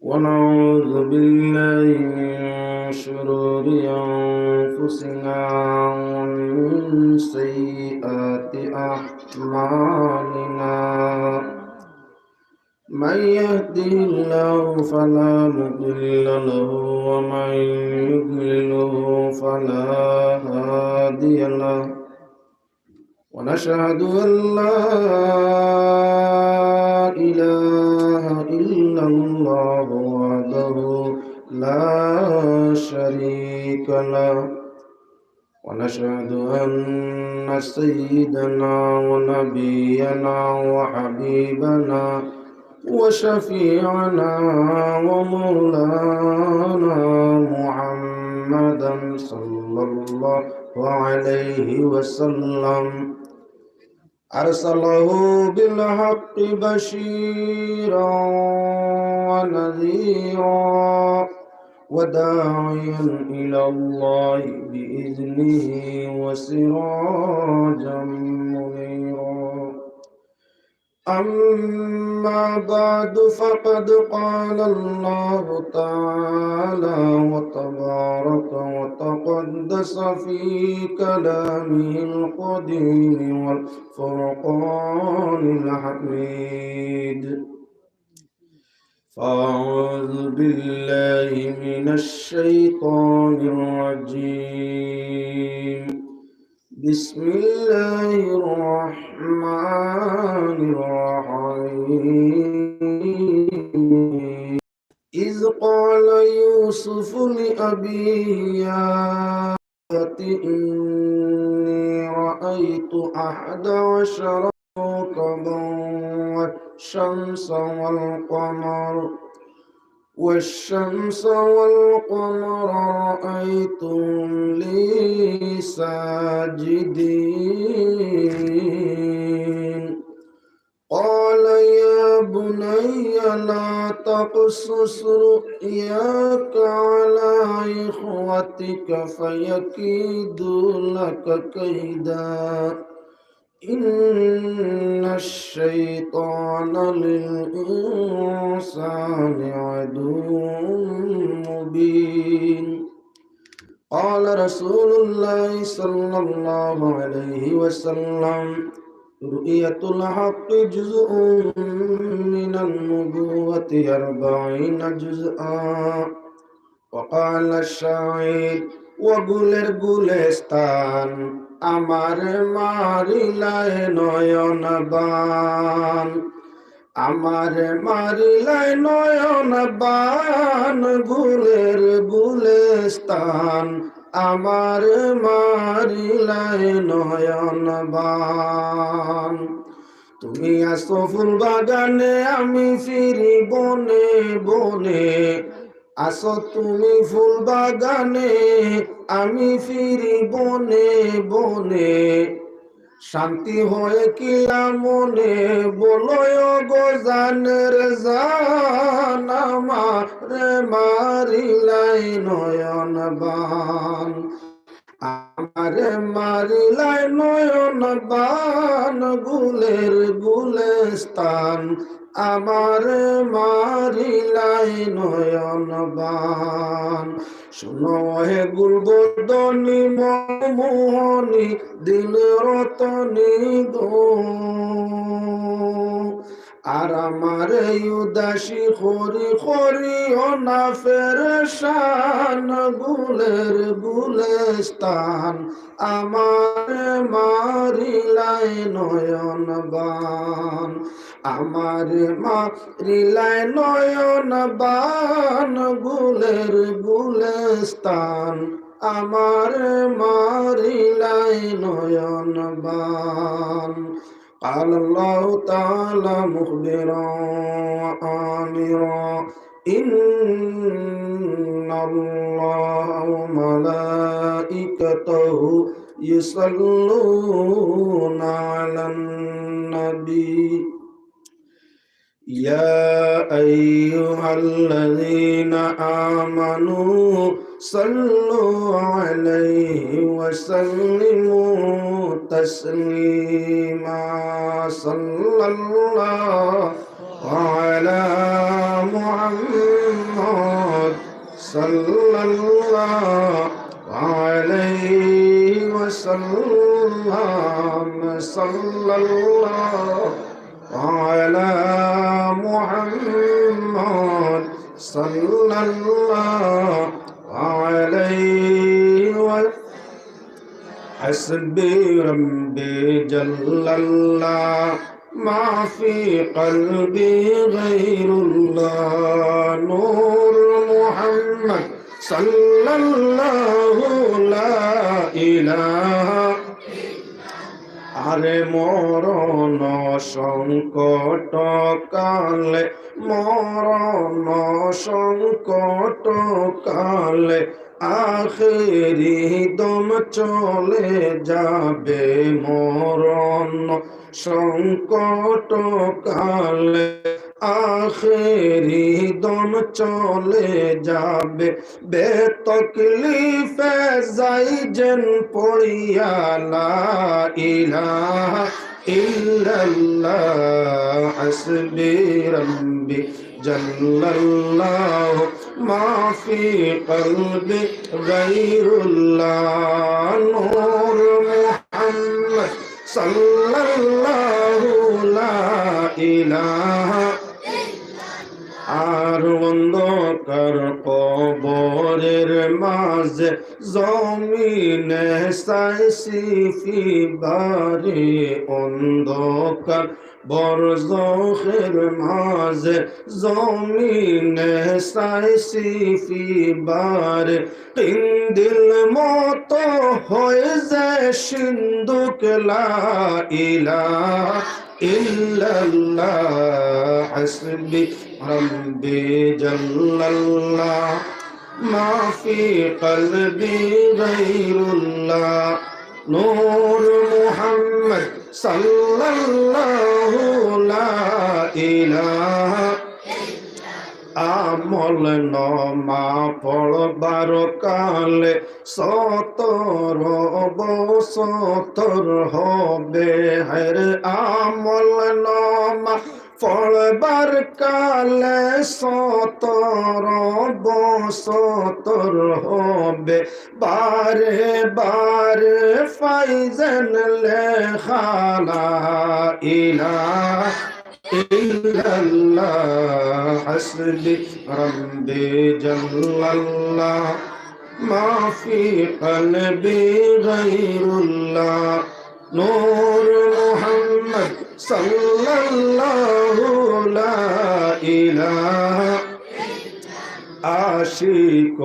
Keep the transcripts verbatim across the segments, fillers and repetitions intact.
ونعوذ بالله من شرور أنفسنا ومن سيئات أعمالنا. من يهده الله فلا مضل له، ومن يضلله فلا هادي له. ونشهد أن لا إله إلا الله وحده لا شريك له. ونشهد أن سيدنا ونبينا وحبيبنا وشفيعنا ومولانا محمدا صلى الله عليه وسلم أرسله بالحق بشيرا ونذيرا وداعيا إلى الله بإذنه وسراجا منيرا. أما بعد، فقد قال الله تعالى وتبارك وتقدس في كلامه القديم والفرقان الحميد. فأعوذ بالله من الشيطان الرجيم. بسم الله الرحمن الرحيم. إذ قال يوسف لأبيه يا أبت إني رأيت أحد عشر كوكبا والشمس والقمر، والشمس والقمر رأيتهم لي ساجدين. قال يا بني لا تقصص رؤياك على إخوتك فيكيدوا لك كيدا. إن الشيطان للإنسان عدو مبين. قال رسول الله صلى الله عليه وسلم: رؤية الحق جزء من النبوة أربعين جزءا. وقال الشاعر: ও গুলের গুলেস্তান, আমারে মারিলায় নয়ন বান। আমারে মারিলায় নয়ন বান, গুলের গুলেস্তান, আমারে মারিলায় নয়ন বান। তুমি আছো ফুল বাগানে, আমি ফিরি বনে বনে। আছো তুমি ফুল বাগানে, আমি ফিরি বনে বনে। শান্তি হয় কিলা মনে, বলো ও গো জানের জান, আমারে মারিলাই নয়ন বান। আমারে মারিলাই নয়ন বান, গুলের গুলেস্তান, আমারে মারিলাই নয়ন বান। শুনো হে গুলবদনী মনমোহনী দিল রতনী গো, আর আমারে উদাসী করি করিও না পেরেশান, গুলের গুলেস্তান, আমারে মারিলাই নয়ন বান। আমারে মারিলাই নয়ন বান, গুলের গুলেস্তান, আমারে মারিলাই নয়ন বান। قال الله تعالى مخبرا وآمرا: إن الله وملائكته يصلون على النبي، يا أيها الذين آمنوا صلوا عليه وسلموا تسليما. صلى الله على محمد صلى الله عليه وسلم، صلى الله على محمد، صلى الله عليه وسلم. حسبي ربي جل الله، ما في قلبي غير الله. نور محمد صلى الله، لا إله। আরে মরণ সংকট কালে, মরণ সংকট কালে, আখেরি দম চলে যাবে। মরণ সংকট কালে, আখেরি দম চলে যাবে। বেতকলিফে যাই যেন পড়িয়া লা ইলাহা ইল্লাল্লাহ। হাসবি রব্বি জাল্লাল্লাহু, মা ফি কলবি গায়রুল্লাহ। নূর মুহাম্মদ সাল্লাল্লাহু, লা ইলাহা। আর অন্ধকার কবরের মাঝে জমিনে চাইছি ফিরে বারে। অন্ধকার বরজখের মাঝে জমিনে চাইছি ফিরে বারে। কিন্দিল মতো হয়ে যে সিন্দুক লা ইলাহা ইল্লাল্লাহ। হাসবি রব্বি জাল্লাল্লাহ, মা ফি কলবি গায়রুল্লাহ। নূর মুহাম্মদ সাল্লাল্লাহু, লা ইলাহা। আমল নামা পড়বার কালে সতর বছর হবে। হায়রে, আমল নামা পড়বার কালে সতর বছর হবে। বারে বারে পাই যেন লেখা লা ইলাহা ইল্লাল্লাহ। হাসবি রব্বি জাল্লাল্লাহ, মা ফি কলবি গায়রুল্লাহ। নূর মুহাম্মদ সাল্লাল্লাহু, লা ইলাহা। আশিক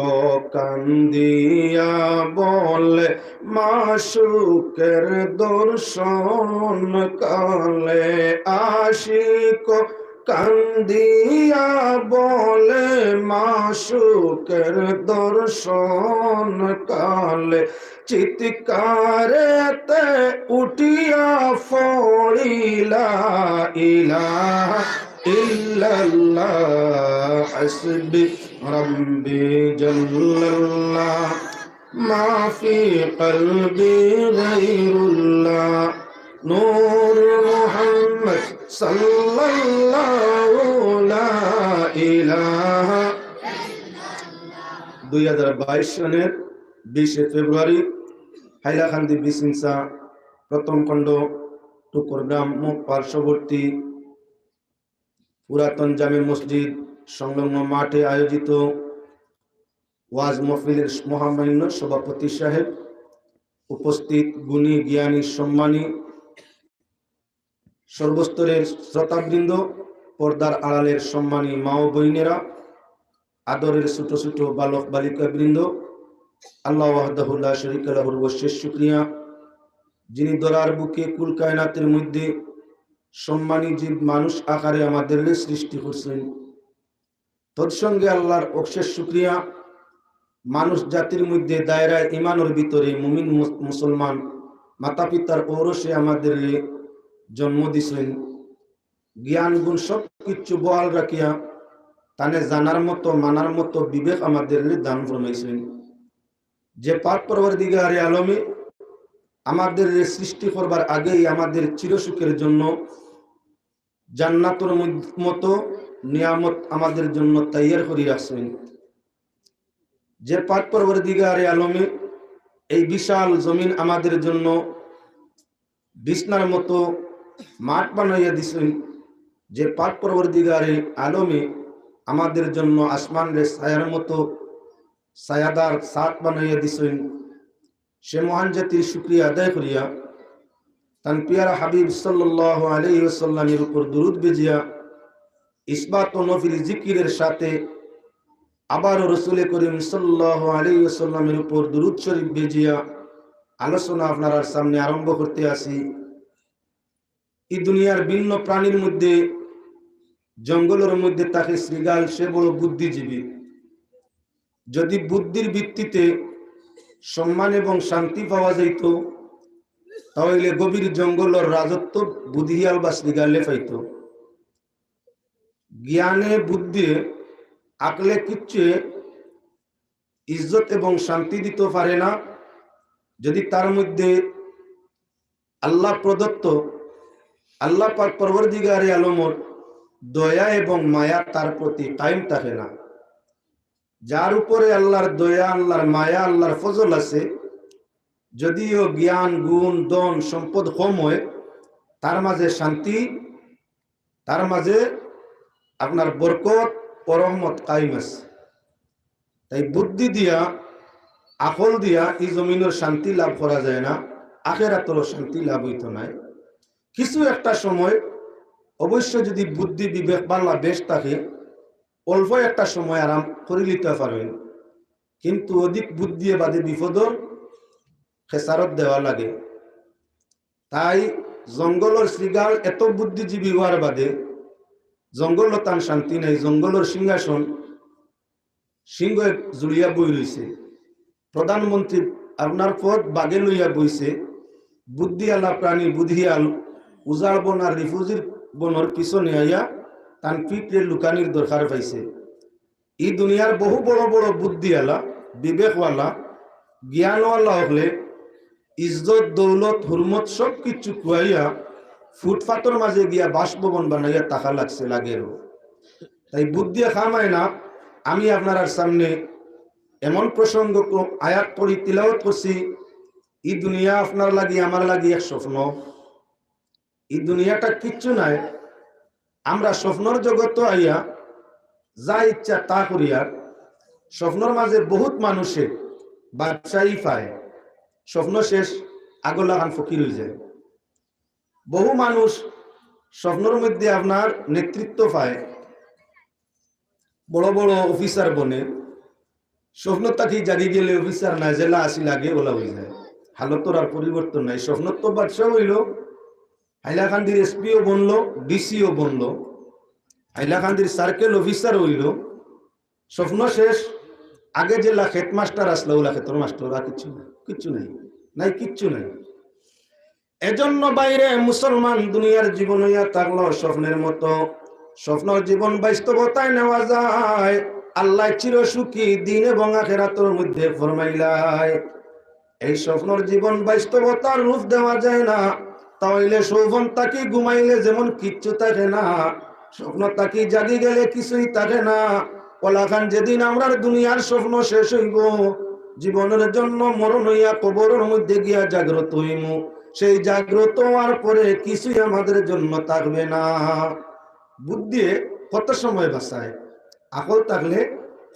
কান্দিয়া বলে মাশুকের দর্শন কালে। আশিক কান্দিয়া বলে মাশুকের দর্শন কালে। চিৎকারেতে উঠিয়া পড়ি লা ইলাহা ইল্লাল্লাহ। হাসবি রব্বি জাল্লাল্লাহ, মা ফি কলবি গায়রুল্লাহ। নূর মুহাম্মদ সাল্লাল্লাহু, লা ইলাহা। দুই হাজার বাইশ সনের বিশে ফেব্রুয়ারি, হাইলাকান্দি বিসিনসা প্রথম খণ্ড, টুকুরগ্রাম মুখ পার্শ্ববর্তী পুরাতন জামে মসজিদ সংলগ্ন মাঠে আয়োজিত ওয়াজ মাহফিলের মহামান্য সভাপতি সাহেব, উপস্থিত গুণী জ্ঞানী সম্মানী সর্বস্তরের শ্রোতাবৃন্দ, পর্দার আড়ালের সম্মানী মা ও বোনেরা, আদরের ছোট ছোট বালক বালিকাবৃন্দ, আল্লাহ ওয়াহদাহু লা শরীকা লাহুর অশেষ শুকরিয়া, যিনি ধরার বুকে কুল কায়নাতের মধ্যে সম্মানী জীব মানুষ আকারে আমাদের সৃষ্টি করছেন। তৎসঙ্গে আল্লাহর অশেষ শুকরিয়া, মানুষ জাতির মধ্যে দায়রায় ইমানর ভিতরে মুমিন মুস-, মুসলমান মাতা পিতার ঔরসে আমাদের জন্ম দিছেন। জ্ঞান গুণ সব কিছু বহাল রাখিয়া তানে জানার মতো, মানার মতো বিবেক আমাদের দান ফরমাইছেন। যে পাক পরওয়ারদিগারে আলমে আমাদের সৃষ্টি করবার আগেই আমাদের চিরসুখের জন্য জান্নাতর মধ্য-, মতো নিয়ামত আমাদের জন্য তৈয়ার করি রাখছেন। যে পাক পরওয়ারদিগারে আলমে এই বিশাল জমিন আমাদের জন্য বিছনার মতো মাঠ বানাইয়া দিছইন, যে পাক পরওয়ারদিগারে আলমে আমাদের জন্য আসমানরে ছায়ার মতো ছায়াদার ছাদ বানাইয়া দিছইন, সে মহান জাতির শুকরিয়া আদায় করিয়া তান পিয়ারা হাবিব সাল্লাল্লাহু আলাইহি ওয়াসাল্লামের উপর দুরুদ বেজিয়া ইসবাত ও নফিল জিকিরের সাথে আবারও রসুলে করিম সাল্লাল্লাহু আলাইহি ওয়াসাল্লামের উপর দুরুদ শরীফ বেজিয়া আলোচনা আপনারার সামনে আরম্ভ করতে আসি। এই দুনিয়ার ভিন্ন প্রাণীর মধ্যে, জঙ্গলের মধ্যে থাকে শৃগাল, সে বড় বুদ্ধিজীবী। যদি বুদ্ধির ভিত্তিতে সম্মান এবং শান্তি পাওয়া যাইত, তাহলে গভীর জঙ্গলের রাজত্ব বুধিয়াল বা শৃগালে পাইত। জ্ঞানে বুদ্ধি আকলে কিচ্ছু ইজ্জত এবং শান্তি দিতে পারে না, যদি তার মধ্যে আল্লাহ প্রদত্ত, আল্লাহ পাক পরওয়ারদিগারে আলমর দয়া এবং মায়া তার প্রতি কায়েম থাকে না। যার উপরে আল্লাহর দয়া, আল্লাহর মায়া, আল্লাহর ফজল আছে, যদিও জ্ঞান, গুণ, ধন, সম্পদ কম হয়, তার মাঝে শান্তি, তার মাঝে আপনার বরকত ও রহমত কায়েম আছে। তাই বুদ্ধি দিয়া, আকল দিয়া এই জমিনের শান্তি লাভ করা যায় না, আখেরাতরও শান্তি লাভ হইতো নায়। কিছু একটা সময় অবশ্য যদি বুদ্ধি বিবেক বালা বেশ থাকে, অল্প একটা সময় আরাম করি নিতে পারবেন, কিন্তু অধিক বুদ্ধি বাদে বিপদর খেসারত দেওয়া লাগে। তাই জঙ্গলর শৃগাল এত বুদ্ধিজীবী হওয়ার বাদে জঙ্গলও তান শান্তি নাই। জঙ্গলর সিংহাসন সিংহে জুড়িয়া বই রইছে। প্রধানমন্ত্রী আপনার পদ বাগে লইয়া বইছে। বুদ্ধিআলা প্রাণী বুধিয়াল উজাড় বন আর রিফুজির বনর পিছনে আইয়া তান পিঠরে লুকানির দরকার পাইছে। ই দুনিয়ার বহু বড় বড় বুদ্ধিআলা, বিবেকওয়ালা, জ্ঞানওয়ালা হকলে ইজ্জত, দৌলত, হুরমত সব কিছু খুয়াইয়া ফুটপাতর মাঝে গিয়া বাসভবন বানাইয়া থাকা লাগছে লাগেরও। তাই বুদ্ধি খামায় না। আমি আপনারার সামনে এমন প্রসঙ্গ ক্রম আয়াত পড়ি তিলাওয়াত করছি, ই দুনিয়া আপনার লাগি আমার লাগি এক স্বপ্ন। ই দুনিয়াটা কিচ্ছু নাই। আমরা স্বপ্নর জগতো আইয়া যা ইচ্ছা তা করিয়ার। স্বপ্নর মাঝে বহুত মানুষে বাদশাহী পায়, স্বপ্ন শেষ, আগর লাখান ফকির হয়ে যায়। বহু মানুষ স্বপ্নর মধ্যে আপনার নেতৃত্ব পায়, বড় বড় অফিসার বনে। স্বপ্ন থাকি জাগি গেলে অফিসার নাই, যেলা আসি লাগে ওলা হয়ে যায়। হালতর আর পরিবর্তন নাই। স্বপ্ন তো বাদশাহ হইল, হাইলাকান্দির এসপিও বনলো, ডিসিও বনলো, হাইলাকান্দির সার্কেল অফিসার হইল। স্বপ্ন শেষ। আগে যেলা হেডমাস্টার আসলো, ওলা খেতর মাস্টার, আর কিচ্ছু নাই, কিচ্ছু নাই, নাই কিচ্ছু নাই। এজন্য বাইরে মুসলমান দুনিয়ার জীবন হইয়া থাকলো স্বপ্নের মতো। স্বপ্নর জীবন বাস্তবতায় নেওয়া যায়। আল্লাহ চিরসুখী দিন এবং আখেরাতর মধ্যে ফরমাইলায়, এই স্বপ্নর জীবন বাস্তবতার রূপ দেওয়া যায় না। তাহলে স্বপ্ন থাকি ঘুমাইলে যেমন কিচ্ছু থাকে না, স্বপ্ন থাকি জাগি গেলে কিছুই থাকে না। ওলাখান যেদিন আমরার দুনিয়ার স্বপ্ন শেষ হইব, জীবনের জন্য মরণ হইয়া কবরের মধ্যে গিয়া জাগ্রত হইমু, সেই জাগ্রত হওয়ার পরে কিছুই আমাদের জন্য থাকবে না। বুদ্ধি কত সময় বাঁচায়, আকল থাকলে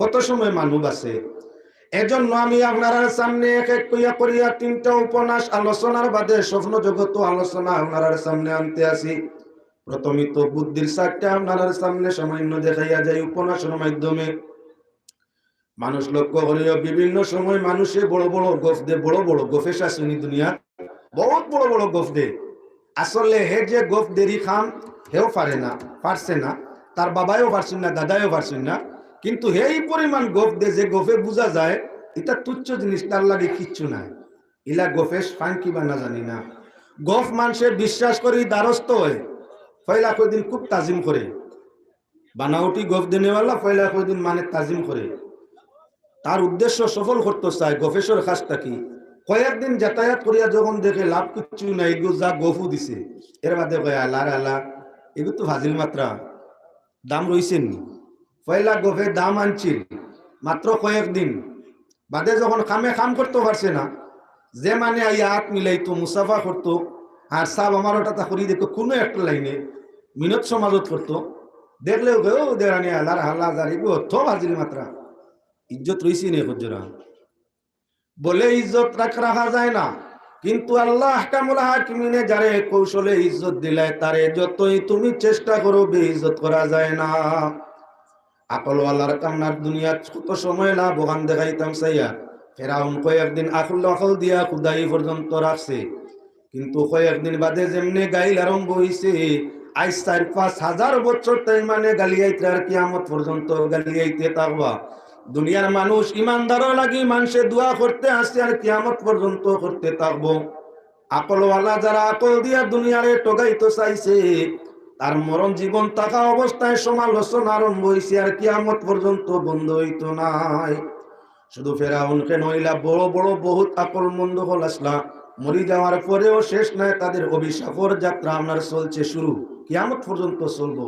কত সময় মানু বাঁচে। এজন্য আমি আপনারার সামনে এক এক কইয়া করিয়া তিনটা উপন্যাস আলোচনার বাদে স্বপ্ন জগত আলোচনা আপনারার সামনে আনতে আসি। প্রথমে তো বুদ্ধির চারটা আপনারার সামনে সামান্য দেখাইয়া যাই উপন্যাসের মাধ্যমে। মানুষ লক্ষ্য করিও, বিভিন্ন সময় মানুষে বড় বড় গফ দে, বড় বড় গফে শাসনী দুনিয়া, বহুত বড় বড় গফ দে। আসলে হে যে গফ দেরি খান, হেও পারে না, পারছে না, তার বাবায়ও পারছেন না, দাদায়ও পারছেন না, কিন্তু হেই পরিমাণ গফ দে যে গফে বুঝা যায় এটা তুচ্ছ জিনিস, তার লাগে কিচ্ছু নাই। ইলা গফে ফান কিবা না জানি না। গফ মানষে বিশ্বাস করি দ্বারস্থ হয়, পয়লা কয়দিন খুব তাজিম করে। বানাউটি গফ দেনেওয়ালা পয়লা কয়দিন মানে তাজিম করে, তার উদ্দেশ্য সফল করতে চায়। গফেশ্বর খাস থাকি কয়েকদিন যাতায়াত করিয়া যখন দেখে লাভ কিচ্ছু নাই, এগু যা গফু দিছে, এর বাদে কয়, "আলা রে আলা, এগু তো ফাজিল মাত্রা, দাম রইছে নি?" পয়লা গফে দাম আনছিল মাত্র কয়েকদিন, বাদে যখন কামে কাম করতো পারছে না, যে মানে আইয়া আত মিলাইতো, মুসাফা করতো, আর সাব আমার ওটা তা করি দেখো কোনো একটা লাইনে মিনত সমাজত করতো, দেখলেও কেউ দেরানি আলার হালা জারিব তো হাজির মাত্রা। ইজ্জত রইছে নি খুজরা? বলে ইজ্জত রাখ-, রাখা যায় না, কিন্তু আল্লাহ আহকামুল হাকিমিনে যারে কৌশলে ইজ্জত দিলায়, তারে যতই তুমি চেষ্টা করো, বেইজ্জত করা যায় না। আকলওয়ালার কামনার দুনিয়াত কত সময় লাভ, ওখান দেখাইতাম চাইয়া। ফেরাউন কয়েকদিন আকল আকল দিয়া খুদাই পর্যন্ত রাখছে, কিন্তু কয়েকদিন বাদে যেমনে গাইল আরম্ভ হইছে, আজ চার পাঁচ হাজার বছর তাই মানে গালিয়াইতে আর কিয়ামত পর্যন্ত গালিয়াইতে থাকবা। দুনিয়ার মানুষ ইমানদারও লাগি মানুষে দোয়া করতে আসছে আর কিয়ামত পর্যন্ত করতে থাকবো। আকলওয়ালা যারা আকল দিয়া দুনিয়ারে ঠগাইতে চাইছে, তার মরণ জীবন থাকা অবস্থায় সমালোচনা আরম্ভ হইছে আর কিয়ামত পর্যন্ত বন্ধ হইতো নাই। শুধু ফেরাউন কেন, ইলা বড় বড় বহুত আকলমন্দ হল আসলা, মরি যাওয়ার পরেও শেষ নাই, তাদের অভিশাপর যাত্রা আপনার চলছে শুরু, কিয়ামত পর্যন্ত চলবো।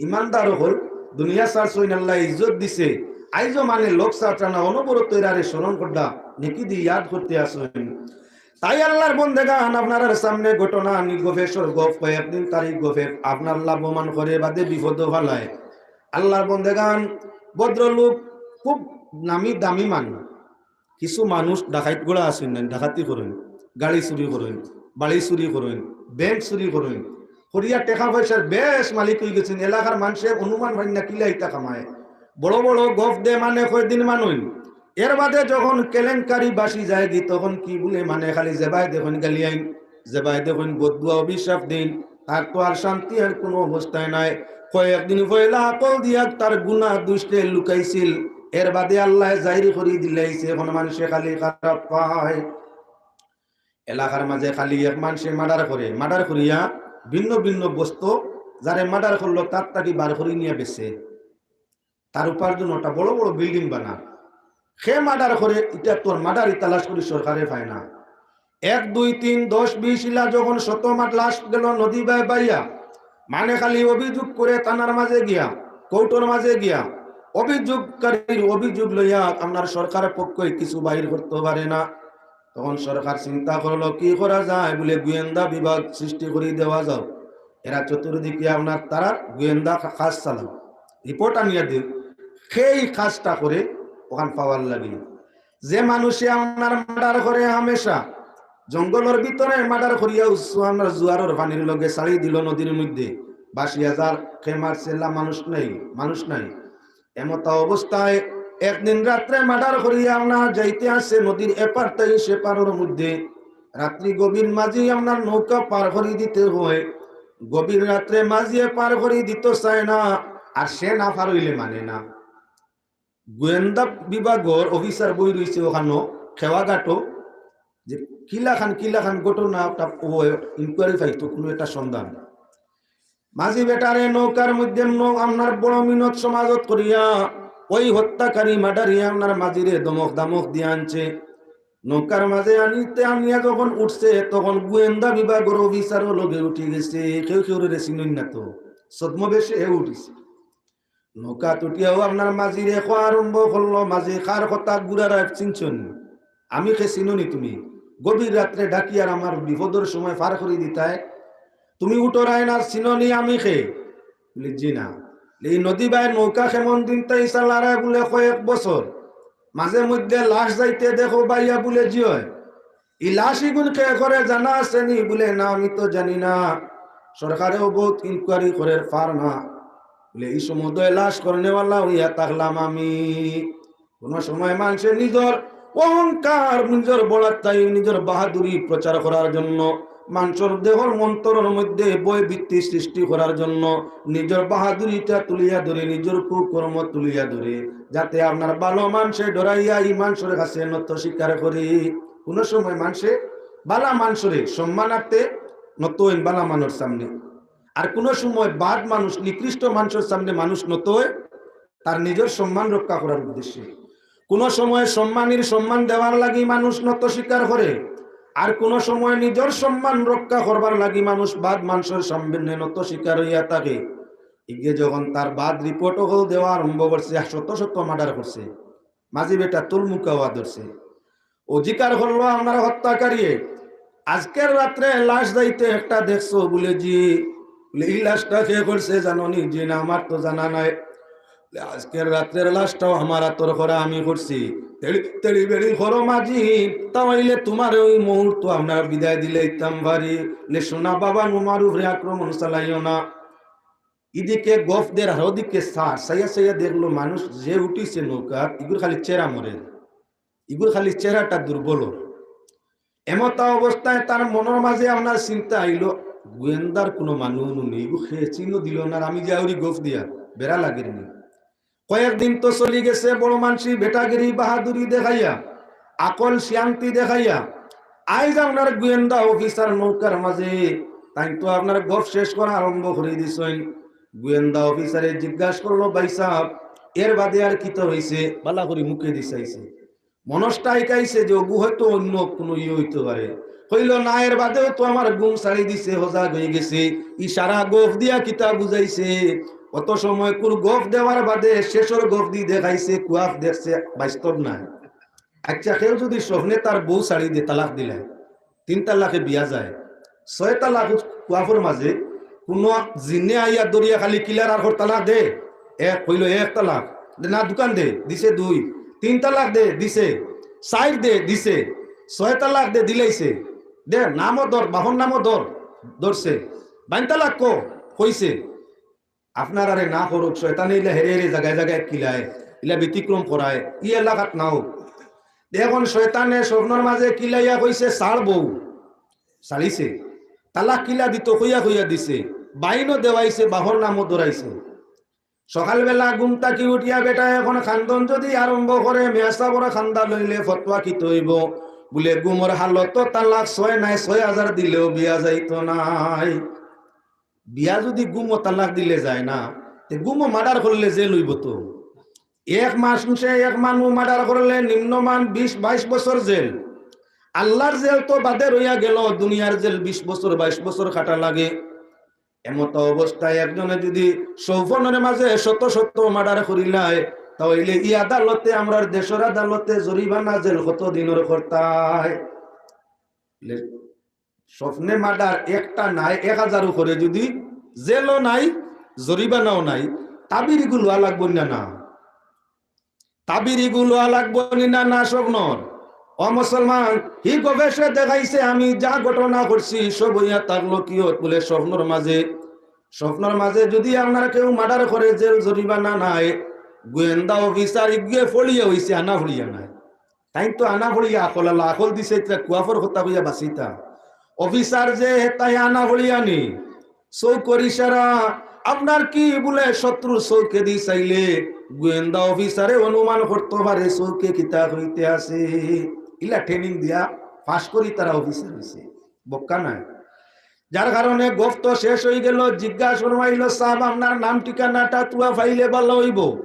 ইমানদার হল, দুনিয়া ছাড়ছইন, আল্লাহ ইজ্জত দিছে, আইজও মানে লোক ছাড়া না, অনবরত এরারে স্মরণ করডা, নেকি দি ইয়াদ করতে আসইন। তাই আল্লাহর বন্দেগান, আপনার সামনে ঘটনা আনি গফেশর গফ, কয়েকদিন তারিখ গফে আপনার লাভবান করে বাদে বিপদ ফালায়। আল্লাহর বন্দেগান, ভদ্রলোক, খুব নামি দামি মানুষ। কিছু মানুষ ডাকাইত গুলা আছইন না, ডাকাতি করইন, গাড়ি চুরি করইন, বাড়ি চুরি করইন, ব্যাংক চুরি করইন, করিয়া টেকা পয়সার বেশ মালিক হয়ে গেছেন। এলাকার মানুষের অনুমান হয় না কিলা ইতা কামায়। বড় বড় গফ দে মানে কয়দিন মানুষ, এর বাদে যখন কেলেঙ্কারি বাসি যায়গি, তখন কি বলে মানে খালি যেবায় দেখইন গালিয়াইন, যেবায় দেখইন বদদুয়া অভিশাপ দিন, তার তো আর শান্তি আর কোনো অবস্থায় নাই। কয়েকদিন পয়লা আকল দিয়া তার গুনাহ দুষ্টে লুকাইছিল, এর বাদে আল্লাহ জাহির করি দিলাইছে, এখন মানুষে খালি খারাপ পায়। এলাকার মাঝে খালি এক মানুষে মার্ডার করে, মার্ডার করিয়া ভিন্ন ভিন্ন বস্তু যারে মার্ডার করলো তার তাকি বার করি নিয়া বেচে। তার উপার্জন ওটা বড় বড় বিল্ডিং বানা। সে মার্ডার করে, এটা তোর মার্ডারই তালাশ করি সরকারে পায় না। এক, দুই, তিন, দশ, বিশ ইলা যখন শত মাঠ লাশ গেল নদী বায় বাইয়া, মানে খালি অভিযোগ করে থানার মাঝে গিয়া, কোর্টর মাঝে গিয়া, অভিযোগকারীর অভিযোগ লইয়া আপনার সরকারের পক্ষে কিছু বাইর করতে পারে না। তখন সরকার চিন্তা করলো কি করা যায়, বলে গোয়েন্দা বিভাগ সৃষ্টি করে দেওয়া যাও। এরা চতুর্দিকে আপনার তারা গোয়েন্দা কা-, কাজ চালাও, রিপোর্ট আনিয়া দিন, সেই কাজটা করে ওখান পাওয়ার লাগি। যে মানুষে আপনার মার্ডার করে হামেশা, জঙ্গলের ভিতরে মার্ডার করিয়া উৎস আপনার জোয়ারের পানির লগে ছাড়ি দিল নদীর মধ্যে, বাসি হাজার খে মারছে, লা মানুষ নাই, মানুষ নাই। এমতা অবস্থায় একদিন রাত্রে মার্ডার করিয়া আপনার যাইতে আছে নদীর এপার তাই সেপারর মধ্যে। রাত্রি গভীর মাঝি আপনার নৌকা পার করি দিতে হয়। গভীর রাত্রে মাঝিয়ে পার করি দিতে চায় না, আর সে না পার হইলে মানে না। গোয়েন্দা বিভাগর অফিসার বই রইছে ওখানো, খেওয়াঘাটো, যে কিলাখান কিলাখান ঘটনা একটা ইনকোয়ারি পাইতো, কোনো একটা সন্ধান। মাঝি বেটারে নৌকার মধ্যে ন-, আপনার বড় মিনত সমাজত করিয়া ওই হত্যাকারী মার্ডারিয়ে আপনার মাঝিরে ধমক ধমক দিয়ে আনছে। নৌকার মাঝে আনিতে আনিয়া যখন উঠছে, তখন গোয়েন্দা বিভাগর অফিসারও লগে উঠি গেছে। কেউ কেউ রে চিনইন না তো, ছদ্মবেশে হে উঠিছে। নৌকাত উঠিয়াও আপনার মাঝিরে কওয়া আরম্ভ করলো, "মাঝি, কার কথা গুড়ারা চিনছনি? আমি কে চিননি তুমি? গভীর রাত্রে ডাকিয়ার আমার বিপদর সময় পার করি দিতায়। তুমি উঠরায় না, চিননি আমি কে?" বলে, "জি না।" এই নদী বায় নৌকা কেমন দিন তাই চালারায় বলে কয়েক বছর। মাঝে মধ্যে লাশ যাইতে দেখো বাইয়া বলে, "জি অয়।" ই লাশ ইগুন কে করে জানা আছে নি? বলে, "না, আমি তো জানি না, সরকারেও বহুত ইনকোয়ারি করে পার না।" বলে, "ই সমুদয় লাশ করনেওয়ালা হইয়া থাকলাম আমি।" কোনো সময় মানুষে নিজর অহংকার, নিজর বড়াত্তাই, নিজর বাহাদুরি প্রচার করার জন্য, মানুষর দেহর মন্তরর মধ্যে ভয় ভীতি সৃষ্টি করার জন্য নিজর বাহাদুরিটা তুলিয়া ধরে, নিজর কুকর্ম তুলিয়া ধরে, যাতে আপনার ভালো মানুষে ডরাইয়া ই মানুষর কাছে নত স্বীকার করে। কোনো সময় মানুষে বালা মানুষরে সম্মানার্থে নত হইন বালা মানুষর সামনে, আর কোনো সময় বাদ মানুষ, নিকৃষ্ট মানুষর সামনে মানুষ নত হয় তার নিজর সম্মান রক্ষা করার উদ্দেশ্যে। কোনো সময় সম্মানীর সম্মান দেওয়ার লাগি মানুষ নত স্বীকার করে, আর কোনো সময় নিজর সম্মান রক্ষা করবার লাগি মানুষ বাদ মানুষর সামনে নত স্বীকার হইয়া থাকে। ইগে যখন তার বাদ রিপোর্ট হল দেওয়া আরম্ভ করছে, শত শত মার্ডার করছে, মাঝি বেটা তুলমুকা অওয়া ধরছে। ও জিকার করলো, "আপনার হত্যাকারী, আজকের রাত্রে লাশ যাইতে একটা দেখছো?" বলে, "জি।" বলে, "এই লাশটা কে করছে জানো নি?" "জি না, আমার তো জানা নাই।" বলে, "আজকের রাত্রের লাশটাও আমার আতর করা, আমি করছি।" "তেড়ি, তেড়ি বেড়ি করো মাঝি, তা অইলে তুমারে ওই মুহূর্ত আমরা বিদায় দিলে ইতাম পারি।" বলে, "শোনা বাবা, নুমার উপরে আক্রমণ চালাইও না।" এদিকে গফ দের আর ওদিকে সার, চাইয়া চাইয়া দেখলো মানুষ যে উঠিছে নৌকাত, ইগুর খালি চেহারা মরে, ইগুর খালি চেহারাটা দুর্বল। এমতা অবস্থায় তার মনর মাঝে আপনার চিন্তা আইলো, "গোয়েন্দার কোনো মানুষ নেই, ইগু কে চিনো দিল না, আর আমি যে আউরি গফ দিয়া, বেড়া লাগের নি।" কয়েকদিন তো চলি গেছে, বড় মানসি বেটাগিরি বাহাদুরি দেখাইয়া, আকল শিয়ান্তি দেখাইয়া, আইজ আপনার গোয়েন্দা অফিসার নৌকার মাঝে, তাইন তো আপনার গফ শেষ করা আরম্ভ করি দিছইন। গোয়েন্দা অফিসারে জিজ্ঞাসা করলো, "ভাই সাহেব, এর বাদে আর কিতা হইছে? বালা করি মুখে দি চাইছে।" মনসটা ইকাইছে যে অগু হয়তো অন্য কোনো ইয়ে হইতে পারে। কইলো, "না, এর বাদেও তো আমার ঘুম ছাড়ি দিছে, হজাগ হয়ে গেছে। ইশারা গফ দিয়া কিতা বুঝাইছে?" অত সময় কুর গফ দেওয়ার বাদে শেষর গফ দি দেখাইছে, কুয়াফ দেখছে, বাস্তব নাই। আচ্ছা, কেউ যদি স্বপ্নে তার বউ ছাড়ি দে, তালাক দিলে, তিন তালাকে বিয়া যায়, ছয় তালাক কুয়াফর মাঝে কোনো জিনে আইয়া দরিয়া খালি কিলার আর কর, "তালাক দে।" এক কইলো, "এক তালাক দে না, দুখান দে।" দিছে দুই। "তিন তালাক দে।" দিছে। "চাইর দে।" দিছে। "ছয় তালাক দে।" দিলাইছে। "দে, নামও ধর, বাপর নামও ধর।" ধরছে। "বাইন তালাক ক?" কইছে। আপনার আরে না করুক, শয়তানে ইলা হেরে হেরে জাগায় জাগায় কিলায়, ইলা ব্যতিক্রম করায়, ই এলাকাত নাও। এখন শয়তানে স্বপ্নর মাঝে কিলাইয়া কইছে, "ছাড় বউ।" ছাড়িছে। তালাক কিলা দিত কইয়া কইয়া দিছে, বাইনও দেওয়াইছে, বাপর নামও ধরাইছে। সকালবেলা ঘুম থাকি উঠিয়া বেটা এখন খান্দন যদি আরম্ভ করে, মেয়াসা বড় খান্দা লইলে ফতোয়া কিতা অইবো? বলে, "ঘুমর হালত তো তালাক ছয় নাই, ছয় হাজার দিলেও বিয়া যাইতো নায়।" বিয়া যদি ঘুমো তালাক দিলে যায় না, তে ঘুমো মার্ডার করলে জেল অইবো তো। এক মাসে এক মানু মার্ডার করলে নিম্নমান বিশ বাইশ বছর জেল। আল্লাহর জেল তো বাদে রইয়া গেল, দুনিয়ার জেল বিশ বছর বাইশ বছর খাটা লাগে। এমত অবস্থায় একজনে যদি সৌফনর মাঝে শত শত মার্ডার করিলায়, তাইলে ই আদালতে, আমরার দেশর আদালতে জরিমানা জেল কত দিনর করতায়? স্বপ্নে মার্ডার একটা নাই, এক হাজার উপরে যদি জেলও নাই, জরিমানাও নাই, তাবির ইগু লওয়া লাগবো না, না? তাবির ইগু লওয়া লাগবো নি না, না স্বপ্নর? ও মুসলমান, হি গবেষে দেখাইছে, আমি যা ঘটনা করছি, সব হইয়া থাকলো কি হত বলে স্বপ্নর মাঝে। স্বপ্নর মাঝে যদি আপনার কেউ মার্ডার করে, জেল জরিমানা নাই, গোয়েন্দা অফিসার ইগুয়ে ফড়িয়া হইছে, আনা ফড়িয়া নাই। তাইন তো আনা ফড়িয়া আকল আলা, আকল দিছে, ইতা কুয়াফর কথা কইয়া বাঁচিতা। অফিসার যে, তাই আনা ফড়িয়া নি, চৌকর ইশারা, আপনার কি বলে শত্রু চৌকে দি চাইলে গোয়েন্দা অফিসারে অনুমান করতে পারে চৌকে কিতা হইতে আছে। ইলা ট্রেনিং দিয়া পাস করি তারা অফিসার হইছে, বক্কা নাই। যার কারণে গফ তো শেষ হয়ে গেল। জিজ্ঞাসা ফরমাইল, "সাব, আপনার নাম ঠিকানাটা তুয়া পাইলে ভালা হইবো।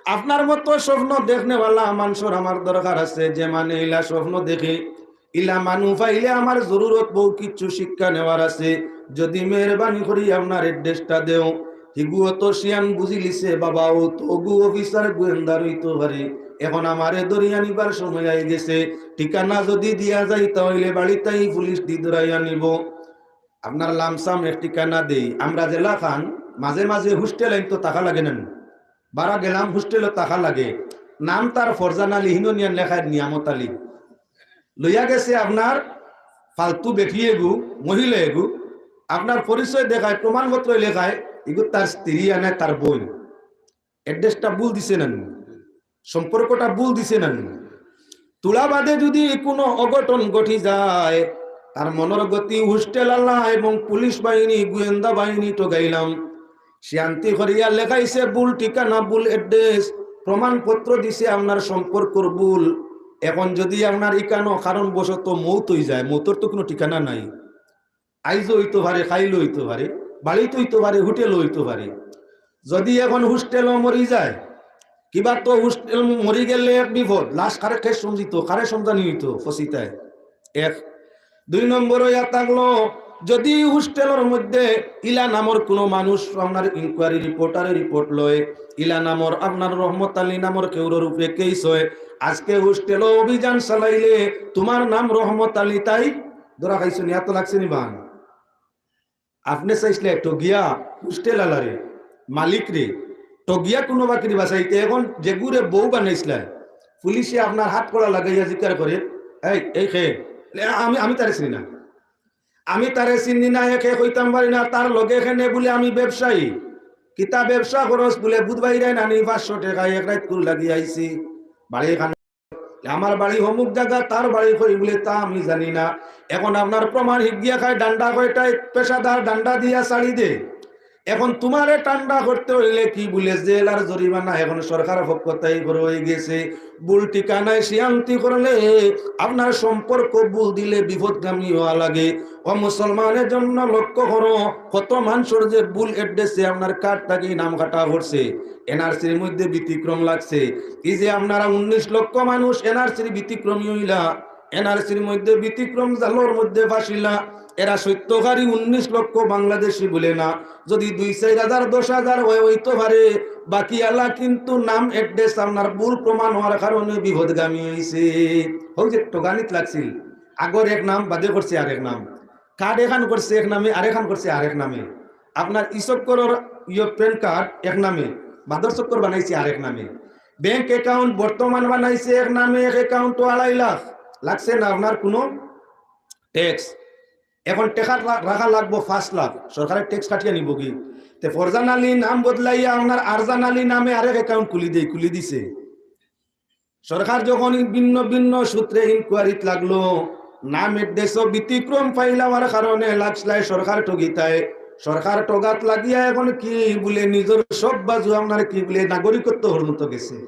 আপনার মতো স্বপ্ন দেখনেওয়ালা মানষর আমার দরকার আছে, যে মানে ইলা স্বপ্ন দেখে, ইলা মানু পাইলে আমার জরুরত, বহু কিছু শিক্ষা নেওয়ার আছে। যদি মেহেরবানি করি আপনার অ্যাড্রেসটা দেও।" হিগুও তো শিয়ান বুঝিলিছে, বাবা, ও তো অগু অফিসার গোয়েন্দার হইতো পারে। এখন আমারে ধরিয়া নিবার সময় আই গেছে। ঠিকানা যদি দিয়া যাই, তাইলে বাড়িত আই পুলিশ দি ধরাইয়া নিবো। আপনার লামসাম এক ঠিকানা দেই, আমরা যেলা খান মাঝে মাঝে হোস্টেল আইন তো টাকা লাগে না নি? বারা গেলাম, হোস্টেলও টাকা লাগে। নাম তার ফরজান আলী, হিনো নিয়ান লেখায় নিয়ামত আলী। লইয়া গেছে আপনার ফালতু বেটি এগু, মহিলা এগু, আপনার পরিচয় দেখায়, প্রমাণপত্র লেখায়, ইগু তার স্ত্রী আনে তার বোন। অ্যাড্রেসটা ভুল দিছে না নি? সম্পর্কটা ভুল দিছে না নি? তুলা বাদে যদি কোনো অঘটন ঘটি যায়, তার মনর গতি হোস্টেল আলা এবং পুলিশ বাহিনী, গোয়েন্দা বাহিনী ঠগাইলাম। শিয়ান্তি করিয়া লেখাইছে ভুল ঠিকানা, ভুল অ্যাড্রেস, প্রমাণপত্র দিছে আপনার সম্পর্কর ভুল। এখন যদি আপনার ইকানো কারণবশত মৌত হয়ে যায়, মৌতর তো কোনো ঠিকানা নাই। আইজও হইতো পারে, কাইলও হইতো পারে, বাড়িত হইতো পারে, হোটেলও হইতো পারে। যদি এখন হোস্টেলও মরি যায়, কিবা তো হোস্টেল মরি গেলে এক বিপদ, লাশ কারে কে সমঝিতো, কারে সমঝানি হইতো, ফসিতায়। এক। দুই নম্বর হইয়া থাকলো, যদি হোস্টেলর মধ্যে ইলা নামর কোনো মানুষ আপনার ইনকোয়ারি রিপোর্টারে রিপোর্ট লয়, ইলা নামর আপনার রহমত আলী নামর কেউরর উপরে কেস হয়, আজকে হোস্টেলো অভিযান চালাইলে তোমার নাম রহমত আলী তাই ধরা খাইছো নি? এত লাগছে নি বান? আপনে চাইছলে টগিয়া হোস্টেল আলারে, মালিক রে, টগিয়া কোনো বাকির বাসাইতে এখন যেগুরে বউ বানাইছলা, পুলিশে আপনার হাত কড়া লাগাইয়া জিকার করে, "এই, এই খে?" "এ, আমি, আমি তারে চিনি না।" আমি তারে চিনি না, একে কইতাম পারি না, তার লগে এখানে বলে আমি ব্যবসায়ী। কিতা ব্যবসা খরচ বলে বুধবাইরে নানি পাঁচশো টাকা এক রাইত কুল লাগি আইছি। বাড়ি এখানে, আমার বাড়ি অমুক জায়গা, তার বাড়ি কই বলে তা আমি জানি না। এখন আপনার প্রমাণ হিগিয়া খায় ডান্ডা কয়টায় পেশাদার ডান্ডা দিয়া ছাড়ি দে। এখন তোমারে ঠান্ডা করতে হইলে কি বলে জেল আর জরিমানা এখন সরকার পক্ষ তাই করে হয়ে গেছে। ভুল ঠিকানায় শিয়ান্তি করলে আপনার সম্পর্ক ভুল দিলে বিপদগামী হওয়া লাগে। ও মুসলমানের জন্য লক্ষ্য করো, কত মানুষের যে ভুল অ্যাড্রেসে আপনার কার্ড থাকি নাম কাটা পড়ছে, এনআরসির মধ্যে ব্যতিক্রম লাগছে। এই যে আপনারা উনিশ লক্ষ মানুষ এনআরসির ব্যতিক্রমী হইলা, এনআরসির মধ্যে ব্যতিক্রম জালর মধ্যে ফাঁসিলা, এরা সত্যকারী উনিশ লক্ষ বাংলাদেশি বলে না। যদি দুই চাইর হাজার, দশ হাজার হয় হইতে পারে, বাকি আলা কিন্তু নাম অ্যাড্রেস আপনার ভুল প্রমাণ হওয়ার কারণে বিপদগামী হইছে। হউ যে টগানিত লাগছিল, আগর এক নাম বাদে করছে আরেক নাম, কার্ড এখান করছে এক নামে, আরেকখান করছে আরেক নামে। আপনার ই চক্করর ইয়ে প্যান কার্ড এক নামে, বাদর চক্কর বানাইছে আরেক নামে। ব্যাংক অ্যাকাউন্ট বর্তমান বানাইছে এক নামে, এক অ্যাকাউন্টও আড়াই লাখ। লাগছে না আপনার কোনো ট্যাক্স। এখন টেকা রা-, রাখা লাগবো পাঁচ লাখ, সরকারে ট্যাক্স কাটিয়া নিবো কি? তে ফরজান আলী নাম বদলাইয়া আপনার আরজান আলী নামে আরেক অ্যাকাউন্ট খুলি দেই, খুলি দিছে। সরকার যখন ভিন্ন ভিন্ন সূত্রে ইনকোয়ারিত লাগলো, নাম অ্যাড্রেসও ব্যতিক্রম পাইলাওয়ার কারণে লাগছলায় সরকার ঠগিতায়। সরকার ঠগাত লাগিয়া এখন কি বলে নিজের সব বাজু আপনার কি বলে নাগরিকত্ব পর্যন্ত গেছে।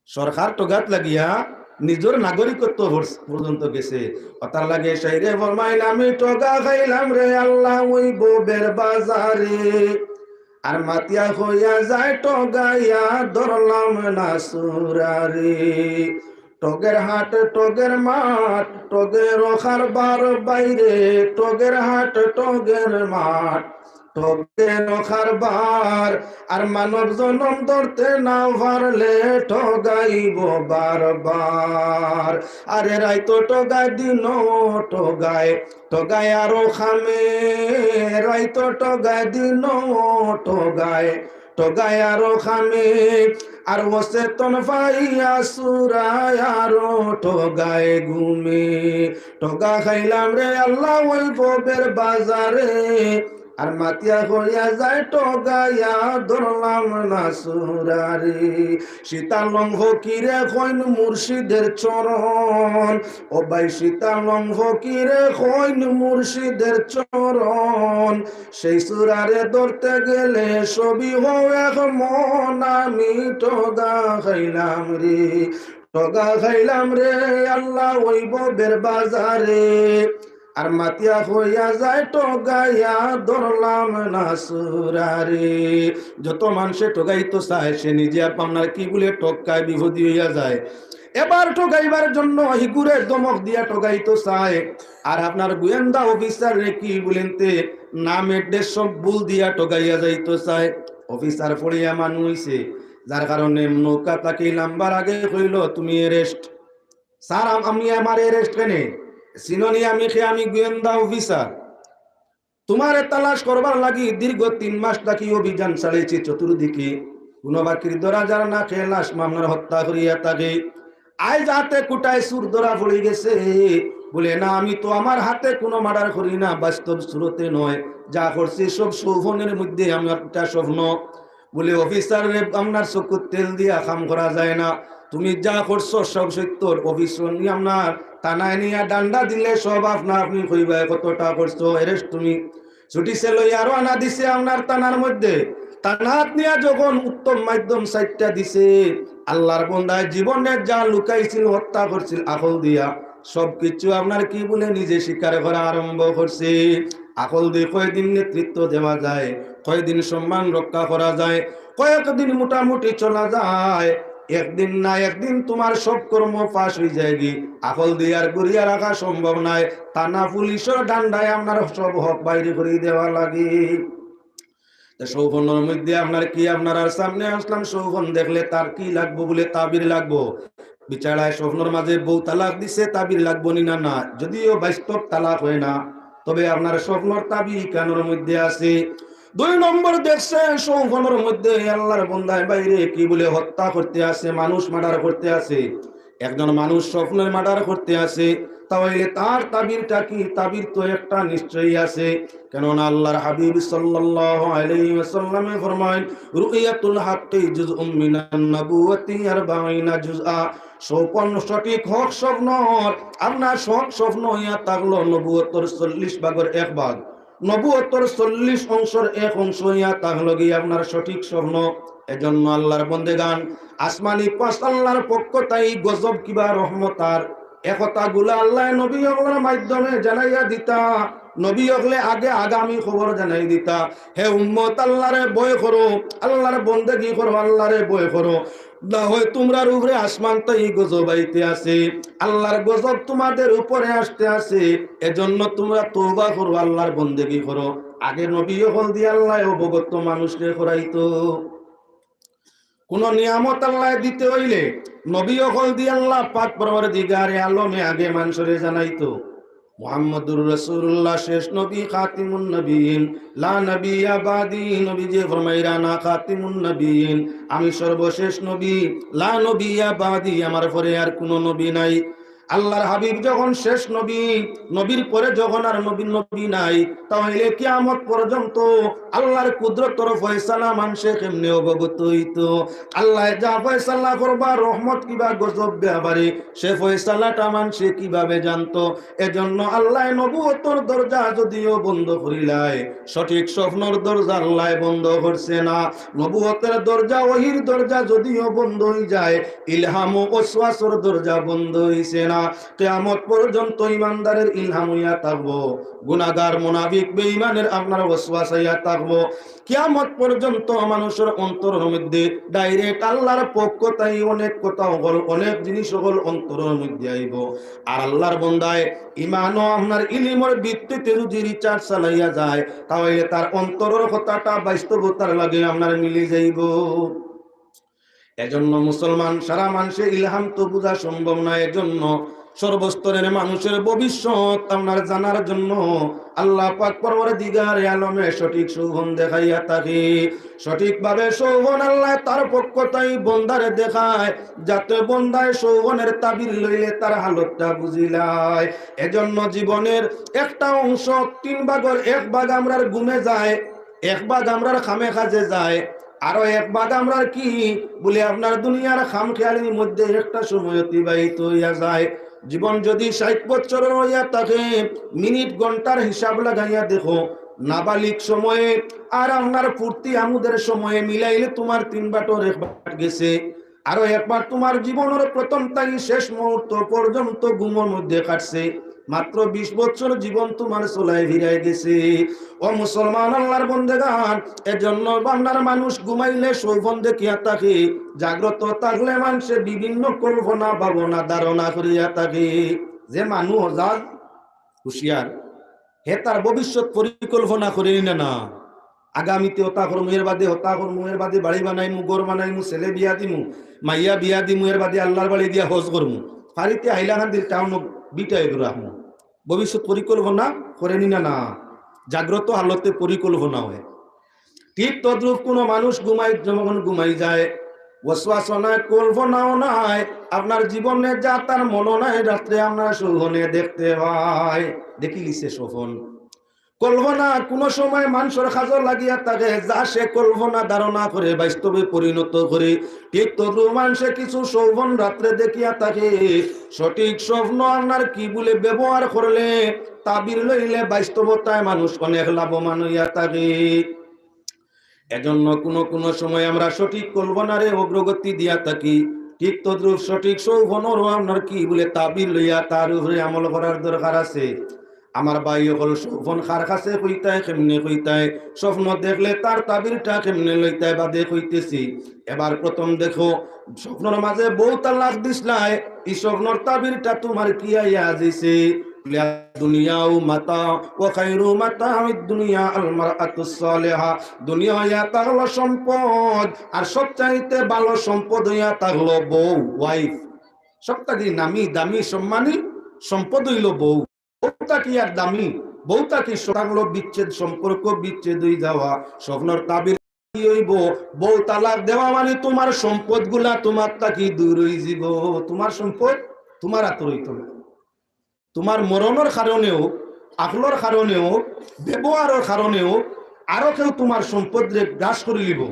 সরকার ঠগাত লাগিয়া নিজের নাগরিকত্ব পর-, পর্যন্ত গেছে। অতার লাগি শাইরে ফরমাইল, "আমি ঠগা খাইলাম রে আল্লাহ ওই ববের বাজারে, আর মাতিয়া হইয়া যায় ঠগাইয়া ধরলাম না সুরারে।" ঠগের হাট, ঠগের মাঠ, ঠগের কারবার বাইরে, ঠগের হাট, ঠগের মাঠ, ঠগের কারবার। আর মানব জনম ধরতে না পারলে ঠগাইব বারবার। আরে রাইতো ঠগায়, দিনও ঠগায়, ঠগায় আরো খামে। রাইতো ঠগায়, দিনও ঠগায়, ঠগায় আরো খামে। আর অচেতন পাইয়া সুরায় আরো ঠগায় ঘুমে। ঠগা খাইলাম রে আল্লাহ ওই ববের বাজারে, আর মাতিয়া হইয়া যায় ঠগাইয়া ধরলাম না সুরারে। সীতালং ফকিরে কইন মুর্শিদের চরণ, ও ভাই সীতালং ফকিরে কইন মুর্শিদের চরণ। সেই সুরারে ধরতে গেলে সবই হও এক মন, আমি ঠগা খাইলাম রে, ঠগা খাইলাম রে আল্লাহ ওই ববের বাজারে। আর মাতিয়া হইয়া যায় ঠগাইয়া ধরলাম না সুরারে। যত মানষে ঠগাইতো চায়, সে নিজে আপনার কি বলে ঠগায় বিপদী হইয়া যায়। এবার ঠগাইবার জন্য হিগুরে ধমক দিয়া ঠগাইতো চায়, আর আপনার গোয়েন্দা অফিসাররে কি বলেনতে নাম অ্যাড্রেস সব ভুল দিয়া ঠগাইয়া যাইতো চায়। অফিসার পড়িয়া মানু হইছে, যার কারণে নৌকা তাকে লাম্বার আগে কইল, "তুমি অ্যারেস্ট।" "স্যার, আম-, আমি আমার অ্যারেস্ট কেনে? চিননি আমি খে? আমি গোয়েন্দা অফিসার।" তোমারে তালাশ করবার লাগি দীর্ঘ তিন মাস থাকি অভিযান চালাইছি চতুর্দিকে। কোনো বাকির ধরা যার না, খে লাশ মামলার হত্যা করিয়া থাকে। আইজ হাতে কুটায় চুর ধরা পড়ি গেছে। বলে, "না, আমি তো আমার হাতে কোনো মার্ডার করি না, বাস্তব সুরতে নয়। যা করছি সব স্বপ্নের মধ্যে, আমার একটা স্বপ্ন।" বলে, "অফিসার রে, আপনার চকুত তেল দিয়া কাম করা যায় না। তুমি যা করছো সব সত্য। অফিস নিয়া আপনার থানায় নিয়া ডান্ডা দিলে সব আপনা আপনি কইবায় কতটা করছো, অ্যারেস্ট তুমি।" ছুটি সে লইয়া রওনা দিছে আপনার থানার মধ্যে। থানাত নিয়া যখন উত্তম মাধ্যম সাইটটা দিছে, আল্লাহর বন্দায় জীবনে যা লুকাইছিল, হত্যা করছিল, আকল দিয়া সব কিছু আপনার কি বলে নিজে স্বীকার করা আরম্ভ করছে। আকল দিয়ে কয়দিন নেতৃত্ব দেওয়া যায়, কয়দিন সম্মান রক্ষা করা যায়, কয়েকদিন মোটামুটি চলা যায়। একদিন না একদিন তোমার সব কর্ম ফাঁস হয়ে যায়গি। আকল দিয়ে আর ঘুরিয়া রাখা সম্ভব নয়। থানা পুলিশের ডান্ডায় আপনার সব হক বাইরে করে দেওয়া লাগে। তো সৌফনর মধ্যে আপনার কি, আপনার আর সামনে আসলাম, সৌফন দেখলে তার কি লাগবো বলে তাবির লাগবো। বিচারায় স্বপ্নর মাঝে বউ তালাক দিছে, তাবির লাগবো নি না? না। যদিও বাস্তব তালাক হয় না, তবে আপনার স্বপ্নর তাবির কানর মধ্যে আছে। দুই নম্বর দেখছে, স্বপ্নর মধ্যে আল্লাহর বন্দায় বাইরে কি বলে হত্যা করতে আছে, মানুষ মার্ডার করতে আছে। একজন মানুষ স্বপ্নে মার্ডার করতে আছে, তাহলে তার তাবিরটা কি? তাবির তো একটা নিশ্চয়ই আছে। কেননা আল্লাহর হাবিব সাল্লাল্লাহু আলাইহি ওয়াসাল্লামে ফরমায়, "রুইয়াতুল হাক্কি জুজউম মিনান নাবুওয়াতি আরবাঈনা জুজআ।" স্বপন, সঠিক হক স্বপ্ন, আপনার হক স্বপ্ন হইয়া থাকলো নবুয়তর চল্লিশ ভাগর এক ভাগ, নবুয়তর চল্লিশ অংশর এক অংশ হইয়া থাকলো গিয়া আপনার সঠিক স্বপ্ন। এজন্য আল্লাহর বন্দেগান, আসমানি পাঁচ আল্লাহর পক্ষ তাই গজব কিবা রহমত আর এ কথাগুলা আল্লাহ নবী অকলর মাধ্যমে জানাইয়া দিতা। নবী অকলে আগে আগামী খবর জানাই দিতা, "হে উম্মত, আল্লাহরে ভয় করো, আল্লাহর বন্দেগি করো, আল্লাহরে ভয় করো, না হয় তোমরার উপরে আসমান তাই গজব আইতে আছে, আল্লাহর গজব তোমাদের উপরে আসতে আছে, এজন্য তোমরা তওবা করো, আল্লাহর বন্দেগি করো।" আগে নবী অকল দিয়ে আল্লাহ অবগত মানুষরে করাইতো। কোন নিয়ামত আল্লাহ দিতে হইলে নবী অকল দি আল্লাহ পাক পরওয়ারদিগারে আলমে আগে মানুষরে জানাইতো। মুহাম্মদুর রাসূলুল্লাহ শেষ নবী, খাতিমুন নবীন, লা নবিয়্যা বাদি, নবীজি ফরমাইরা না খাতিমুন নবীন, আমি সর্বশেষ নবী, লা নবিয়্যা বাদি, আমার পরে আর কোনো নবী নাই। আল্লাহর হাবিব যখন শেষ নবী, নবীর পরে যখন আর নবী, নবী নাই, তাহলে কিয়ামত পর্যন্ত আল্লাহর কুদরতর ফয়সালা মানষে কেমনে অবগত হইতো? আল্লাহ যা ফয়সালা করবা, রহমত কিবা গজব ব্যাপারে, সে ফয়সালাটা মানষে কিভাবে জানতো? এজন্য আল্লাহ নবুয়তর দরজা যদিও বন্ধ করিলায়, সঠিক স্বপ্নর দরজা আল্লাহ বন্ধ করছে না। নবুয়তের দরজা, ওহির দরজা যদিও বন্ধ হয়ে যায়, ইলহাম ও ওয়াসওয়াসর দরজা বন্ধ হইছে না। কিয়ামত পর্যন্ত ইমানদারের ইলহাম হইয়া থাকবো, গুনাহগার, মুনাফিক, বেঈমানের আপনার ওয়াসওয়াসা হইয়া থাকবো। কিয়ামত পর্যন্ত মানুষের অন্তরের মধ্যে direct আল্লাহর পক্ষ তাই অনেক কথা হল, অনেক জিনিস হল অন্তরের মধ্যে আইব। আর আল্লাহর বন্দায় ইমান ও আপনার ইলিমর ভিত্তিতে যদি research চালাইয়া যায়, তাহলে তার অন্তরের কথাটা বাস্তবতার লগে আপনার মিলি যাইব। এজন্য মুসলমান সারা মানষে ইলহাম তো বুঝা সম্ভব না, এজন্য সর্বস্তরের মানুষের ভবিষ্যৎ আপনার জানার জন্য আল্লাহ পাক পরওয়ারদিগারে আলমে সঠিক সৌবন দেখাইয়া থাকে। সঠিকভাবে সৌবন আল্লাহ তার পক্ষ তাই বন্দারে দেখায়, যাতে বন্দায় সৌবনের তাবির লইলে তার হালতটা বুঝিলায়। এজন্য জীবনের একটা অংশ, তিন ভাগর এক ভাগ আমরার ঘুমে যায়, এক ভাগ আমরার কামে কাজে যায়, আরো এক ভাগ আমরার কি বলে আপনার দুনিয়ার খাম খেয়ালির মধ্যে একটা সময় অতিবাহিত হইয়া যায়। জীবন যদি ষাট বছরের হইয়া থাকে, মিনিট ঘন্টার হিসাব লাগাইয়া দেখো, নাবালিগ সময়ে আর আপনার ফুর্তি আমোদের সময়ে মিলাইলে তোমার তিন বাটর এক বাট গেছে। আরো একবার তোমার জীবনের প্রথম থাকি শেষ মুহূর্ত পর্যন্ত ঘুমের মধ্যে কাটছে। মাত্র বিশ বছর জীবন তোমার চলায় ফিরায় গেছে। ও মুসলমান, আল্লাহর বন্দেগান, এজন্য বান্দার মানুষ ঘুমাইলে সৌবন দেখিয়া থাকে, জাগ্রত থাকলে মানষে বিভিন্ন কল্পনা ভাবনা ধারণা করিয়া থাকে। যে মানুষ অজাগ, হুঁশিয়ার, হে তার ভবিষ্যৎ পরিকল্পনা করে নি না, না, আগামীতে হতা করমু, এর বাদে হতা করমু, এর বাদে বাড়ি বানাইমু, ঘর বানাইমু, ছেলে বিয়া দিমু, মাইয়া বিয়া দিমু, এর বাদে আল্লাহর বাড়ি দিয়া হজ করমু, ফারিতে হাইলাকান্দির টাউন বিটা এগুলো রাখমু। ভবিষ্যৎ পরিকল্পনা করে নি না, না, জাগ্রত হালতে পরিকল্পনা হয়। ঠিক তদ্রূপ কোনো মানুষ ঘুমাই, যখন ঘুমাই যায়, ওয়াসওয়াসা নাই, কল্পনাও নাই, আপনার জীবনে যা তার মনো নাই, রাত্রে আপনার সৌবনে দেখতে পায়, দেখি লিছে স্বপন। কল্পনা কোনো সময় মানষর কাজো লাগিয়া থাকে, যা সে কল্পনা ধারণা করে বাস্তবে পরিণত করে। ঠিক তদ্রূপ মানষে কিছু স্বপন রাত্রে দেখিয়া থাকে, সঠিক স্বপ্ন আপনার কি বলে ব্যবহার করলে, তাবির লইলে বাস্তবতায় মানুষ অনেক লাভবান হইয়া থাকে। এজন্য কোনো কোনো সময় আমরা সঠিক কল্পনারে অগ্রগতি দিয়া থাকি, ঠিক তদ্রূপ সঠিক স্বপনরও আপনার কি বলে তাবির লইয়া তার উপরে আমল করার দরকার আছে। আমার ভাই অকল, স্বপন কার কাছে কইতায়, কেমনে কইতায়, স্বপ্ন দেখলে তার তাবিরটা কেমনে লইতায় বাদে কইতেছি। এবার প্রথম দেখো, স্বপ্নর মাঝে বউ তালাক দিছলায়, ই স্বপ্নর তাবিরটা তোমার কি আইয়া আজিছে? দুনিয়াউ মাতা ওয়া খায়রু মাতাউদ দুনিয়া আল মারআতুস সালিহা। দুনিয়া হইয়া থাকলো সম্পদ, আর সবচাইতে ভালো সম্পদ হইয়া থাকলো বউ, ওয়াইফ। সব থাকি নামি দামি সম্মানী সম্পদ অইলো বউ। বউ থাকি আর দামি, বউ থাকি সকাল বিচ্ছেদ, সম্পর্ক বিচ্ছেদ অই যাওয়া, স্বপ্নর তাবির কি অইবো? বউ তালাক দেওয়া মানে তুমার সম্পদগুলা তুমার থাকি দূর অই যিবো। তুমার সম্পদ তুমার আতো রইতো না। তুমার মরণর কারণেও, আকলর কারণেও, ব্যবহারর কারণেও আরো কেউ তুমার সম্পদরে গ্রাস করি লিবো,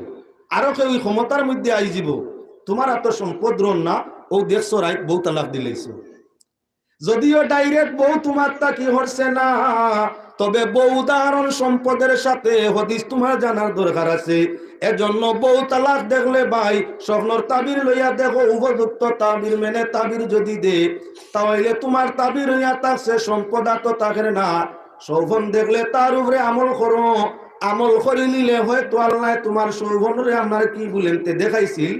আরো কেউ ই ক্ষমতার মধ্যে আই যিবো। তুমার আতো সম্পদ রইন না। অউ দেখছো, রাইত বউ তালাক দিলাইছো। যদিও direct বউ তুমার থাকি হরছে না, তবে বউ উদাহরণ সম্পদের সাথে হদিস তুমার জানার দরকার আছে। এজন্য বউ তালাক দেখলে ভাই, স্বপ্নর তাবির লইয়া দেখো, উপযুক্ত তাবির মেনে তাবির যদি দে, তাইলে তুমার তাবির অইয়া থাকছে, সম্পদ আতো থাকের না। সৌফন দেখলে তার উপরে আমল করো, আমল করি নিলে হয়তো আল্লায় তুমার সৌফনরে আপনার কি বুলেনতে দেখাইছিল,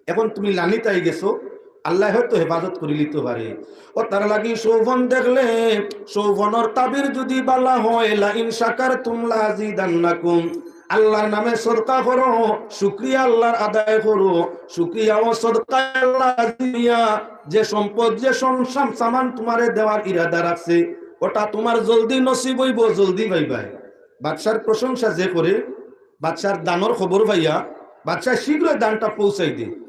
এখন তুমি লানিত আই গেছো, আল্লায় হয়তো হেফাজত করি লিতো পারে। অউ তার লাগি সৌফন দেখলে, সৌফনর তাবির যদি বালা হয়, "লা ইন শাকারতুম লা আজিদান্নাকুম", আল্লার নামে সদকা করো, শুকরিয়া আল্লার আদায় করো, শুকরিয়া ও সদকা আল্লার রাজি অইয়া যে সম্পদ, যে সম-, সাম-, সামান তুমারে দেওয়ার ইরাদা রাখছে, অটা তুমার জলদি নসিব অইবো, জলদি পাইবায়। বাদশার প্রশংসা যে করে, বাদশার দানর খবর পাইয়া বাদশা শীঘ্রই দানটা পৌঁছাই দে।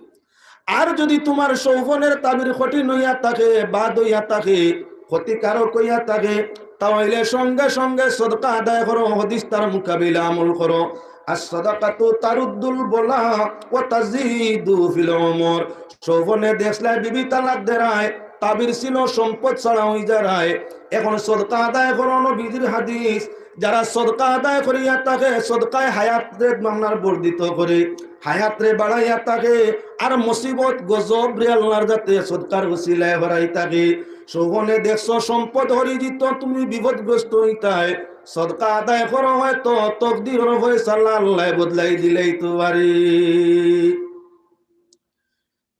আর যদি তুমার সৌফনের তাবির কঠিন অইয়া থাকে, বাদ অইয়া থাকে, ক্ষতিকারক অইয়া থাকে, তাইলে সঙ্গে সঙ্গে সদকা আদায় করো, হদিস তার মোকাবিলা আমল করো। আর সদকাতু তারুদ্দুল বলা ও তাজিদু ফিল উমর। সৌফনে দেখছলায় বিবি তালাক দেরায়, তাবির ছিল সম্পদ ছাড়া অই যারায়। এখন সদকা আদায় করো, নবীজির হাদিস, যারা সদকা আদায় করিয়া থাকে, সদকায় হায়াতরে আপনার বর্ধিত করে, হায়াতরে বাড়াইয়া থাকে, আর মুসিবত গজবরে আল্লার যাতে সদকার উসিলায় হরাই থাকে। সৌফনে দেখছো সম্পদ হরি যিতো, তুমি বিপদগ্রস্ত অইতায়, সদকা আদায় করো, হয়তো তকদিরর ফয়সালা আল্লায় বদলাই দিলাইতো পারে।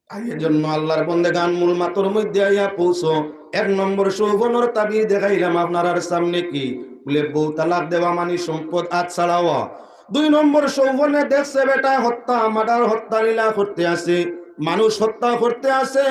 আর এর জন্য আল্লার বন্দেগান মূল মাতর মধ্যে আইয়া পৌঁছো। এক নম্বর সৌফনর তাবির দেখাইলাম আপনারার সামনে কি? বুলে বউ তালাক দেওয়া মানে সম্পদ আত ছাড়াওয়া। দুই নম্বর সৌফনে দেখছে বেটায় হত্যা, মার্ডার, হত্যা লীলা করতে আছে, মানুষ হত্যা করতে আছে,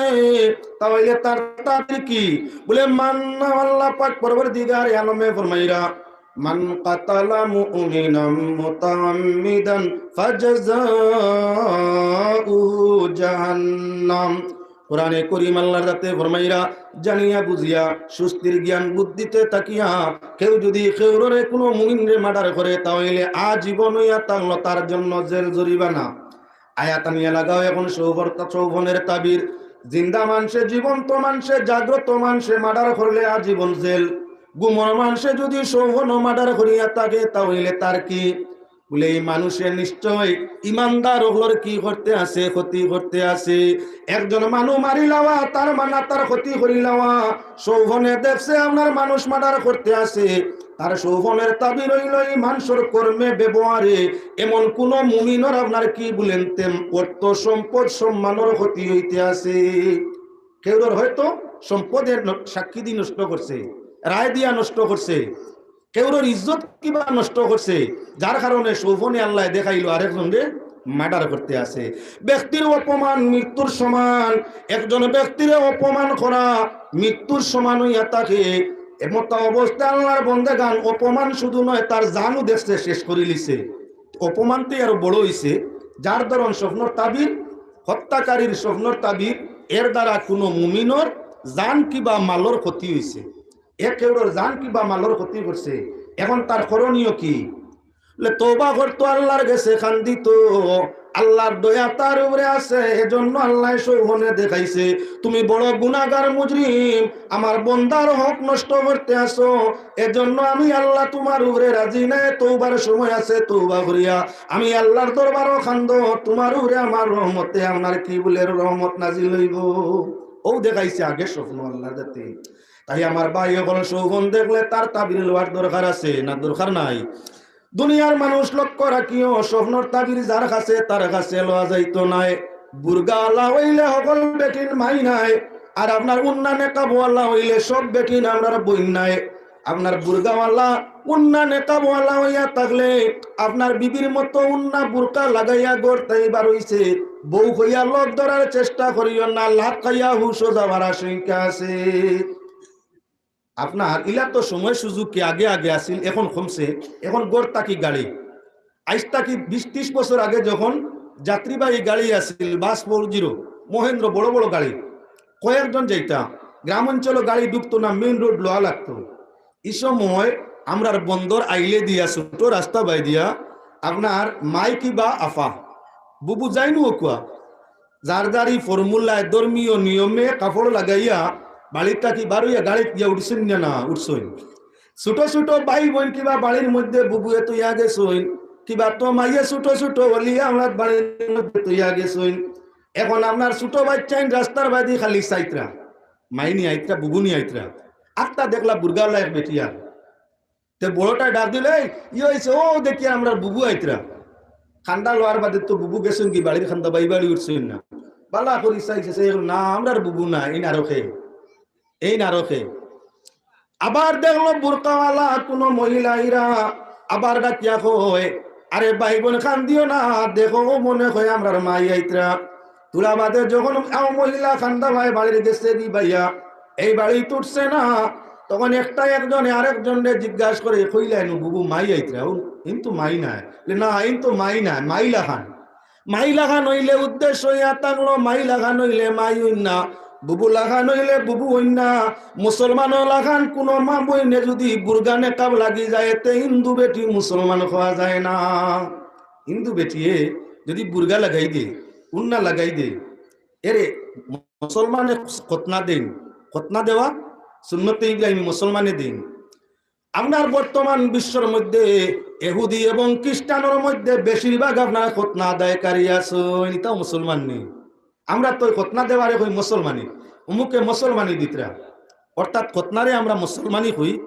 তাইলে তার তাবির কি? বুলে মান, আল্লাহ পাক পরওয়ারদিগারে আলমে ফরমাইরা, মান কাতালা মুমিনাম মুতাআম্মিদান ফাজাযাউহু জাহান্নাম। কোরআনে করিম আল্লার যাতে ফরমাইরা, জানিয়া বুঝিয়া, সুস্থির জ্ঞান বুদ্ধিতে থাকিয়া, কেউ যদি কেউররে কুনু মুমিনরে মার্ডার করে, তাইলে আজীবন অইয়া থাকলো তার জন্য জেল জরিমানা। আয়াত আনিয়া লাগাও এখন সৌফর-, সৌফনের তাবির। জিন্দা মানষে, জীবন্ত মানষে, জাগ্রত মানষে মার্ডার করলে আজীবন জেল। ঘুমর মানষে যদি সৌফনও মার্ডার করিয়া থাকে, তাইলে তার কি? বুলে, এই মানুষে নিশ্চয় ইমানদার অকলর কি করতে আছে? ক্ষতি করতে আছে। একজন মানুষ মারিলাওয়া, তার মানে তার ক্ষতি করিলাওয়া। সৌফনে দেখছে আপনার মানুষ মার্ডার করতে আছে, তার সৌফনের তাবির অইলো এই মানষর কর্মে ব্যবহারে এমন কুনু মুমিনর আপনার কি বুলেন তেম অর্থ সম্পদ সম্মানর ক্ষতি অইতে আছে। কেউরর হয়তো সম্পদে ন-, সাক্ষী দি নষ্ট করছে, রায় দিয়া নষ্ট করছে, কেউরর ইজ্জত কিবা নষ্ট করছে, যার কারণে সৌফনে আল্লায় দেখাইলো আরেকজনরে মার্ডার করতে আছে। ব্যক্তির অপমান মৃত্যুর সমান, একজন ব্যক্তিরে অপমান করা মৃত্যুর সমান অইয়া থাকে। এমতা অবস্থায় আল্লার বন্দেগান অপমান শুধু নয়, তার জানও দেখছে শেষ করিলিছে। অপমান তো আরো বড় অইছে, যার ধরন স্বপ্নর তাবির, হত্যাকারীর স্বপ্নর তাবির, এর দ্বারা কুনু মুমিনর জান কিবা মালর ক্ষতি অইছে। এ কেউরর জান কিবা মালর ক্ষতি করছে, এখন তার করণীয় কি? বুলে, তওবা করতো, আল্লার গেছে কান্দিতো, আল্লার দয়া তার উপরে আছে, এজন্য আল্লায় সৌফনে দেখাইছে, তুমি বড় গুনাগার মুজরিম, আমার বন্দার হক নষ্ট করতে আছো, এজন্য আমি আল্লা তুমার উপরে রাজি নায়, তওবার সময় আছে, তওবা করিয়া আমি আল্লার দরবারো কান্দো, তুমার উপরে আমার রহমতে আপনার কি বুলে রহমত নাজিল অইবো। অউ দেখাইছে আগে স্বপ্ন আল্লার যাতে। তাই আমার ভাই অকল, সৌফন দেখলে তার তাবির লওয়ার দরকার আছে না দরকার নাই? দুনিয়ার মানুষ লক্ষ্য রাখিও, স্বপ্নর তাবির যার কাছে, তার কাছে লওয়া যাইতো নায়। বুরগাআলা অইলে হকল বেটিন মাই নায়, আর আপনার উন্না নেকাবআলা অইলে সব বেটিন আমরার বইন নায়। আপনার বুরকাওয়ালা, উন্না নেকাবওয়ালা অইয়া থাকলে, আপনার বিবির মতো উন্না বুরকা লাগাইয়া ঘর থাকি বার অইছে, বউ কইয়া লগ ধরার চেষ্টা করিও না, লাত খাইয়া হুশো যাওয়ার আশঙ্কা আছে। আপনার ইলা তো সময় সুযোগ কি আগে আগে আছিল, এখন কমছে, এখন ঘর থাকি গাড়ি। আইজ থাকি বিশ ত্রিশ বছর আগে যখন যাত্রীবাহী গাড়ি আছিল, বাস ফোর জিরো, মহেন্দ্র, বড় বড় গাড়ি, কয়েকজন যাইতা, গ্রাম অঞ্চলো গাড়ি ঢুকতো না, মেইন রোড লওয়া লাগতো। ই সময় আমরার বন্দর আইলে দিয়া, ছোট রাস্তা বায় দিয়া, আপনার মাই কিবা আফা, বুবু যাইনু অকুয়া, যার যারই ফর্মুলায়, ধর্মীয় নিয়মে কাপড় লাগাইয়া বাড়ি থাকি বার অইয়া গাড়িত গিয়া উঠছইন না, না উঠছইন। ছোট ছোট ভাই বইন কিবা বাড়ির মধ্যে বুবুয়ে থইয়া গেছইন, কিবা তো মাইয়ে ছোট ছোট অলিয়া আমরার বাড়ির মধ্যে থইয়া গেছইন। এখন আপনার ছোট বাইচ্চাইন রাস্তার বায়দি খালি চাইতরা, মাই নি আইতরা, বুবু নি আইতরা। আখতা দেখলা বুরকাওয়ালা এক বেটিয়ে। তে বড়টায় ডাক দিল, "এই, ই অইছে, অউ দেখি আমরার বুবু আইতরা।" কান্দা লওয়ার বাদে তো বুবু গেছইন গি বাড়ির কান্দা, বায় বাড়ি উঠছইন না। বালা করি চাইছে, চাই, না, আমরার বুবু না, এইন আরো কে, এইন আরো কে। আবার দেখলো বুরকাওয়ালা কুনু মহিলা আইরা, আবার ডাকিয়া কয়, "আরে ভাই বইন কান্দিও না, দেখো মনে কয় আমরার মাই আইতরা।" তুলা বাদে যখন অউ মহিলা কান্দা বায় বাড়ির গেছে গি বাইয়া, এই বাড়িত উঠছে না, তখন একটা একজনে আরেকজনরে জিজ্ঞাস করে, "কইলায় নু বুবু মাই আইতরা, অউ, এইন তো মাই নায়।" বলে, "না, এইন তো মাই নায়, মাই লাখান।" মাই লাখান অইলে উদ্দেশ্য অইয়া থাকলো, মাই লাখান অইলে মাই অইন না, বুবু লাখান অইলে বুবু অইন না। মুসলমানর লাখান কুনু মা বইনে যুদি বুরকা নেকাব লাগি যায়, তে হিন্দু বেটি মুসলমান কওয়া যায় না। হিন্দু বেটিয়ে যুদি বুরকা লাগাই দে, উন্না লাগাই দে, এরে মুসলমানে খতনা দেইন, খতনা দেওয়া সুন্নতে ইব্রাহিমী মুসলমানে দেইন। আপনার বর্তমান বিশ্বর মধ্যে এহুদি এবং খ্রিস্টানর মধ্যে বেশিরভাগ আপনার খতনা আদায়কারী আছইন, ইতাও মুসলমান নি। আমরা তো খতনা দেওয়ারে কই মুসলমানি, অমুকে মুসলমানি দিতরা, অর্থাৎ খতনারে আমরা মুসলমানি কই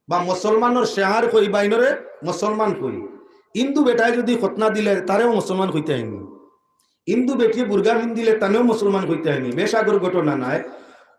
বা মুসলমানর শেহার কই, বাইনরে মুসলমান কই। হিন্দু বেটায় যুদি খতনা দিলে তারেও মুসলমান কইতায় নি। হিন্দু বেটিয়ে বুরকা পিন্দিলে তানেও মুসলমান কইতায় নি, বেশ আগর ঘটনা নায়।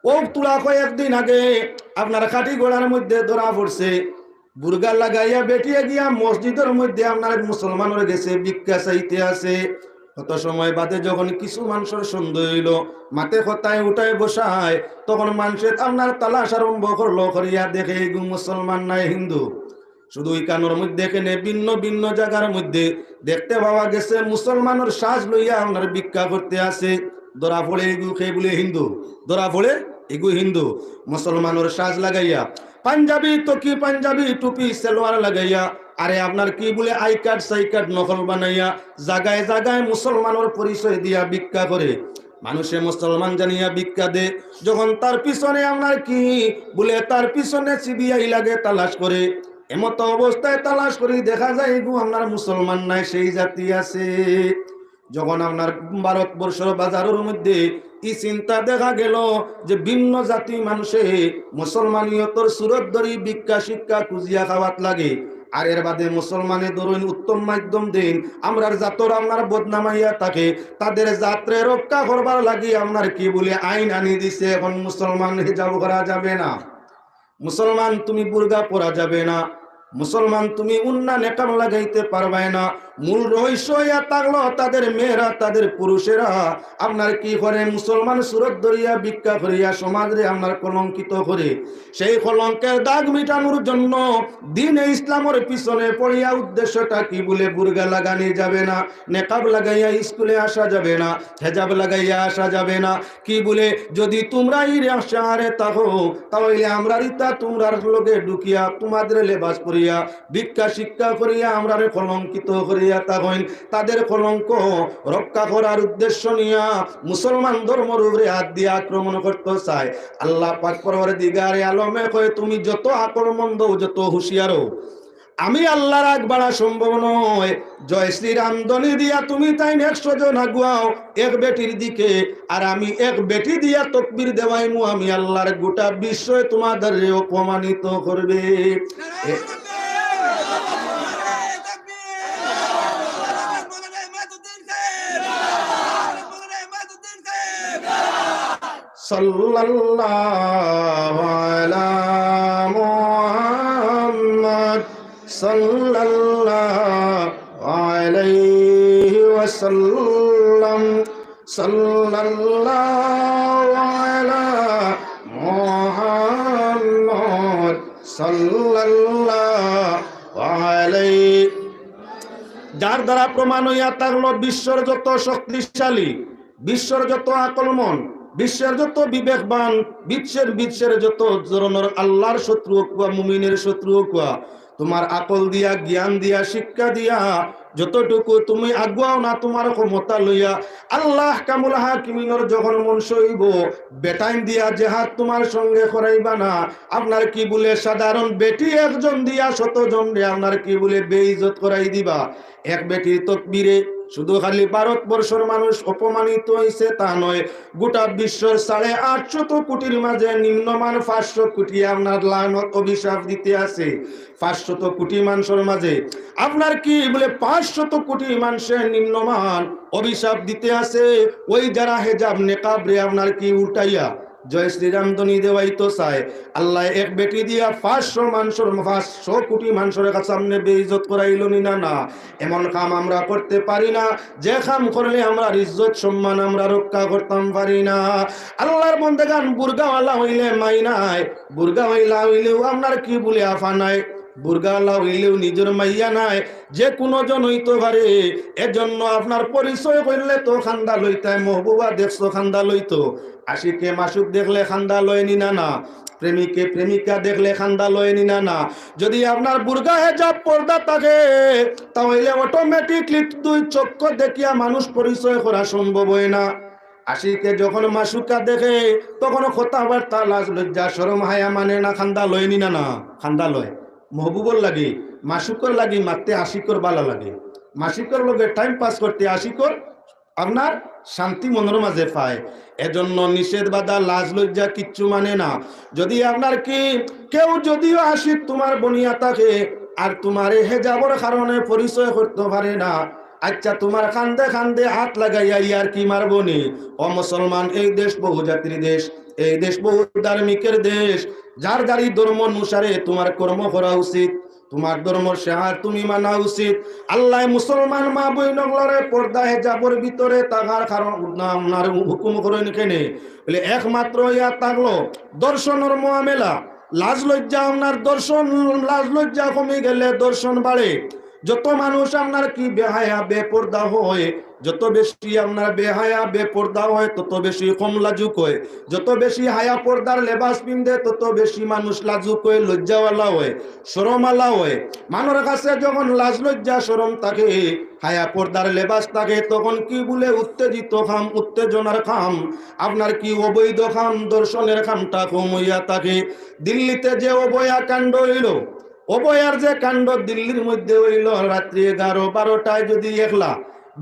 অউ তুলা কয়েকদিন আগে আপনার কাটিগড়ার মধ্যে ধরা পড়ছে, বুরকা লাগাইয়া বেটিয়ে গিয়া মসজিদর মধ্যে আপনার মুসলমানর গেছে ভিক্ষা চাইতে আছে। কত সময় বাদে যখন কিছু মানষর সন্দেহ অইলো, মাতে কথায় উঠায় বসায়, তখন মানষে আপনার তালাশ আরম্ভ করলো, করিয়া দেখে এগু মুসলমান নায় হিন্দু। শুধু ইখানর মধ্যে কেনে ভিন্ন ভিন্ন জাগার মধ্যে দেখতে পাওয়া গেছে মুসলমানর সাজ লইয়া আপনার ভিক্ষা করতে আছে। ধরা পড়ে এগু কে বুলে হিন্দু, ধরা পড়ে এগু হিন্দু। মুসলমানর সাজ লাগাইয়া পাঞ্জাবি, টুপি, পাঞ্জাবি, টুপি, সালোয়ার লাগাইয়া, আরে আপনার কি বুলে আই কার্ড, সাই কার্ড নকল বানাইয়া জাগায় জাগায় মুসলমানর পরিচয় দিয়া ভিক্ষা করে। মানষে মুসলমান জানিয়া ভিক্ষা দে, যখন তার পিছনে আপনার কি বুলে, তার পিছনে সিবিআই লাগে, তালাশ করে। এমতো অবস্থায় তালাশ করি দেখা যায়, এগু আপনার মুসলমান নায়, সেই জাতি আছে। যখন আপনার ভারতবর্ষর বাজারর মধ্যে ই চিন্তা দেখা গেল যে ভিন্ন জাতি মানষে মুসলমানিয়তর সুরত ধরি ভিক্ষা শিক্ষা খুঁজিয়া খাওয়াত লাগে, আর এর বাদে মুসলমানে ধরইন উত্তম মাধ্যম দেইন, আমরার জাতর আপনার বদনাম অইয়া থাকে, তাদের জাতরে রক্ষা করবার লাগি আপনার কি বুলে আইন আনি দিছে, এখন মুসলমান হিজাব করা যাবে না, মুসলমান তুমি বুরকা পরা যাবে না, মুসলমান তুমি উন্না নেকাব লাগাইতে পারবায় না। মূল রহস্য অইয়া থাকলো তাদের মেয়েরা, তাদের পুরুষেরা আপনার কি করে মুসলমান সুরত ধরিয়া ভিক্ষা করিয়া সমাজরে আপনার কলঙ্কিত করে। সেই কলঙ্কের দাগ মিটানোর জন্য দ্বীনে ইসলামর পিছনে পড়িয়া উদ্দেশ্যটা কি বুলে বুরকা লাগানি যাবে না, নেকাব লাগাইয়া স্কুলে আসা যাবে না, হেজাব লাগাইয়া আসা যাবে না, কি বুলে, যদি তুমরা ই রে-, শেহারে থাকো, তা অইলে আমরার ইতা তুমরার লগে ঢুকিয়া, তুমাদের লেবাস পরিয়া, ভিক্ষা শিক্ষা করিয়া, আমরারে কলঙ্কিত করিয়া থাকইন। তাদের কলঙ্ক রক্ষা করার উদ্দেশ্য নিয়া মুসলমান ধর্মর উপরে হাত দিয়া আক্রমণ করতে চায়। আল্লাহ পাক পরওয়ারদিগারে আলমে কয়, "তুমি যত আকলমন্দ, যত হুঁশিয়ার অও, আমি আল্লাহর আগ বাড়া সম্ভব নয়। জয় শ্রীরাম ধ্বনি দিয়া তুমি তাইন একশো জন আগুয়াও এক বেটির দিকে, আর আমি এক বেটি দিয়া তকবীর দেওয়াইমু, আমি আল্লাহর গোটা বিশ্বয়ে তুমাদেররে অপমানিত করবে।" এ- সাল্লাল্লাহু আলা মুহাম্মাদ। সাল্লাল্লাহু আলাইহি ওয়াসাল্লাম। সাল্লাল্লাহু আলা মুহাম্মদ সাল্লাল্লাহু আলাইহি। যার দ্বারা প্রমাণ হইয়া থাকলো বিশ্বর যত শক্তিশালী, বিশ্বর যত আকলমন, বিশ্বর যত বিবেকবান, বিশ্বর, বিশ্বর যত ধরনর আল্লাহর শত্রু অউক্কা, মুমিনের শত্রু অউক্কা, তুমার আকল দিয়া, জ্ঞান দিয়া, শিক্ষা দিয়া, যতটুকু তুমি আগুয়াও না তুমার ক্ষমতা লইয়া, আল্লাহ কামুল হাকিমিনর যখন মন সইব, বেটাইন দিয়া জেহাদ তুমার সঙ্গে করাইবা না। আপনার কি বুলে সাধারণ বেটি একজন দিয়া শতজনরে আপনার কি বুলে বেইজ্জত করাই দিবা? এক বেটির তকবিরে শুধু খালি ভারতবর্ষর মানুষ অপমানিত হইছে তা নয়, গোটা বিশ্বর সাড়ে আটশত কোটির মাঝে নিম্নমান পাঁচশো কোটি আপনার লানত অভিশাপ দিতে আছে। পাঁচশত কোটি মানুষর মাঝে আপনার কি বুলে পাঁচশত কোটি মানুষে নিম্নমান অভিশাপ দিতে আছে। ওই যারা হেজাব নেকাবরে আপনার কি উল্টাইয়া জয় শ্রীরাম ধ্বনি দেওয়াইতো চায়, আল্লায় এক বেটি দিয়া পাঁচশো মানুষর, পাঁচশো কোটি মানুষর সামনে বেইজ্জত করাইলো নি না? না, এমন কাম আমরা করতে পারি না। যে কাম করলে আমরার ইজ্জত সম্মান আমরা রক্ষা করতাম পারি না। আল্লাহর বন্দেগান, বুরগাওয়ালা হইলে মাই নাই, বুরগাওয়ালা হইলেও আপনার কি বুলে আফা নাই, বুরগাওয়ালা হইলেও নিজর মাইয়া নাই, যে কোনো জন হইতো পারে। এজন্য আপনার পরিচয় করলে তো কান্দা লইতায়, মহবুবা দেখছো কান্দা লইতো, আশিকে মাশুক দেখলে কান্দা লয় নি না? না, প্রেমিকে প্রেমিকা দেখলে কান্দা লয় নি না? না। যদি আপনার বুরগা হেজাব পর্দা থাকে, তাহলে অটোমেটিকলি দুই চক্ষু দেখিয়া মানুষ পরিচয় করা সম্ভব হয় না। আশিকে যখন মাশুকা দেখে, তখন কথাবার্তা লাজ লজ্জা শরম হায়া মানে না, কান্দা লয় নি না? না, কান্দা লয়। মহবুবর লাগি, মাশুকর লাগি মাততে আশিকর বালা লাগে, মাশুকর লগে টাইম পাস করতে আশিকর আপনার শান্তি মনর মাঝে পায়। এজন্য নিষেধ বাধা লাজ লজ্জা কিচ্ছু মানে না। যদি আপনার কি কেউ যদিও আশিক তুমার বনিয়া থাকে আর তুমারে হেজাবর কারণে পরিচয় করতে পারে না, আচ্ছা, তুমার কান্দে কান্দে হাত লাগাইয়া ইয়ার কি মারবো নি? ও মুসলমান, এই দেশ বহু জাতির দেশ, এই দেশ বহু ধার্মিকের দেশ। যার যারই ধর্ম অনুসারে তুমার কর্ম করা উচিত, তুমার ধর্মর শেয়ার তুমি মানা উচিত। আল্লায় মুসলমান মা বইন অকলরে পর্দা হেজাবর ভিতরে থাকার কারণ না, আপনার হুকুম করইন কেনে? বলে একমাত্র ইয়া থাকলো দর্শনর মামলা। লাজ লজ্জা, আপনার দর্শন, লাজ লজ্জা কমে গেলে দর্শন বাড়ে। যত মানুষ আপনার কি বেহায়া বেপর্দা হয়, যত বেশি আপনার বেহায়া বেপর্দা হয়, তত বেশি কম লাজুক হয়। যত বেশি হায়া পর্দার লেবাস পিন্দে, তত বেশি মানুষ লাজুক হয়, লজ্জাওয়ালা হয়, শরমওয়ালা হয়। মানুর কাছে যখন লাজ লজ্জা শরম থাকে, হায়া পর্দার লেবাস থাকে, তখন কি বুলে উত্তেজিত কাম, উত্তেজনার কাম, আপনার কি অবৈধ কাম, দর্শনের কামটা কম হইয়া থাকে। দিল্লিতে যে অবয়া কাণ্ড হইল, অবয়ার যে কাণ্ড দিল্লির মধ্যে হইল, রাত্রি এগারো বারোটায় যদি একলা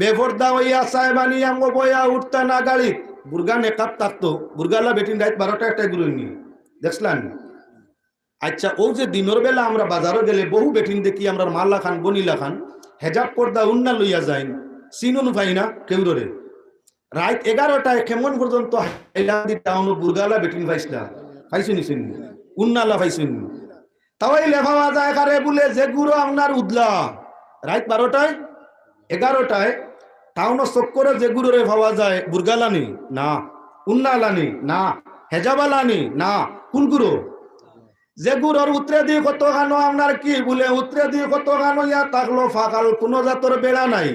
বেপর্দা হইয়া চায় বানিয়া অবয়া উঠতা না গাড়ি, বুরগা নেকাব থাকতো, বুরগালা বেটিন রাত বারোটা একটায় ঘুরইন নি, দেখছলানি? আচ্ছা, অউ যে দিনর বেলা আমরা বাজারো গেলে বহু বেটিন দেখি, আমরার মা লাখান, বইন লাখান, হেজাব পর্দা উন্না লইয়া যাইন, চিনন পাই না কেউররে। রাইত এগারোটায় কেমন পর্যন্ত হাইলাকান্দি টাউনো বুরগালা বেটিন পাইছলা? পাইছইন নি, চিনন নি? উন্নালা পাইছইন নি? তাইলে পাওয়া যায় কারে বুলে যেগুরো আপনার উদলা। রাইত বারোটায়, এগারোটায় টাউনো চক্করে যেগুররে পাওয়া যায়, বুরগালা নি? না। উন্নালা নি? না। হেজাবালা নি? না। কুনগুরো? যেগুরর উতরেদি কতখানো আপনার কি বুলে, উতরেদি কতখানো ইয়া থাকলো ফাকাল, কুনু জাতর বেড়া নাই।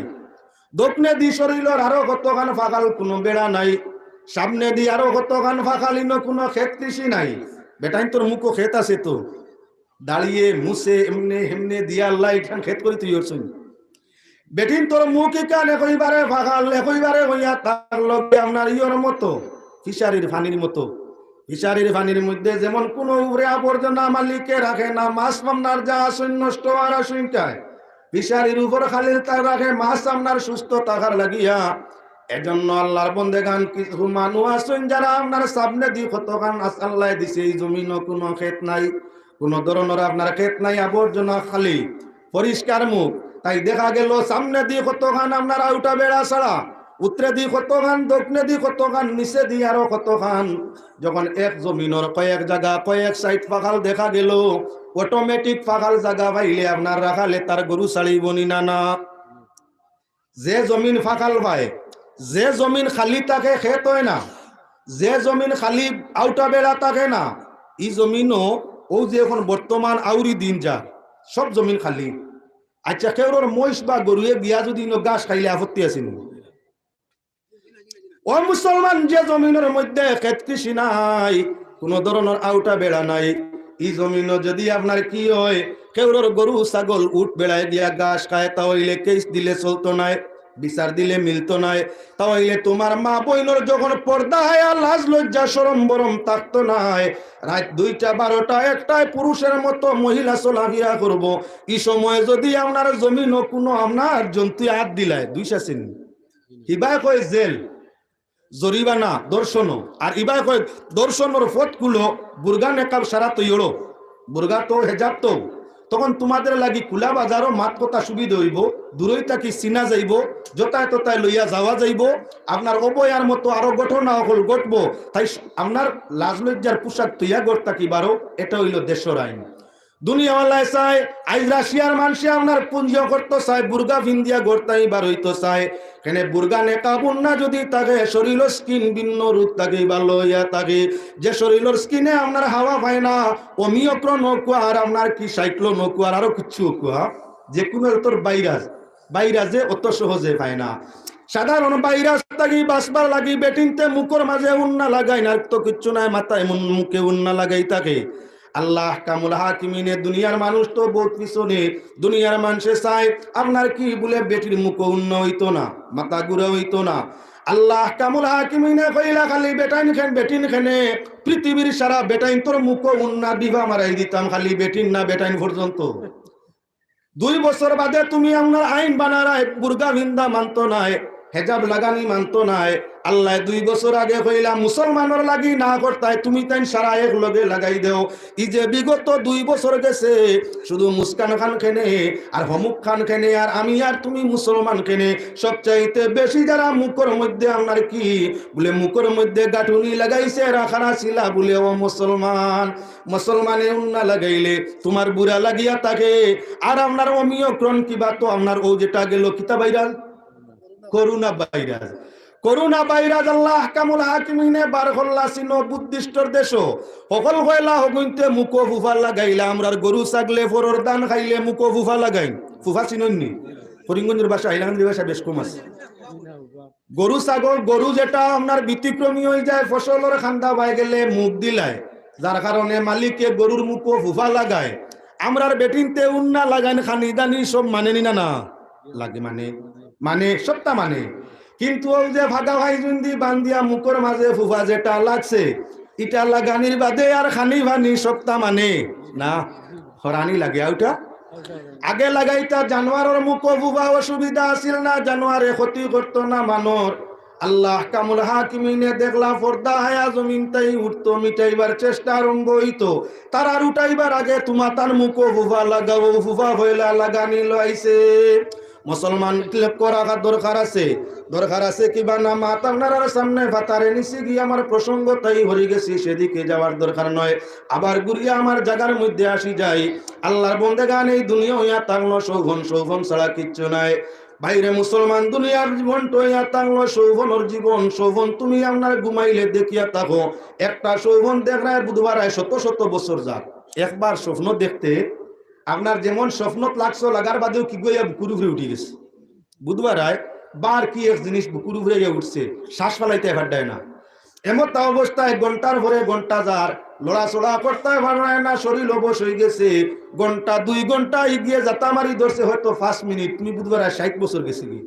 দক্ষিণেদি শরীলর আরো কতখান ফাকাল, কুনু বেড়া নাই। সামনেদি আরো কতখান ফাকাল, ইনো কুনু খেত কৃষি নাই। বেটাইন্তর মুখো খেত আছে তো, দাড়িয়ে মুছে এমনে হেমনে দিয়া আল্লায় ইখান খেত করি থইছইন। বেটিন্তর মুখ ইখান একইবারে ফাকাল, একইবারে হইয়া থাকলো কি আপনার ইয়র মতো, ফিশারির পানির মতো। ফিশারির পানির মধ্যে যেমন কুনু উপরে আবর্জনা মালিকে রাখে না, মাছ আপনার যা আছইন নষ্ট হওয়ার আশঙ্কায়, ফিশারির উপর খালি তার রাখে মাছ আপনার সুস্থ থাকার লাগিয়া। এজন্য আল্লাহর বন্দেগান কিছু মানুষ আছইন যারা আপনার সামনেদি কতখান আছ-, আল্লায় দিছে এই জমিনো কুনু খেত নাই, কুনু ধরনর আপনার খেত নাই, আবর্জনা খালি। পরিষ্কার মুখ। তাই দেখা গেল সামনেদি কতখান আপনার আউটা বেড়া ছাড়া, উত্তরেদি কতখান, দক্ষিণেদি কতখান, নিচেদি আরো কতখান। যখন এক জমিনর কয়েক জাগা, কয়েক সাইড ফাখাল দেখা গেল, অটোমেটিক ফাখাল জাগা পাইলে আপনার রাখালে তার গরু ছাড়িবো নি না? না। যে জমিন ফাখাল পায়, যে জমিন খালি থাকে, খেত অয় না, যে জমিন খালি আউটা বেড়া থাকে না, ই জমিনও, অউ যে এখন বর্তমান আউরি দিন যা, সব জমিন খালি। আচ্ছা, কেউরর মহিষ বা গরুয়ে গিয়া যুদি ইনো ঘাস খাইলে আপত্তি আছে নি? ও মুসলমান, যে জমিনর মধ্যে খেত কৃষি নাই, কোনো ধরনর আউটা বেড়া নাই, ই জমিনও যুদি আপনার কি অয়, কেউরর গরু ছাগল উট বেড়ায় দিয়া ঘাস খায়, তা অইলে কেস দিলে চলতো নায়, বিচার দিলে মিলতো নায়। তা অইলে তুমার মা বইনর যখন পর্দা হায়া, লাজ লজ্জা শরম বরম থাকতো নায়, রাইত দুইটা, বারোটা, একটায় পুরুষর মতো মহিলা চলাফিরা করবো, ই সময় যুদি আপনার জমিনও কোনো আপনার জন্তুয়ে আত দিলায়, দুষ আছে নি? হিবায় কয় জেল, জরিমানা, ধর্ষণও। আর ইবায় কয়, ধর্ষণর পথ খুলো, বুরকা নেকাব সারা তৈয়ড়ো, বুরকা তো হেজাব তো। তখন তুমাদের লাগি খুলা বাজারও মাত কথা সুবিধা অইবো, দূরই থাকি চিনা যাইবো, যতায় ততায় লইয়া যাওয়া যাইবো। আপনার অবয়ার মতো আরো ঘটনা অকল ঘটবো, তাই স-, আপনার লাজ লজ্জার পোশাক তৈয়া ঘর থাকি বারো, এটা অইলো দেশর আইন। দুনিয়াওয়ালায় চায়, আইজ রাশিয়ার মানষে আপনার পুঞ্জিও করতো চায়, বুরকা ফিন্দিয়া ঘর থাকি বার অইতো চায়। কেনে বুরকা নেকাব উন্না যুদি থাকে, শরীলর স্কিন ভিন্ন রোগ থাকি ভালো অইয়া থাকে। যে শরীলর স্কিনে আপনার হাওয়া পায় না, ওমিক্রন অউক আর আপনার কি সাইক্লোন অউক আর আরো কিচ্ছু অউক, যে কোনো তোর ভাইরাস, ভাইরাসে অত সহজে পায় না। সাধারণ ভাইরাস থাকি বাঁচবার লাগি বেটিন্তে মুখর মাঝে উন্না লাগাইন, আর তো কিচ্ছু নাই, মাথায় মুন-, মুখে উন্না লাগাই থাকে। আল্লাহ আহকামুল হাকিমিনে দুনিয়ার মানুষ তো বউত পিছনে, দুনিয়ার মানষে চায় আপনার কি বুলে বেটির মুখো উন্না অইতো না, মাথা ঘুরা অইতো না। আল্লাহ আহকামুল হাকিমিনে কইলা খালি বেটাইন খেন, বেটিন খেনে, পৃথিবীর সারা বেটাইন্তর মুখো উন্না বিবা মারাই দিতাম, খালি বেটিন না বেটাইন পর্যন্ত। দুই বছর বাদে তুমি আপনার আইন বানারায়, বুরকা ফিন্দা মানতো নায়, হেজাব লাগানি মানতো নায়। আল্লায় দুই বছর আগে কইলা মুসলমানর লাগি না করতায়, তুমি তাইন সারা এক লগে লাগাই দেও। ই যে বিগত দুই বছর গেছে, শুধু মুস্কান খান খেনে আর হমুক খান খেনে আর আমি আর তুমি মুসলমান খেনে, সবচাইতে বেশি যারা মুখর মধ্যে আপনার কি বুলে মুখর মধ্যে গাঁঠুনি লাগাইছে, রাখারা ছিলা বুলে ও মুসলমান। মুসলমানে উন্না লাগাইলে তুমার বুরা লাগিয়া থাকে, আর আপনার ওমিক্রন কিবা তো আপনার অউ যেটা গেল কিতা virus, corona virus. Corona virus আল্লাহ আহকামুল হাকিমিনে বার করলা চীন বুদ্ধিস্টর দেশো। হকল কয়লা হগুইনতে মুখো ফুফা লাগাইলা, আমরার গরু ছাগলে ফরর ধান খাইলে মুখো ফুফা লাগাইন। ফুফা চিনইন নি? করিমগঞ্জর ভাষা, হাইলাকান্দির ভাষা বেশ কম আছে। গরু ছাগল, গরু যেটা আপনার ব্যতিক্রমী অইযায়, ফসলর খান্দা বায় গেলে মুখ দিলায়, যার কারণে মালিকে গরুর মুখো ফুফা লাগায়। আমরার বেটিন্তে উন্না লাগাইন, খানি দানি সব মানে নি না? না লাগে, মানে, মানে, সবটা মানে। কিন্তু অউ যে ফাগা ফাইজুন্দি বান্দিয়া মুখর মাঝে ফুফা যেটা লাগছে, ইটা লাগানির বাদে আর খানি ফানি সবটা মানে না, হরানি লাগে আউটা। আগে লাগাইতা জানোয়ারর মুখো ফুফা, অসুবিধা আছিল না, জানোয়ারে ক্ষতি করতো না মানষর। আল্লাহ আহকামুল হাকিমিনে দেখলা পর্দা হায়া জমিন তাই উঠতো, মিটাইবার চেষ্টা আরম্ভ অইতো। তারার উঠাইবার আগে তুমা তান মুখো ফুফা লাগাও, ফুফা পয়লা লাগানি লইছে। মুসলমান লক্ষ্য রাখার দরকার আছে, দরকার আছে কিবা না? মাত আপনারার সামনে ফাতারে নিছি গিয়া আমার প্রসঙ্গ তাই হরি গেছি, সেদিকে যাওয়ার দরকার নয়। আবার ঘুরিয়া আমার জাগার মধ্যে আসি যাই। আল্লাহর বন্দেগান, এই দুনিয়া অইয়া থাকলো সৌভন, সৌভন ছাড়া কিচ্ছু নাই। বাইরে মুসলমান, দুনিয়ার জীবন টইয়া থাকলো সৌভনর জীবন। সৌভন তুমি আপনার ঘুমাইলে দেখিয়া থাকো, একটা সৌভন দেখরায় বুধবারায় শত শত বছর যার। একবার স্বপ্ন দেখতে আপনার যেমন স্বপ্নত লাগছো, লাগার বাদেও কি গইয়া বুকুর উপরে উঠি গেছে। বুধবারায় বার কি এক জিনিস বুকুর উপরে গিয়া উঠছে, শ্বাস ফালাইতে পারডায় না। এমতা অবস্থায় ঘন্টার পরে ঘন্টা যার, লড়াচড়া করতে পাররায় না, শরীর অবশ অই গেছে। ঘন্টা দুই ঘন্টা এগিয়ে যাতা মারি ধরছে, হয়তো পাঁচ মিনিট, তুমি বুধবারায় ষাইট বছর গেছে গি।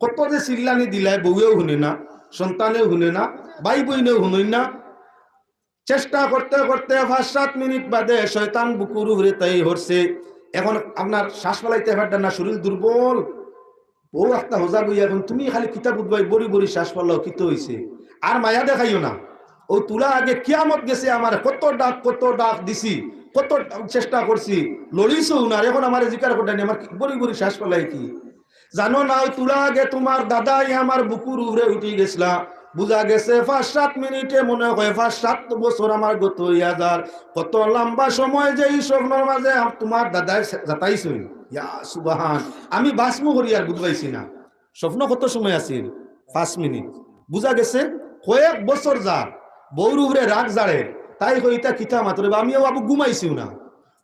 কত যে চিল্লানি দিলায়, বউয়েও হুনে না, সন্তানেও হুনে না, ভাই বইনেও হুনইন না। চেষ্টা করতে করতে পাঁচ সাত মিনিট বাদে শয়তান বুকুর উপরে তাই হরছে। এখন আপনার শ্বাস ফালাইতে পারডা না, শরীর দুর্বল। বউ একটা হজাগ অইয়া, এখন তুমি খালি কিতা বুধবায় বড়ি বড়ি শ্বাস ফালাও, কিতা অইছে? আর মায়া দেখাইও না। অউ তুলা আগে কিয়ামত গেছে আমার, কত ডাক, কত ডাক দিছি, কত চেষ্টা করছি, লড়িছও না। আর এখন আমারে জিকার করডা নি, আমার কি বড়ি বড়ি শ্বাস ফালাই কি? জানো না, অউ তুলা আগে তুমার দাদাই আমার বুকুর উপরে উঠি গেছলা। বুঝা গেছে পাঁচ সাত মিনিটে মনে হয় পাঁচ সাত বছর আমার গত অইয়া যার। কত লম্বা সময় যে ই স্বপ্নর মাঝে আম-, তুমার দাদায় সে-, যাতাইছইন। ইয়া সুবহান, আমি বাসমু করি আর বুঝ পাইছি না। স্বপ্ন কত সময় আছিল? পাঁচ মিনিট। বুঝা গেছে কয়েক বছর যার, বউর উপরে রাগ জাড়ে, তাই কইতা কিতা মাতরে বা, আমিও বাবু ঘুমাইছিও না।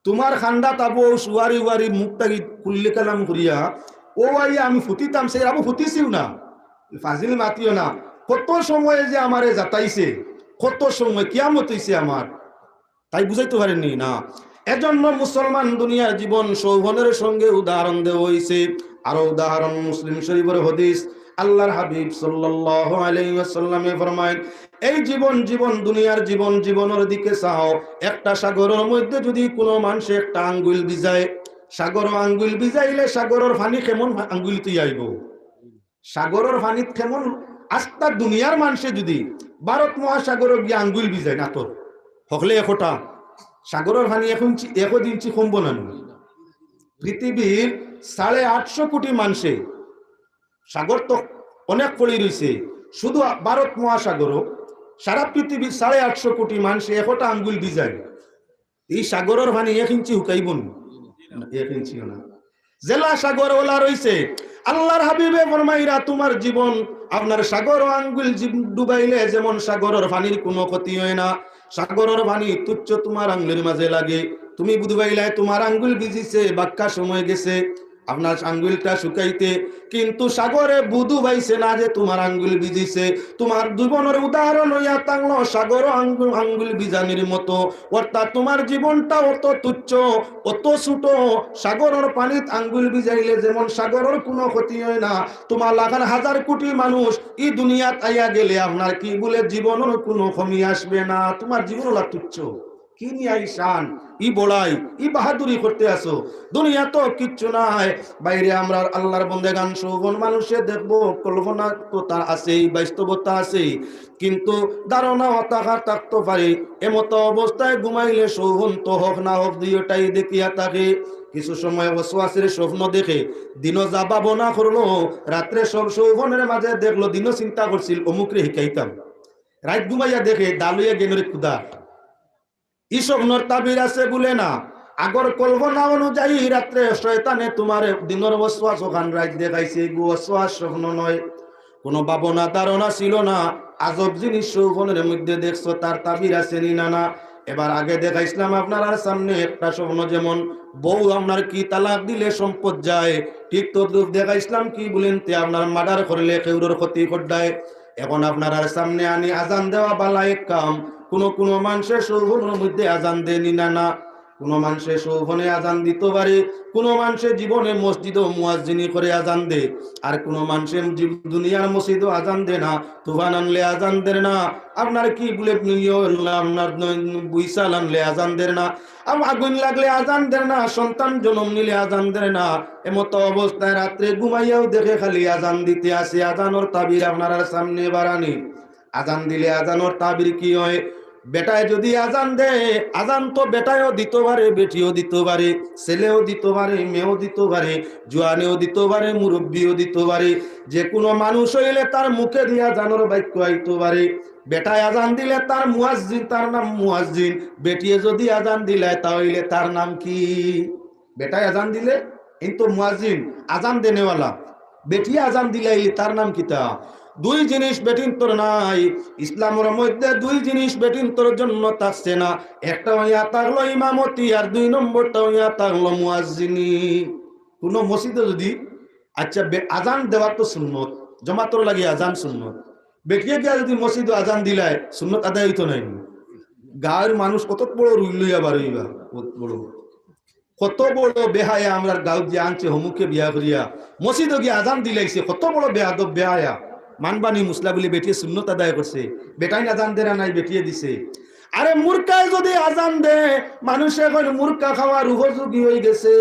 তুমার খান্দাত আবু অউ সুয়ারি উয়ারি মুখ থাকি কুল্লি কালাম করিয়া, অউ আইয়া আমি ফুতিতাম, সে আবু ফুতিছিও না। ফাজিল মাতিও না। কত সময়ে যে আমারে যাতাইছে, কত সময় কিয়ামত অইছে আমার, তাই বুঝাইতো পারেননি না। এজন্য মুসলমান দুনিয়ার জীবন যৌবনের সঙ্গে উদাহরণ দেওয়া অইছে। আরো উদাহরণ মুসলিম শরীফের হাদিস, আল্লাহর হাবিব সাল্লাল্লাহু আলাইহি ওয়াসাল্লামে ফরমায়, এই জীবন, জীবন, দুনিয়ার জীবন, জীবনের দিকে চাও। একটা সাগরের মধ্যে যদি কোনো মানুষে একটা আঙ্গুল ভিজায়, সাগরো আঙ্গুল ভিজাইলে সাগরের পানি কেমন আঙ্গুল তুই আইব? সাগরের পানিত কেমন আস্তা দুনিয়ার মানষে যদি ভারত মহাসাগরো গিয়া আঙ্গুল ভিজায় না তোর, হকলে একটা সাগরের পানি এক ইঞ্চি, এক ইঞ্চি কমবো না নি? পৃথিবীর সাড়ে আটশো কোটি মানষে, সাগর তো অনেক পড়ি রইছে, শুধু ভারত মহাসাগরো সারা পৃথিবীর সাড়ে আটশো কোটি মানষে একটা আঙ্গুল ভিজায়, ই সাগরের পানি এক ইঞ্চি হুকাইব নি? এক ইঞ্চিও না। যেলা সাগর ওলা রইছে, আল্লাহর হাবিবে ফরমাইরা, তুমার জীবন, আপনার সাগরো আঙ্গুল জিব-, ডুবাইলে যেমন সাগরের পানির কোনো ক্ষতি হয় না, সাগরের পানি তুচ্ছ তুমার আঙ্গুলের মাঝে লাগে। তুমি বুঝবাইলায় তুমার আঙ্গুল ভিজিছে, বাক্কা সময় গেছে আপনার আঙ্গুলটা শুকাইতে, কিন্তু সাগরে বুধু পাইছে না যে তুমার আঙ্গুল ভিজিছে। তুমার জীবনের উদাহরণ হইয়া থাকলো সাগর আঙ্গুল, আঙ্গুল ভিজানির মতো। অর্থাৎ তুমার জীবনটা অত তুচ্ছ, অত ছোট, সাগরের পানিত আঙ্গুল ভিজাইলে যেমন সাগরের কোনো ক্ষতি হয় না, তুমার লাখান হাজার কোটি মানুষ ই দুনিয়াত আইয়া গেলে আপনার কি বলে জীবনের কোনো কমি আসবে না, তুমার জীবন ওলা তুচ্ছ। কি নিয়া ই শান, ই বড়াই, ই বাহাদুরি করতে আছো? দুনিয়া তো কিচ্ছু নাই। বাইরে আমরা আল্লাহর বন্দেগান, যৌবন মানুষে দেখবো, কল্পনা তো তার আছেই, বাস্তবতা আছেই, কিন্তু ধারণা হতাশা থাকতে পারে। এমতো অবস্থায় ঘুমাইলে যৌবন তো হক না হক দুইটাই দেখিয়া থাকে। কিছু সময় ওয়াসওয়াসের স্বপ্ন দেখে, দিনও যা ভাবনা করলো, রাত্রে সব যৌবনের মাঝে দেখলো, দিনও চিন্তা করছিল অমুকরে হিকাইতাম, রাইত ঘুমাইয়া দেখে দালুইয়া গেনরে খুদা। ই স্বপ্নর তাবির আছে বুলে না, আগর কল্পনা অনুযায়ী রাত্রে শয়তানে তুমারে দিনর ওয়াসওয়াস ওখান রাইত দেখাইছে, এগু ওয়াসওয়াস স্বপ্ন নয়। কোনো ভাবনা ধারণা ছিল না, আজব জিনিস স্বপ্নের মধ্যে দেখছো, তার তাবির আছে নি না? না। এবার আগে দেখাইছিলাম আপনার সামনে একটা স্বপ্ন, যেমন বউ আপনার কি তালাক দিলে সম্পদ যায়, ঠিক তদ্রূপ দেখাইছিলাম কি বলেন তে আপনার মার্ডার করলে কেউরর ক্ষতি করডায়। এখন আপনার সামনে আনি আজান দেওয়া বালা এক কাম। কোনো কোনো মানষে যৌবনের মধ্যে আজান দেয় নি না? না। কোনো মানষে যৌবনে আজান দিতো পারে, কোনো মানষে জীবনে মসজিদো মুয়াজ্জিনি করে আজান দে, আর কোনো মানষে জীব-, দুনিয়ার মসজিদো আজান দে না। তুফান আনলে আজান দের না, আপনার কি বুলেট নিয়ে আপনার নয়-, বুইসাল আনলে আজান দের না, আম-, আগুন লাগলে আজান দের না, সন্তান জন্ম নিলে আজান দের না। এমতো অবস্থায় রাত্রে ঘুমাইয়াও দেখে খালি আজান দিতে আসে, আজানর তাবির আপনার সামনে বাড়ানি। আজান দিলে আজানর তাবির কি হয়? বেটায় যদি আজান দেয়, আজান তো বেটায়ও দিতো পারে, বেটিও দিতো পারে, ছেলেও দিতো পারে, মেয়েও দিতো পারে, জোয়ানেও দিতো পারে, মুরব্বিও দিতো পারে। যে কোনো মানুষ হইলে তার মুখে দিয়া আজানর বাক্য আইতো পারে। বেটায় আজান দিলে তার মুয়াজ্জিন, তার নাম মুয়াজ্জিন। বেটিয়ে যদি আজান দিলায়, তা হইলে তার নাম কি? বেটায় আজান দিলে, ইন তো মুয়াজ্জিন, আজান দেনেওয়ালা। বেটিয়ে আজান দিলাইলে তার নাম কিতা? দুই জিনিস বেটিন্তর নাই। ইসলামর মধ্যে দুই জিনিস বেটিন্তর জন্য থাকছে না। একটা হইয়া থাকলো ইমামতি, আর দুই নম্বরটা হইয়া থাকলো মুয়াজ্জিনি। কোনো মসজিদে যদি, আচ্ছা, বে-, আজান দেওয়ার তো সুন্নত, জমাতর লাগি আজান সুন্নত। বেটিয়ে গিয়া যদি মসজিদো আজান দিলায়, সুন্নত আদায় হইতো নায় নি? গাঁওর মানুষ কত বড় রুল লইয়া বার হইবা, কত বড়, কত বড় বেহায়া আমরার গাঁওত যে আনছে হমুকে বিয়া করিয়া, মসজিদো গিয়া আজান দিলাইছে, কত বড় বেয়াদব বেহায়া। মানবানি মুসলা বলে বেটিয়ে সুন্নত আদায় করছে, বেটাইন আজান দেরা নাই, বেটিয়ে দিছে। আরে মুরকায় যদি আজান দে, মানুষে কইন মুরকা খাওয়ার উপযোগী হয়ে গেছে।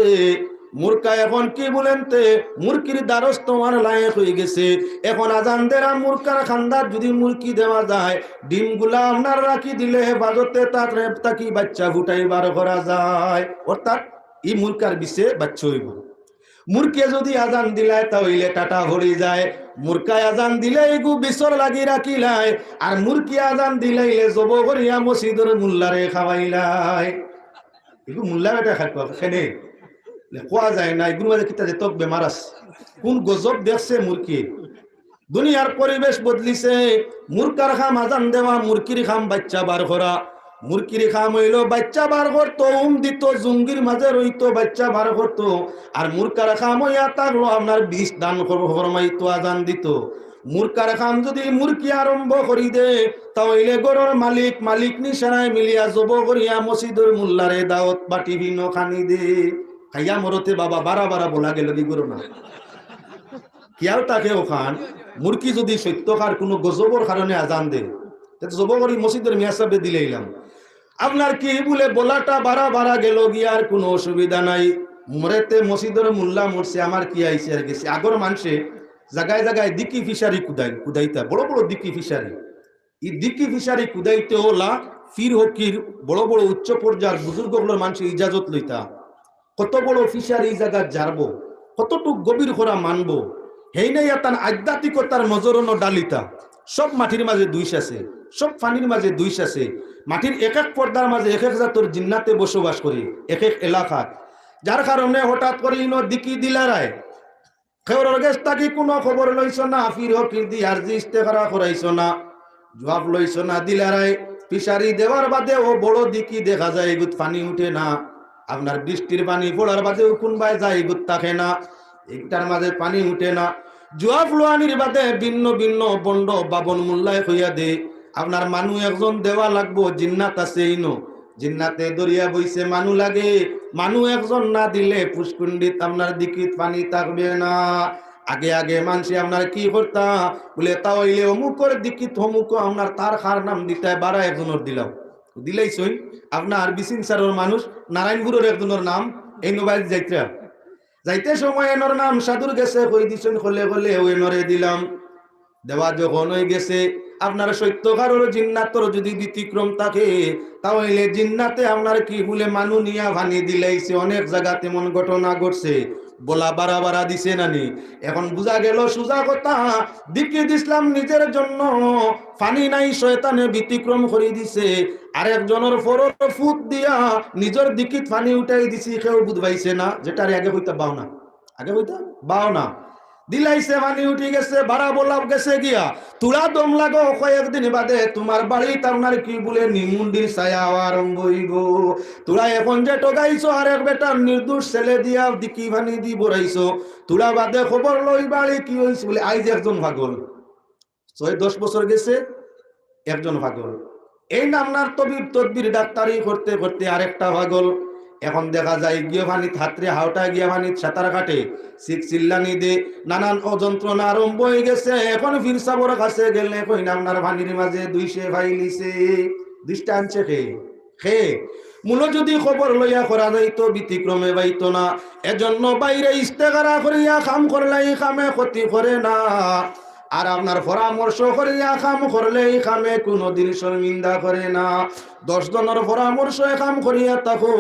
মুরকা এখন কি বলেন তে, মুরকির দ্বারস্থ হওয়ার লায়েক হয়ে গেছে। এখন আজান দেরা মুরকার খান্দাত যদি মুরকি দেওয়া যায়, ডিমগুলা আপনার রাখি দিলে হেফাজতে তার রেপ থাকি বাচ্চা ফুটাই বার করা যায়। অর্থাৎ ই মুরকার বিচে বাচ্চা হইব। মুরকিয়ে যুদি আজান দিলায়, তা অইলে টাটা পড়ি যায়। মুরকায় আজান দিলে ইগু বিছর লাগি রাখিলায়, আর মুরকিয়ে আজান দিলাইলে জবো করিয়া মসজিদর মুল্লারে খাওয়াইলায়। ইগু মুল্লা বেটা খাইবা কেনে? লে, কওয়া যায় না, ইগুর মাঝে কিতা যে তক বেমার আছে। কুন গজব দেখছে মুরকিয়ে? দুনিয়ার পরিবেশ বদলিছে। মুরকার কাম আজান দেওয়া, মুরকির কাম বাইচ্চা বার করা। মুরকির কাম অইলো বাইচ্চা বার করতো, উম দিতো, জুঙ্গির মাঝে রইতো, বাইচ্চা বার করতো। আর মুরকার কাম অইয়া থাকলো আপনার বিষ দান কর-, ফরমাইতো, আজান দিতো। মুরকার কাম যুদি মুরকি আরম্ভ করি দে, তা অইলে ঘরর মালিক, মালিক নিশানায় মিলিয়া জবো করিয়া মসজিদর মুল্লারে দাওত বা টিফিনো খানি দে। খাইয়া মরতে বাবা বারা বারা বলা গেল কি করো না। খিয়াল থাকে অখান, মুরকি যুদি সত্যকার কুনু গজবর কারণে আজান দে, তে তো জবো করি মসজিদর মিয়া সাবে দিলাইলাম। আপনার কি বুলে বলাটা বারা বারা গেল গিয়া, আর কুনু অসুবিধা নাই। মরেতে মসজিদর মুল্লা মরছে, আমার কি আইছে আর গেছে। আগর মানষে জাগায় জাগায় দিকি ফিশারি কুদাই, কুদাইতা, বড় বড় দিকি ফিশারি। ই দিকি ফিশারি কুদাইতে অলা পীর ফকির, বড় বড় উচ্চ পর্যায়র বুজুর্গ অকলর মানষে ইজাজত লইতা। কত বড় ফিশারি ই জাগাত জারবো, কতটুক গভীর করা মানবো, হেইনে ইয়া তান আধ্যাত্মিকতার নজরনো ডালিতা। সব মাটির মাঝে দুইষ আছে, সব পানির মাঝে দুইষ আছে। মাটির এক এক পর্দার মাঝে এক এক জাতর জিন্নাতে বসবাস করে, এক এক এলাকাত। যার কারণে হঠাৎ করি ইনো দিকি দিলারায়, কেউরর গেছ থাকি কুনু খবর লইছো না, পীর ফকির দি আরজি ইস্তেখারা করাইছো না, জুয়াব লইছো না দিলারায়। ফিশারি দেওয়ার বাদে অউ বড় দিকি দেখা যায়, ইগুত পানি উঠে না। আপনার বৃষ্টির পানি পড়ার বাদেও কুনবায় যায়, ইগুত থাকে না, ইটার মাঝে পানি উঠে না। জুয়াব লওয়ানির বাদে ভিন্ন ভিন্ন ভণ্ড বামন মুল্লায় কইয়া দে, আপনার মানু একজন দেওয়া লাগবো, জিন্নাত আছে ইনো। জিন্নাতে ধরিয়া বইছে মানু লাগে, মানু একজন না দিলে পুষ্কুণ্ডিত আপনার দিকিত পানি থাকবে না। আগে আগে মানষে আপনার কি করতা, বুলে তা অইলে অমুকর দিকিত অমুক আপনার তার কার নাম দিতায়, বারা একজনর দিলাম, দিলাইছইন। আপনার বিসিন সারর মানুষ নারায়ণপুরর একজনর নাম, এইনু বাড়িত যাইতরা, যাইতে সময় এনর নাম সাধুর গেছে কই দিছইন, কলে কলে অউ এনরে দিলাম। দেওয়া যখন অই গেছে, আপনার সত্যকারর জিন্নাতর যুদি ব্যতিক্রম থাকে, তা অইলে জিন্নাতে আপনার কি বুলে মানু নিয়া পানি দিলাইছে। অনেক জাগাত এমন ঘটনা ঘটছে, বলা বারা বারা দিছে নানি। এখন বুঝা গেল সুজা কথা, দিকি দিছলাম নিজের জন্য, পানি নাই, শয়তানে ব্যতিক্রম করি দিছে। আরেকজনর পরর ফুত দিয়া নিজর দিকিত পানি উঠাই দিছি, কেউ বুঝ পাইছে না। যেটারে আগে কইতা বাও না, আগে কইতা বাও না, দিলাইছে, পানি উঠি গেছে, বারা বলা গেছে গিয়া। তুরা দম লাগো, কয়েকদিন বাদে তুমার বাড়িত আপনার কি বুলে নিমুন্ডির ছায়া আওয়া আরম্ভ অইবো। তুরা এখন যে ঠগাইছো, আরেক বেটার নির্দোষ ছেলে দিয়া দিকি পানি দি ভরাইছো, তুরা বাদে খবর লই বাড়ি কি অইছে বুলে আইজ একজন পাগল। ছয় দশ বছর গেছে, একজন পাগল। এইন আপনার তবিব তদবির ডাক্তারি করতে করতে আরেকটা পাগল। এখন দেখা যায় গিয়া পানিত হাতরে, হাওটা গিয়া পানিত সাঁতার কাটে, চিক চিল্লানি দে, নানান অযন্ত্রণা আরম্ভ অই গেছে। এখন পীর সাবর কাছে গেলে কইন আপনার পানির মাঝে দুইষে পাইলিছে। দুইষটা আনছে কে? কে? মূল যুদি খবর লইয়া করা যাইতো, ব্যতিক্রমে পাইতো না। এজন্য বাইরে ইস্তেখারা করিয়া কাম করলে ই কামে ক্ষতি করে না, আর আপনার পরামর্শ করিয়া কাম করলে ই কামে কুনুদিন শর্মিন্দা করে না। দশ জনর পরামর্শে কাম করিয়া থাকো,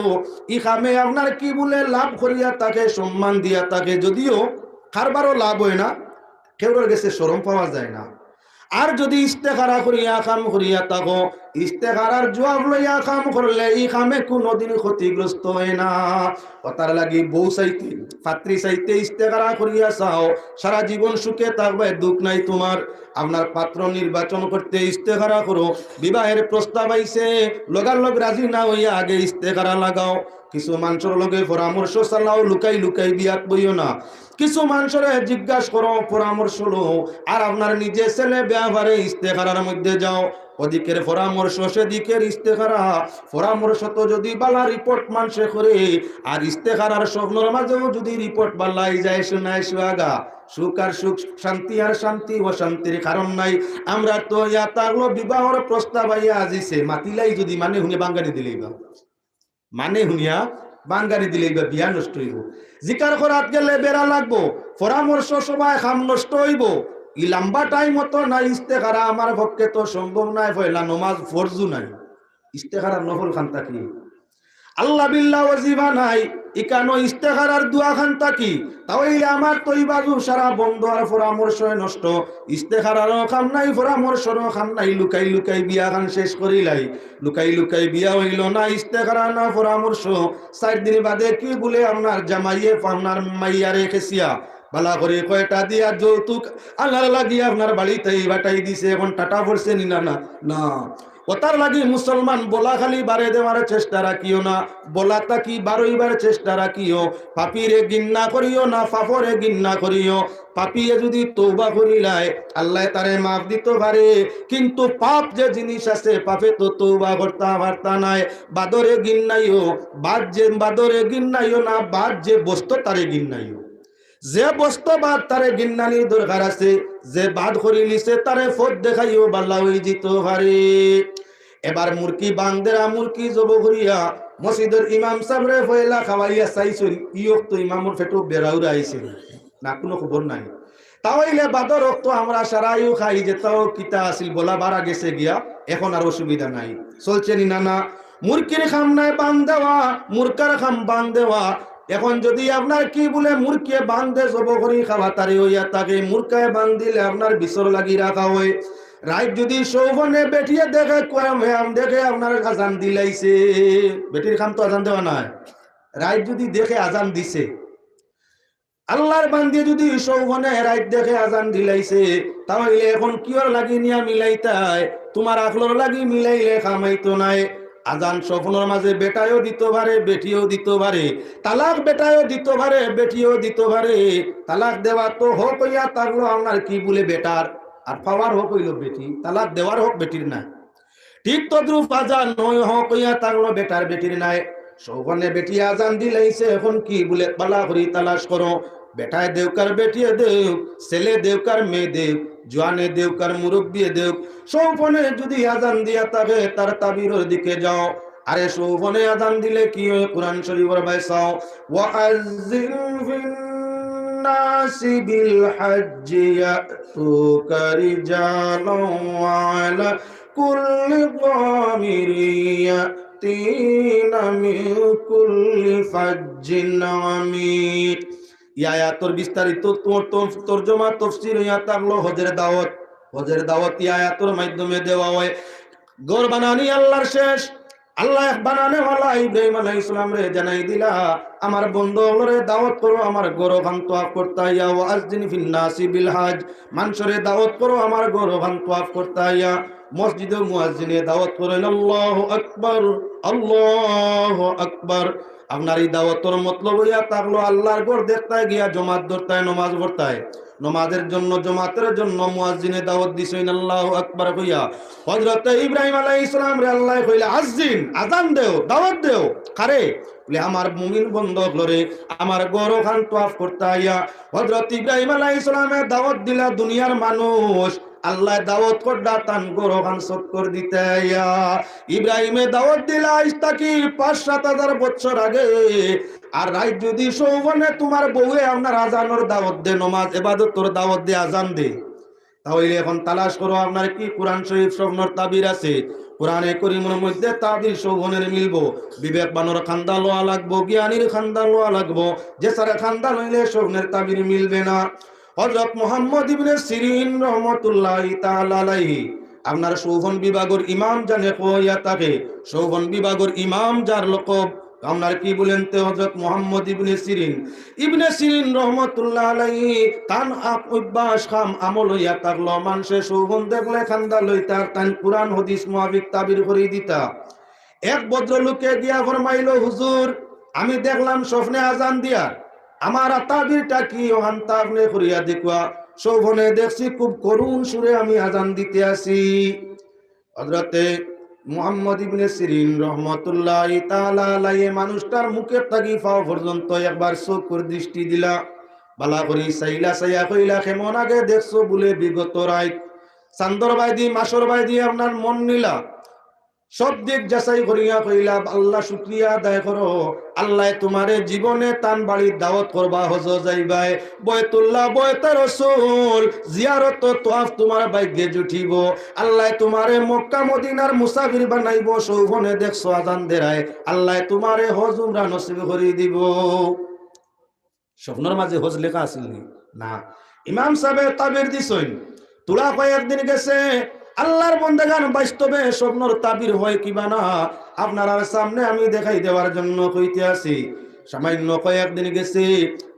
ই কামে আপনার কি বুলে লাভ করিয়া থাকে, সম্মান দিয়া থাকে, যদিও কারবারও লাভ অয় না, কেউরর গেছে শরম পাওয়া যায় না। আর যুদি ইস্তেখারা করিয়া কাম করিয়া থাকো, ইস্তেখারার জুয়াব লইয়া কাম করলে ই কামে কুনুদিন ক্ষতিগ্রস্ত অয় না। অতার লাগি বউ চাইতে, পাত্রী চাইতে ইস্তেখারা করিয়া চাও, সারা জীবন সুখে থাকবায়, দুখ নাই তুমার। আপনার পাত্র নির্বাচন করতে ইস্তেখারা করো, বিবাহের প্রস্তাব আইছে, লগালগ রাজি না অইয়া আগে ইস্তেখারা লাগাও। কিছু মানষর লগে পরামর্শ চালাও, লুকাই লুকাই বিয়াত বইও না। কিছু মানষরে জিজ্ঞাস করো, পরামর্শ লও, আর আপনার নিজে ছেলে ব্যাপারে ইস্তেখারার মধ্যে যাও, ওদিকের পরামর্শ, সেদিকের ইস্তেখারা। পরামর্শ তো যুদি বালা রিপোর্ট মানষে করে, আর ইস্তেখারার স্বপ্নর মাঝেও যুদি রিপোর্ট বালা আই যায়, শোনায় সুহাগা, সুখ আর সুখ, শান্তি আর শান্তি, অশান্তির কারণ নাই। আমরা তো ইয়া তাগলো বিবাহর প্রস্তাব আইয়া আজিছে, মাতিলাই যুদি মানে হুনে বাঙ্গানি দিলেই বা মানে হুনিয়া বাঙ্গানি দিলে ইবা বিয়া নষ্ট অইবো। জিকার করাত গেলে বেড়া লাগবো, পরামর্শ সভায় কাম নষ্ট অইবো। ই লম্বা টাইম অতো না, ইস্তেখারা আমার পক্ষে তো সম্ভব নায়, পয়লা নমাজ ফরজু নাই, ইস্তেখারা নফল খান থাকি। আল্লাহ বিল্লাহ ওয়াজিফা নাই, ইকানো ইস্তেখারার দোয়া খান থাকি, তা অইলে আমার তো ই বাজু সারা বন্ধ আর পরামর্শ নষ্ট। ইস্তেখারারও কাম নাই, পরামর্শরও কাম নাই, লুকাই লুকাই বিয়া খান শেষ করিলাই। লুকাই লুকাই বিয়া অইল না, ইস্তেখারা না পরামর্শ। চাইর দিন বাদে কি বলে আপনার জামাইয়ে আপনার মাইয়ারে খেসিয়া বালা করি কয়টা দিয়া যৌতুক আনার লাগি আপনার বাড়িত পাঠাই দিছে, এখন টাটা পড়ছে নি না? না, না। অতার লাগি মুসলমান বলা খালি বারে দেওয়ার চেষ্টা রাখিও না, বলা থাকি বারইবার চেষ্টা রাখিও। পাপীরে ঘিন্না করিও না, পাপরে ঘিন্না করিও। পাপিয়ে যদি তওবা করিলায়, আল্লায় তারে মাফ দিতো পারে, কিন্তু পাপ যে জিনিস আছে, পাপে তো তওবা করতা পারতা নায়। বাদরে ঘিন্নাইও, বাদ যে বাদরে ঘিন্নাইও না, বাদ যে বস্ত তারে ঘিন্নাইও। যে বস্ত বাদ তারে ঘিন্নানির দরকার আছে, যে বাদ করিলিছে তারে পথ দেখাইও, বালা অইযিতো পারে। এবার মুরগি বান্দেরা, মুরগি জব করিয়া মসজিদর ইমাম সাবরে পয়লা খাওয়াইয়া চাইছইন, ই অক্ত ইমামর পেটো বেড়া উড়া আইছে না, কুনু খবর নাই। তা অইলে বাদর অক্ত আমরা সারাইও খাই, যেতাও কিতা আছিল বলা বারা গেছে গিয়া, এখন আর অসুবিধা নাই, চলছে নি না? না, মুরগির কাম নায় বান দেওয়া, মুরগার কাম বান দেওয়া। এখন যদি আপনার কি বলে মুরগিয়ে বান্দে জব করি খাওয়া তারে অইয়া থাকে, মুরগায় বান দিলে আপনার বিছর লাগি রাখা অয়। রাইত যদি সৌফনে বেটিয়ে দেখে, কয়াম হেয়াম দেখে আপনার আজান দিলাইছে, বেটির কাম তো আজান দেওয়া নায়। রাইত যদি দেখে আজান দিছে, আল্লার বান্দিয়ে যদি সৌফনে রাইত দেখে আজান দিলাইছে, তা অইলে এখন কিওর লাগি নিয়া মিলাইতায়? তুমার আখলর লাগি মিলাইলে কাম অইতো নায়। আজান সৌফনর মাঝে বেটায়ও দিতো পারে, বেটিয়েও দিতো পারে। তালাক বেটায়ও দিতো পারে, বেটিয়েও দিতো পারে। তালাক দেওয়া তো হক অইয়া থাকলো আপনার কি বলে বেটার, আর পাওয়ার হক অইলো বেটি। তালাক দেওয়ার হক বেটির নায়। ঠিক তদ্রূপ আজান নয় হক অইয়া থাকলো বেটার, বেটির নায়। সৌফনে বেটিয়ে আজান দিলাইছে, এখন কি বলে বালা করি তালাশ করো। বেটায় দেউক আর বেটিয়ে দেউক, ছেলে দেউক আর মেয়ে দেউক, জোয়ানে দেউক আর মুরব্বিয়ে দেউক, সৌফনে যদি আজান দিয়া থাকে, তার তাবিরর দিকে যাও। আরে সৌফনে আজান দিলে কি অয়? কোরআন শরীফর বায় চাও, وأذن في الناس بالحج يأتوك رجالا وعلى كل ضامر يأتين من كل فج عميق। ই আয়াতর বিস্তারিত তর-, তর-, তর্জমা তফসির অইয়া থাকলো হজের দাওয়াত। হজের দাওয়াত ই আয়াতর মাধ্যমে দেওয়া অয়। ঘর বানানি আল্লার শেষ। আল্লায় এক বানানেওয়ালা ইব্রাহিম আলাইহিস সালামরে জানাই দিলা, আমার বন্দা অকলরে দাওয়াত করো আমার ঘর অখান তওয়াফ করতা আইয়া, وأذن في الناس بالحج, মানষরে দাওয়াত করো আমার ঘর অখান তওয়াফ করতা আইয়া। মসজিদো মুয়াজ্জিনে দাওয়াত করইন, আল্লাহু আকবার, আল্লাহু আকবার। আপনার ই দাওয়াতর মতলব অইয়া থাকলো আল্লার ঘর দেখতায় গিয়া জমাত ধরতায়, নমাজ পড়তায়। নমাজের জন্য, জমাতের জন্য মুয়াজ্জিনে দাওয়াত দিছইন আল্লাহু আকবার কইয়া। হযরতে ইব্রাহিম আলাইহিস সালামরে আল্লায় কইলা, "আজ্জিন, আজান দেও, দাওয়াত দেও।" কারে? বলে, "আমার মুমিন বন্দা অকলরে, আমার ঘর অখান তওয়াফ করতা আইয়া।" হযরত ইব্রাহিম আলাইহিস সালামে দাওয়াত দিলা দুনিয়ার মানুষ, আল্লায় দাওয়াত করলা তান ঘর অখান চক্কর দিতা আইয়া। ইব্রাহিমে দাওয়াত দিলা আইজ থাকি পাঁচ সাত হাজার বছর আগে। আর রাইত যদি সৌফনে তুমার বউয়ে আপনার আজানর দাওয়াত দে, নমাজ এবাদতর দাওয়াত দে, আজান দে, তা অইলে এখন তালাশ করো আপনার কি কোরআন শরীফ সৌফনর তাবির আছে। কোরআনে করিমর মধ্যে তাবির সৌফনের মিলবো। বিবেকবানর কান্দা লওয়া লাগবো, জ্ঞানীর কান্দা লওয়া লাগবো। যে ছাড়া কান্দা লইলে সৌফনের তাবির মিলবে না। হযরত মুহাম্মদ ইবনে সিরিন রহমতুল্লাহি তাআলা আলাইহি, আপনার সৌফন বিভাগর ইমাম জানে কইয়া থাকে, সৌফন বিভাগর ইমাম যার লকব, আপনার কি বলেন তে হযরত মুহাম্মদ ইবনে সিরিন। ইবনে সিরিন রহমতুল্লাহ আলাইহি তান আপ-, অভ্যাস কাম আমল অইয়া থাকলো, মানষে সৌফন দেখলে কান্দা লইতা, তাইন কোরআন হাদিস মুআফিক তাবির করি দিতা। এক ভদ্রলোকে গিয়া ফরমাইলো, "হুজুর, আমি দেখলাম স্বপ্নে আজান দিয়ার, আমার তাবিরটা কি অখানতা আপনে করিয়া দেখুয়া, স্বপ্নে দেখছি খুব করুণ সুরে আমি আজান দিতে আছি।" হযরতে মুহাম্মদ ইবনে সিরিন রহমতুল্লাহি তাআলা আলাইহি মানুষটার মুখের থাকি পাও পর্যন্ত একবার চকুর দৃষ্টি দিলা, বালা করি চাইলা, চাইয়া কইলা, "কেমন আগে দেখছো?" বলে, "বিগত রাইত চান্দর বাইদি, মাসর বাইদি আপনার মন নিলা।" সব দিক যাচাই করিয়া কইলা, "আল্লাহ শুকরিয়া আদায় করো, আল্লায় তুমারে জীবনে তান বাড়ির দাওয়াত করবা, হজো যাইবায়, বয়তুল্লাহ, বয়তে রসুল জিয়ারত, তোয়াফ তুমার ভাগ্যে জুটিবো, আল্লায় তুমারে মক্কা মদিনার মুসাফির বানাইবো, সৌফনে দেখছো আজান দেরায়, আল্লায় তুমারে হজ উমরা নসিব করি দিবো।" স্বপ্নর মাঝে হজ লেখা আছিল নি? না। ইমাম সাবে তাবির দিছইন, তুরা কয়েকদিন গেছে, আল্লাহর বন্দেগান, বাস্তবে স্বপ্নর তাবির হয় কিবা না, আপনারার সামনে আমি দেখাই দেওয়ার জন্য কইতে আছি। সামান্য কয়েকদিন গেছে,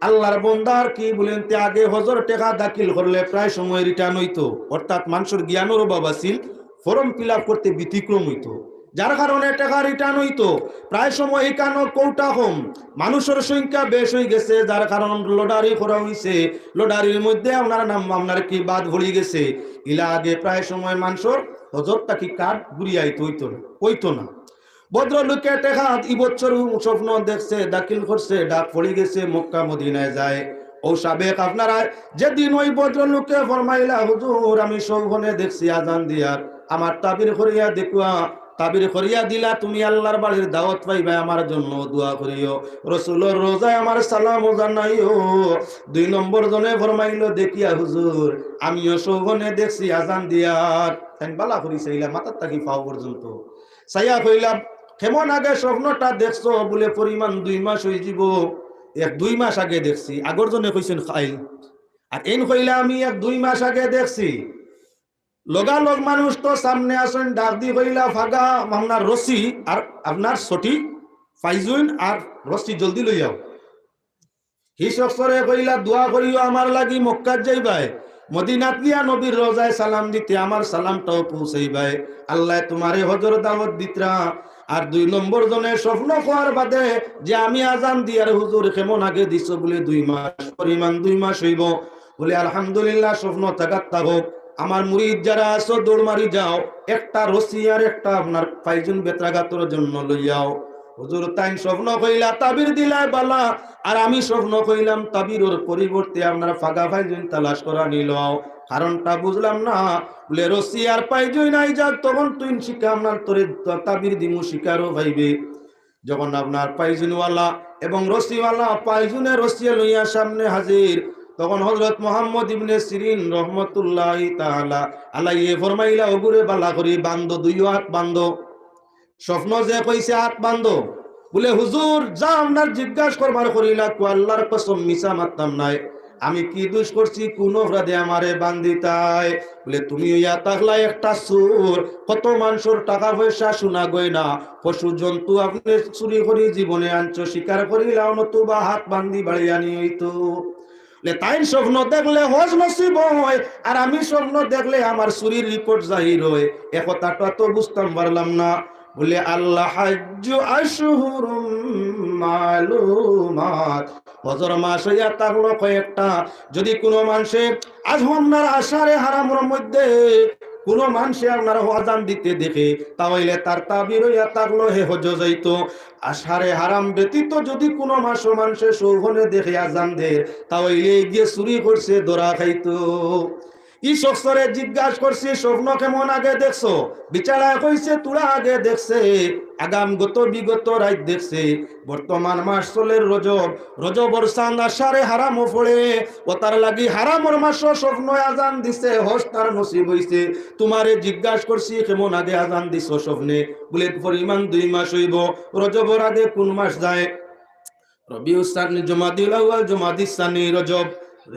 আল্লাহর বন্দার কি বলেন, তে আগে হজর টেকা দাখিল করলে প্রায় সময় রিটার্ন অইতো, অর্থাৎ মানষর জ্ঞানর অভাব আছিল, ফর্ম ফিল আপ করতে ব্যতিক্রম অইতো, যার কারণে টেকা রিটার্ন অইতো। প্রায় সময় ইকানো কউটা কম, মানষর সংখ্যা বেশ অইগেছে, যার কারণ লটারি করা অইছে, লটারির মধ্যে আপনার নাম, আপনার কি বাদ পড়ি গেছে। ইলা আগে প্রায় সময় মানষর হজর থাকি কার্ড ঘুরিয়া আইতো অইতো না, অইতো না। ভদ্রলোকে টেকা ই বছর স্বপ্ন দেখছে, দাখিল করছে, ডাক পড়ি গেছে, মক্কা মদিনায় যায়। ও সাবেক আপনারা, যেদিন ওই ভদ্রলোকে ফরমাইলা, "হুজুর, আমি সৌফনে দেখছি আজান দিয়ার, আমার তাবির করিয়া দেখুয়া।" তাবির করিয়া দিলা, "তুমি আল্লাহর বাড়ির দাওয়াত পাইবায়, আমার জন্য দোয়া করিও।" রসুলর রোজায় আমার সালামও জানাইও। দুই নম্বর জনে ফরমাইলো, "দেখিয়া হুজুর, আমিও সৌফনে দেখছি আজান দিয়ার।" তাইন বালা করি চাইলা মাথার থাকি পাও পর্যন্ত। চাইয়া কইলা, "কেমন আগে স্বপ্নটা দেখছো?" বুলে, "পরিমাণ দুই মাস অইযিবো, এক দুই মাস আগে দেখছি।" আগর জনে কইছইন কাইল, আর এইন কইলা, "আমি এক দুই মাস আগে দেখছি।" লগালগ মানুষ তো সামনে আছইন, ডাক দি কইলা, "ফাগা, আপনার রশি আর আপনার ছটি, ফাইজুন আর রশি জলদি লইয়াও।" হি শখসরে কইলা, "দোয়া করিও আমার লাগি, মক্কাত যাইবায়, মদিনাত গিয়া নবীর রোজায় সালাম দিতে, আমার সালামটাও পৌঁছাইবায়। আল্লায় তুমারে হজর দাওয়াত দিতরা।" আর দুই নম্বর জনে স্বপ্ন কওয়ার বাদে যে, "আমি আজান দিয়ার হুজুর, কেমন আগে দিছো?" বুলে, "দুই মাস, পরিমাণ দুই মাস অইবো।" বুলে, "আলহামদুলিল্লাহ, স্বপ্ন থাকাত থাকউক। আমার মুরিদ যারা আছো, দৌড় মারি যাও, একটা রশি আর একটা আপনার ফাইজুন বেত্রাঘাতর জন্য লইয়াও।" হুজুর তাইন স্বপ্ন কইলা, তাবির দিলায় বালা, আর আমি স্বপ্ন কইলাম তাবিরর পরিবর্তে আপনার ফাগা ফাইজুন তালাশ করা নিল। কারণটা বুঝলাম না। বুলে, "রশি আর ফাইজুন নাই যাক, তখন তুই শিখা আপনার তোরে তাবির দিমু, শিকারও পাইবে।" যখন আপনার ফাইজুনওয়ালা এবং রশিওয়ালা ফাইজুনে রশিয়ে লইয়া সামনে হাজির, তখন হযরত মুহাম্মদ ইবনে সিরিন রহমতুল্লাহি তাআলা আলাইহি ফরমাইলা, "ওগুরে বালা করি বান্ধো, দুইও হাত বান্ধো।" স্বপ্ন যে কইছে হাত বান্ধো, বুলে, "হুজুর, যা আপনার জিজ্ঞাস করবার করিলা, কো আল্লাহর কসম মিছা মাততাম নায়, আমি কি দুষ করছি, কুন অপরাধে আমারে বান্ধিতায়?" বুলে, "তুমি অইয়া থাকলা একটা চুর, কত মানষর টাকা পয়সা, সোনা গয়না, পশু জন্তু আপনে চুরি করি জীবনে আনছো, শিকার করিলাও, নতুবা হাত বান্ধি বাড়ি আনি অইতো।" বুলে, তাইন স্বপ্ন দেখলে হজ নসিব হয়, আর আমি স্বপ্ন দেখলে আমার চুরির রিপোর্ট জাহির হয়, এ কথাটা তো বুঝতাম পারলাম না। বুলে, "আল হাজ্জু আশহুরুম মালুমাত।" হজর মাস অইয়া থাকলো কয়েকটা, যদি কুনু মানষে আজ আপনার আশারে হারামর মধ্যে কুনু মানষে আপনার আজান দিতে দেখে, তাইলে তার তাবির অইয়া থাকলো হে হজ যাইতো। আশারে হারাম ব্যতীত যদি কুনু মাসো মানষে সৌফনে দেখে আজান দের, তাইলে গিয়া চুরি করছে, ধরা খাইতো। ই শখসরে জিজ্ঞাস করছি, "স্বপ্ন কেমন আগে দেখছো?" বিচারায় কইছে, "তুরা আগে দেখছে, আগাম গত বিগত রাইত দেখছে, বর্তমান মাস চলের রজব, রজবর চান্দ আশারে হারামও পড়ে, ও তার লাগি হারামর মাসো স্বপ্ন আজান দিছে, হজ তার নসিব অইছে। তুমারে জিজ্ঞাস করছি, কেমন আগে আজান দিছো স্বপ্নে?" বুলে, "পরিমাণ দুই মাস অইবো।" রজবর আগে কুন মাস যায়? রবিউস সানি, জমাদিউল আউয়াল, জমাদিস সানি, রজব।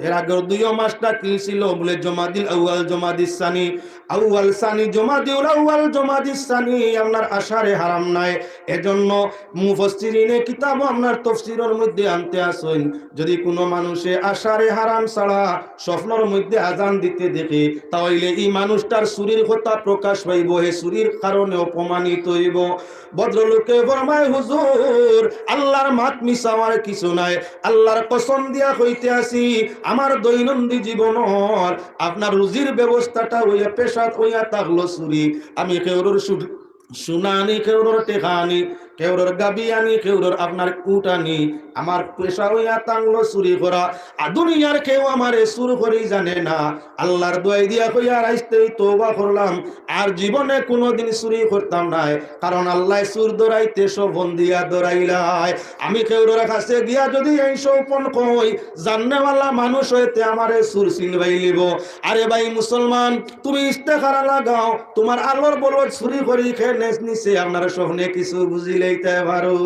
এর আগর দুইও মাসটা কি ছিল? বুলে, জমাদিল আউয়াল, জমাদিস সানি, আউয়াল সানি, জমাদিউল আউয়াল, জমাদিস সানি, আপনার আশারে হারাম নাই। এজন্য মুফাসসিরিনে কিতাবও আপনার তফসিরর মধ্যে আনতে আছইন, যদি কুনু মানষে আশারে হারাম ছাড়া স্বপ্নর মধ্যে আজান দিতে দেখে, তাইলে ই মানুষটার চুরির কথা প্রকাশ পাইবো, হে চুরির কারণে অপমানিত অইবো। ভদ্রলোকে ফরমায়, "হুজুর, আল্লাহর মাত মিছা অওয়ার কিছু নাই, আল্লাহর কসম দিয়া কইতে আছি, আমার দৈনন্দিন জীবনর আপনার রুজির ব্যবস্থাটা অইয়া, পেশাত অইয়া থাকলো চুরি। আমি কেউরর সু-, সোনা আনি, কেউরর টেকা আনি, কেউরর গাবি আনি, কেউরর আপনার উট আনি, আমার পেশা অইয়া থাকলো চুরি করা। আর দুনিয়ার কেউ আমারে চুর করি জানে না। আল্লার দোয়াই দিয়া কইয়ার, আইজতেউ তওবা করলাম, আর জীবনে কুনুদিন চুরি করতাম নায়, কারণ আল্লায় চুর ধরাইতে স্বপন দিয়া ধরাইলায়। আমি কেউরর কাছে গিয়া যুদি এই স্বপন কই, জাননেওয়ালা মানুষ অইতে আমারে চুর চিনবাইলিবো। আরে ভাই মুসলমান, তুমি ইস্তেখারা লাগাও, তুমার আলর বলদ চুরি করি কে নেছ নিছে, আপনার স্বপনে কিছু বুঝিলাইতায় পারো।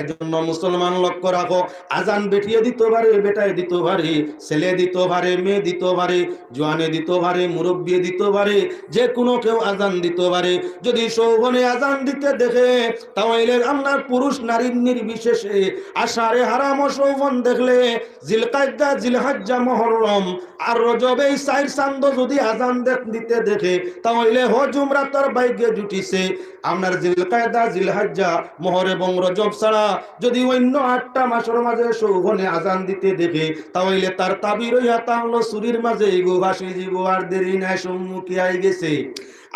এজন্য মুসলমান লক্ষ্য রাখো, আজান বেটিয়ে দিতো পারে, বেটায় দিতো পারে, ছেলে দিতো পারে, মেয়ে দিতো পারে, জোয়ানে দিতো পারে, মুরব্বিয়ে দিতো পারে, যে কুনু কেউ আজান দিতো পারে। যুদি স্বপনে আজান দিতে দেখে, তাইলে আপনার পুরুষ নারীর নির্বিশেষে, আশারে হারামো স্বপন দেখলে, জিলকায়দা, জিলহজ্জা, মুহররম আর রজব, এই চাইর চান্দো যুদি আজান দে-, দিতে দেখে, তাইলে হজ উমরা তার ভাগ্যে জুটিছে। আপনার জিলকায়দা, জিলহজ্জা, মুহররম এবং রজব ছাড়া যুদি অইন্য আটটা মাসর মাঝে স্বপনে আজান দিতে দেখে, তাইলে তার তাবির অইয়া থাকলো চুরির মাঝে ইগু ফাঁসি যিবো, আর দেরি নাই, সম্মুখে আই গেছে।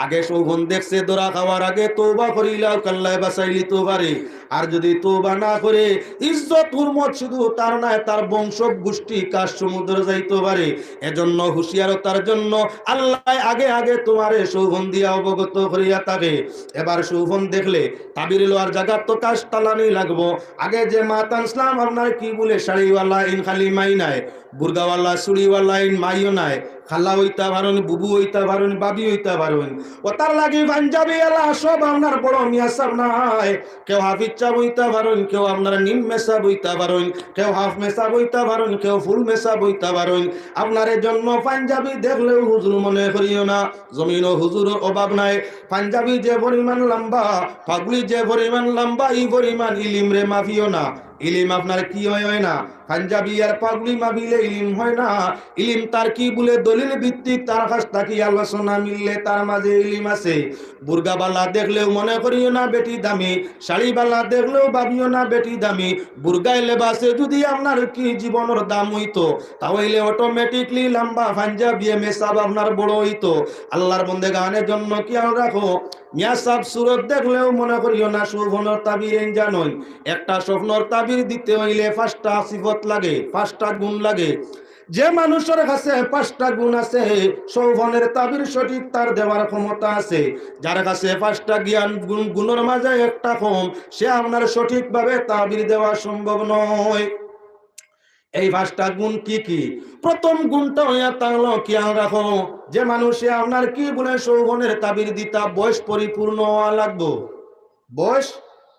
আগে স্বপন দেখছে, ধরা খাওয়ার আগে তওবা করিলাও, আল্লায় বাঁচাইলিতো পারে। আর যুদি তওবা না করে, ইজ্জত হুরমত শুধু তার নায়, তার বংশ গোষ্ঠী কাশ সমুদ্র যাইতো পারে। এজন্য হুঁশিয়ারতার জন্য আল্লায় আগে আগে তুমারে স্বপন দিয়া অবগত করিয়া থাকে। এবার স্বপন দেখলে তাবির লওয়ার জাগাত তো কাশ তালানি লাগবো। আগে যে মাত আনছলাম আপনার কি বুলে শাড়িওয়ালা ইন খালি মাই নায়, বুরগাওয়ালা, চুড়িওয়ালা ইন মাইও নায়, খালা অইতা পারইন, বুবু অইতা পারইন, ভাবি অইতা পারইন। অতার লাগি পাঞ্জাবি এলা সব আপনার বড় মিয়া সাব নায়। কেউ হাফিজ সাব অইতা পারইন, কেউ আপনার নিম মেসাব অইতা পারইন, কেউ হাফ মেসাব অইতা পারইন, কেউ ফুল মেসাব অইতা পারইন। আপনার এজন্য পাঞ্জাবি দেখলেও হুজুর মনে করিও না, জমিনো হুজুরর অভাব নাই। পাঞ্জাবি যে পরিমাণ লম্বা, পাগড়ি যে পরিমাণ লম্বা, ই পরিমাণ ইলিমরে মাপিও না। ইলিম আপনার কি অয়, অয় না? পাঞ্জাবি আর পাগড়ি মাপিলে ইলিম অয় না। ইলিম তার কি বুলে দলিল ভিত্তিক, তার কাছ থাকি আলোচনা মিললে তার মাঝে ইলিম আছে। বুরগাবালা দেখলেও মনে করিও না বেটি দামি, শাড়িবালা দেখলেও ভাবিও না বেটি দামি। বুরগায় লেবাসে যুদি আপনার কি জীবনর দাম অইতো, তাইলে automatically লম্বা পাঞ্জাবিয়ে মেসাব আপনার বড় অইতো। আল্লার বন্দেগান, এজন্য খিয়াল রাখো, মিয়া সাব সুরত দেখলেও মনে করিও না স্বপনর তাবির ইন জানইন। একটা স্বপনর তাবির দিতে অইলে পাঁচটা সিফত লাগে, পাঁচটা গুণ লাগে। যে মানুষর কাছে পাঁচটা গুণ আছে, স্বপনর তাবির সঠিক তার দেওয়ার ক্ষমতা আছে। যার কাছে পাঁচটা জ্ঞান গুণ, গুণর মাঝে একটা কম, সে আপনার সঠিকভাবে তাবির দেওয়া সম্ভব নয়। এই পাঁচটা গুণ কি কি? প্রথম গুণটা অইয়া থাকলো, খিয়াল রাখো, যে মানুষে আপনার কি বুলে স্বপনর তাবির দিতা, বয়স পরিপূর্ণ অওয়া লাগবো। বয়স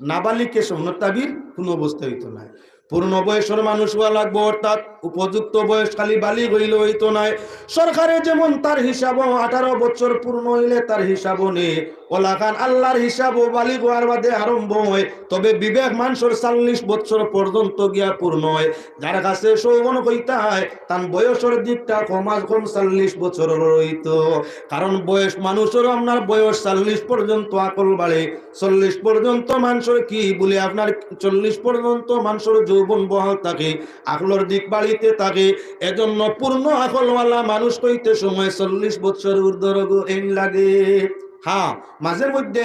নাবালিগে স্বপনর তাবির কুনু অবস্থায় অইতো নায়। পূর্ণ বয়সর মানুষ অওয়া লাগবো, অর্থাৎ উপযুক্ত বয়স খালি বালিগ অইলে অইতো নায়। সরকারে যেমন তার হিসাবো আঠারো বছর পূর্ণ অইলে তার হিসাবো নে, অলাখান আল্লার হিসাবো বালিগ অওয়ার বাদে আরম্ভ অয়, তবে বিবেক মানষর চল্লিশ বছর পর্যন্ত গিয়া পূর্ণ অয়। যার কাছে স্বপন কইতায়, তান বয়সর দিকটা কমাজ কম চল্লিশ বছরর অইতো, কারণ বয়স, মানুষর আপনার বয়স চল্লিশ পর্যন্ত আকল বাড়ে। চল্লিশ পর্যন্ত মানষর কি বুলে আপনার, চল্লিশ পর্যন্ত মানষর যৌবন বহাল থাকে, আকলর দিক বাড়িতে থাকে। এজন্য পূর্ণ আকলওয়ালা মানুষ অইতে সময় চল্লিশ বছর ঊর্ধ্বর গু-, এইন লাগে। হ্যাঁ, মাঝে মধ্যে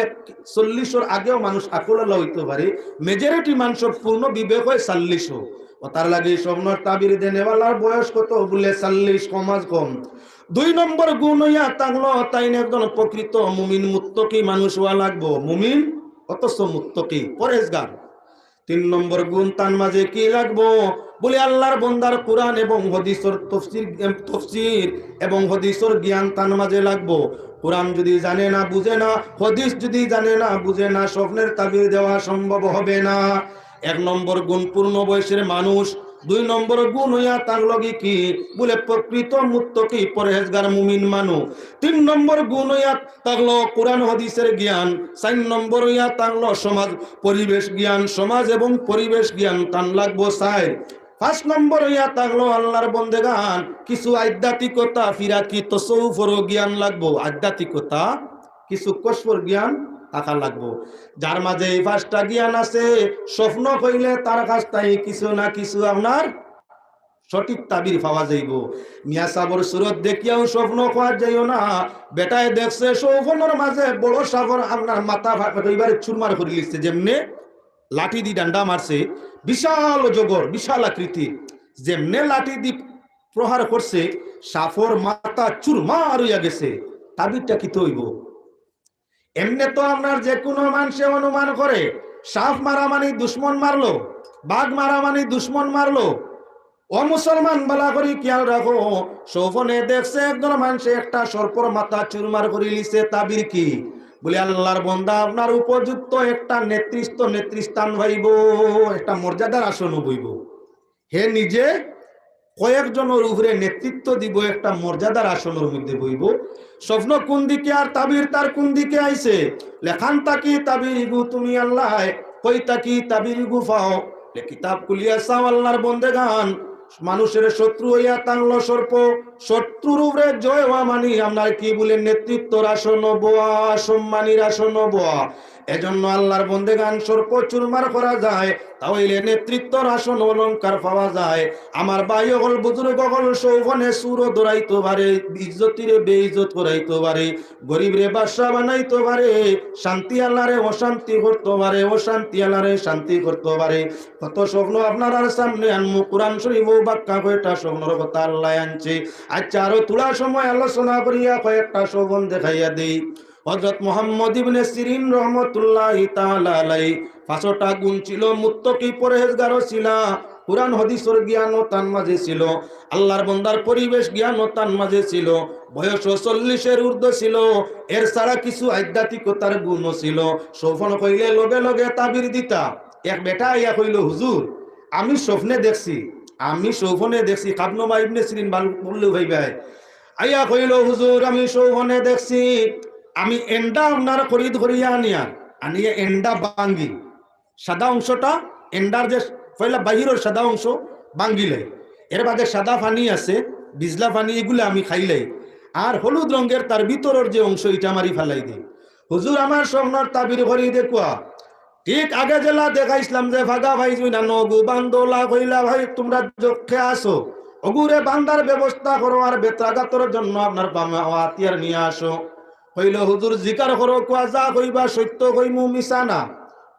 চল্লিশর আগেও মানুষ আকলওয়ালা অইতো পারে, majority মানষর পূর্ণ বিবেক অয় চল্লিশো। অতার লাগি স্বপনর তাবির দেনেওয়ালার বয়স কত বুলে? চল্লিশ কমাজ কম। দুই নম্বর গুণ অইয়া থাকলো, তাইন একজন প্রকৃত মুমিন মুত্তকি মানুষ অওয়া লাগবো। মুমিন অথচ মুত্তকি, পরহেজগার। তিন নম্বর গুণ তান মাঝে কি লাগবো? বুলে আল্লার বন্দার কোরআন এবং হদিসর তফসির, এম, তফসির এবং হদিসর জ্ঞান তান মাঝে লাগবো। কোরআন যুদি জানে না, বুঝে না, হদিস যুদি জানে না, বুঝে না, স্বপনর তাবির দেওয়া সম্ভব হবে না। এক নম্বর গুণ পূর্ণ বয়সর মানুষ। দুই নম্বর গুণ অইয়া থাকলো কি, কি? বুলে প্রকৃত মুত্তকি, পরহেজগার মুমিন মানুষ। তিন নম্বর গুণ অইয়া থাকলো কোরআন হদিসর জ্ঞান। চাইর নম্বর অইয়া থাকলো সমাজ পরিবেশ জ্ঞান, সমাজ এবং পরিবেশ জ্ঞান তান লাগবো চাইর। পাঁচ নম্বর অইয়া থাকলো আল্লার বন্দেগান, কিছু আধ্যাত্মিকতা, ফিরাকি, তসৌফরও জ্ঞান লাগবো। আধ্যাত্মিকতা, কিছু কসফর জ্ঞান থাকা লাগবো। যার মাঝে এই পাঁচটা জ্ঞান আছে, স্বপন কইলে তার কাছ থাকি কিছু না কিছু আপনার সঠিক তাবির পাওয়া যাইবো। মিয়া সাবর সুরত দেখিয়াও স্বপ্ন কওয়া যাইও না। বেটায় দেখছে সৌফনর মাঝে বড় সাবর আপনার মাথা ফা-, একেবারে চুরমার করি লিখছে, যেমনে লাঠি দি ডান্ডা মারছে, বিশাল অজগর, বিশাল আকৃতি, যেমনে লাঠি দি প্রহার করছে, সাফর মাথা চুরমার হইয়া গেছে। তাবিরটা কিতা অইবো? এমনে তো আপনার যে কোনো মানষে অনুমান করে, সাফ মারা মানি দুশমন মারলো, বাঘ মারা মানি দুশমন মারলো। ও মুসলমান, বালা করি খেয়াল রাখো, স্বপ্নে দেখছে একজন মানষে একটা সর্পর মাথা চুরমার করি লিছে, তাবির কি? বলে, আল্লাহর বন্দা, আপনার উপযুক্ত একটা নেতৃত্ব, নেতৃস্থান পাইবো, একটা মর্যাদার আসন বইবো। হে নিজে কয়েকজনর উপরে নেতৃত্ব দিবো, একটা মর্যাদার আসনর মধ্যে বইবো। স্বপ্ন কোন দিকে আর তাবির তার কোন দিকে আইছে? লেখান থাকি তাবির ইগু তুমি আল্লায়, কই থাকি তাবির ইগু পাও? লে কিতাব খুলিয়া চাও আল্লাহর বন্দেগান, মানুষের শত্রু হইয়া টানলো সর্প, শত্রুর উপরে জয় হওয়া মানি আপনার কি বলে নেতৃত্বর আসন বওয়া, সম্মানীর আসন বওয়া। এজন্য আল্লাহর বন্দেগান সর্প চুরমার করা যায়, তা অইলে নেতৃত্বর আসন অলংকার পাওয়া যায়। আমার ভাই অকল, বুজুর্গ অকল, সৌফনে সুরও ধরাইতো পারে, ইজ্জতিরে বেইজ্জত করাইতো পারে, গরিবরে বাদশা বানাইতো পারে, শান্তি আলারে অশান্তি করতো পারে, অশান্তি আলারে শান্তি করতো পারে। কত স্বপ্ন আপনারার সামনে আনমু, কোরআন শরীফও বাক্কা কয়টা স্বপ্নর কথা আল্লায় আনছে। আচ্ছা, আরো থুড়া সময় আলোচনা করিয়া কয়েকটা স্বপ্ন দেখাইয়া দেই। হযরত মুহাম্মদ ইবনে সিরিন রহমতুল্লাহি তাআলা আলাইহি পাঁচটা গুণ ছিল, মুত্তাকি পরহেজগারও ছিলা, কোরআন হাদিসর জ্ঞানও তান মাঝে ছিল, আল্লাহর বন্দার পরিবেশ জ্ঞানও তান মাঝে ছিল, বয়সও চল্লিশের ঊর্ধ্ব ছিল, এর ছাড়া কিছু আধ্যাত্মিকতার গুণও ছিল। স্বপ্ন কইলে লগে লগে তাবির দিতা। এক বেটা আইয়া কইল, "হুজুর, আমি স্বপ্নে দেখছি, আমি স্বপ্নে দেখছি।" খাবনুমা ইবনে সিরিন বাল-, বললেও ভাই ভাই, আইয়া কইল, "হুজুর, আমি স্বপ্নে দেখছি, আমি এন্ডা আপনার খরিদ করিয়া আনিয়া, আনিয়া এন্ডা ভাঙ্গি, সাদা অংশটা, এন্ডার যে পয়লা বাহিরর সাদা অংশ ভাঙ্গিলাই, এর বাদে সাদা পানি আছে, বিজলা পানি, এগুলা আমি খাইলাই, আর হলুদ রঙের তার ভিতরর যে অংশ, ইটা মারি ফালাই দেই। হুজুর, আমার স্বপ্নর তাবির করি দেখুয়া।" ঠিক আগে যেলা দেখাইছিলাম যে ফাগা ভাই জুই না নগু বান্দোলা কইলা, "ভাই, তোমরা যক্ষে আছো, অগুরে বান্দার ব্যবস্থা করো, আর বেত্রাঘাতর জন্য আপনার বামে হাতিয়ার নিয়া আসো।" কইল, "হুজুর, জিকার করো, কুয়া যা কইবা সত্য কইমু, মিছা না।"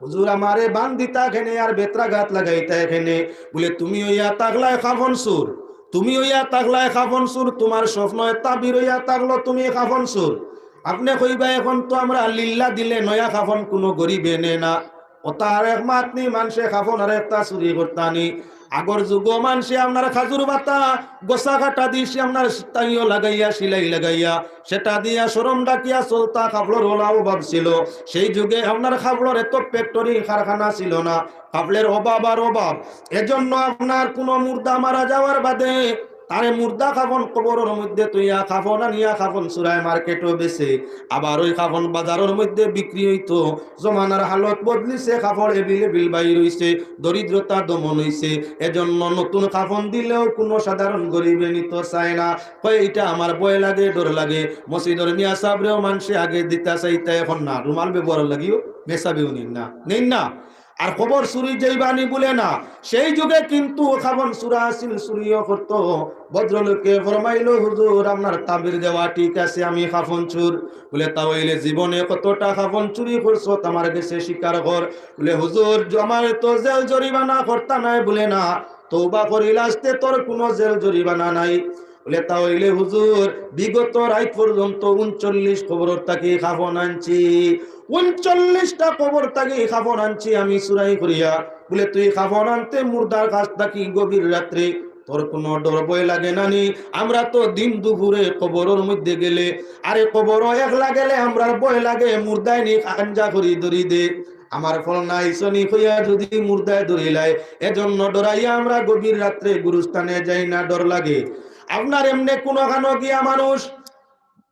"হুজুর, আমারে বান্দিতা কেনে আর বেত্রাঘাত লাগাইতা কেনে?" বলে, "তুমি অইয়া থাকলায় কাফন চুর, তুমি অইয়া থাকলায় কাফন চুর, তোমার স্বপ্নয় তাবির অইয়া থাকলো তুমি কাফন চুর। আপনে কইবা এখন তো আমরা লিল্লা দিলে নয়া কাফন কোনো গরিবে নে না।" অতা আর এক মাত নি, মানষে কাফন আর একটা চুরি করতা নি। আগর যুগো মানষে আপনার খাজুর বাতা, গোসা কাটা দিছে আপনার তাইও লাগাইয়া, সিলাই লাগাইয়া, সেটা দিয়া শরম ডাকিয়া চলতা, কাপড়র অলা অভাব ছিল। সেই যুগে আপনার কাপড়র এত ফ্যাক্টরি কারখানা ছিল না, কাপড়ের অভাব আর অভাব। এজন্য আপনার কোনো মুর্দা মারা যাওয়ার বাদে তারে মুর্দা কাফন কবরর মধ্যে থইয়া কাফন আনিয়া কাফন চুরায় মার্কেটো বেচে, আবার ওই কাফন বাজারর মধ্যে বিক্রি অইতো। জমানার হালত বদলিছে, কাপড় available বাইর অইছে, দরিদ্রতা দমন অইছে, এজন্য নতুন কাফন দিলেও কোনো সাধারণ গরিবে নিতো চায় না। কয়, "ইটা আমার ভয় লাগে, ডর লাগে।" মসজিদর মিয়া সাবরেও মানষে আগে দিতা চাইতা, এখন না, রুমাল ব্যবহার লাগিও মেসাবেও নিন না, নিন না। আর কবর চুরি যাইবানি বলে না, সেই যুগে কিন্তু কাফন চুরা আছিল, চুরিও করতো। ভদ্রলোকে ফরমাইল, "হুজুর, আপনার তাবির দেওয়া ঠিক আছে, আমি কাফন চুর।" বলে, "তা অইলে জীবনে কতটা কাফন চুরি করছো, আমার গেছে স্বীকার কর।" বলে, "হুজুর, জ-, আমারে তো জেল জরিমানা করতা নায়।" বলে, "না, তওবা করিল, আস্তে তোর কোনো জেল জরিমানা নাই।" বলে, "তা অইলে হুজুর, বিগত রাইত পর্যন্ত ঊনচল্লিশ কবরর থাকি কাফন আনছি, ঊনচল্লিশটা কবর থাকি কাফন আনছি আমি চুরাই করিয়া।" বলে, "তুই কাফন আনতে মুর্দার কাছ থাকি গভীর রাত্রে, তোর কোনো ডর ভয় লাগে না নি? আমরা তো দিন দুপুরে কবরর মধ্যে গেলে, আরে কবরও একলা গেলে আমরার ভয় লাগে, মুর্দায় নি কাঞ্জা করি ধরি দে, আমার ফল নাই সনি কইয়া যদি মুর্দায় ধরিলায়, এজন্য ডরাইয়া আমরা গভীর রাত্রে গুরুস্থানে যাই না, ডর লাগে।" আপনার এমনে কোনো খানো গিয়া মানুষ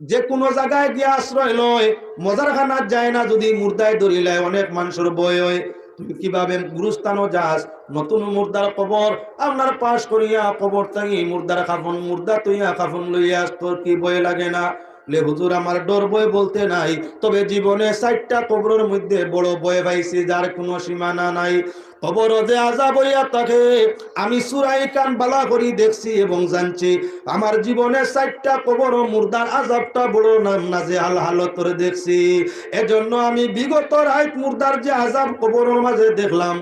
যে কোনো জাগায় গিয়া আশ্রয় লয়, মজার খানাত যায় না, যদি মুর্দায় ধরিলায় অনেক মানষর ভয় অয়। তুই কিভাবে গুরুস্থানো যাস? নতুন মুর্দার কবর, আপনার পাশ করিয়া কবর থাকি মুর্দার কাফন, মুর্দা থইয়া কাফন লইয়া আস, তোর কি ভয় লাগে না? বলে, "হুজুর, আমার ডর ভয় বলতে নাই, তবে জীবনে চাইরটা কবরর মধ্যে বড় ভয় পাইছি, যার কোনো সীমানা নাই।" কবরো যে আযাব অইয়া থাকে, আমি চুরাই কান বালা করি দেখছি এবং জানছি। আমার জীবনে চাইরটা কবরো মুর্দার আযাবটা বড় না-, নাজেহাল হালতর দেখছি। এজন্য আমি বিগত রাইত মুর্দার যে আযাব কবরর মাঝে দেখলাম,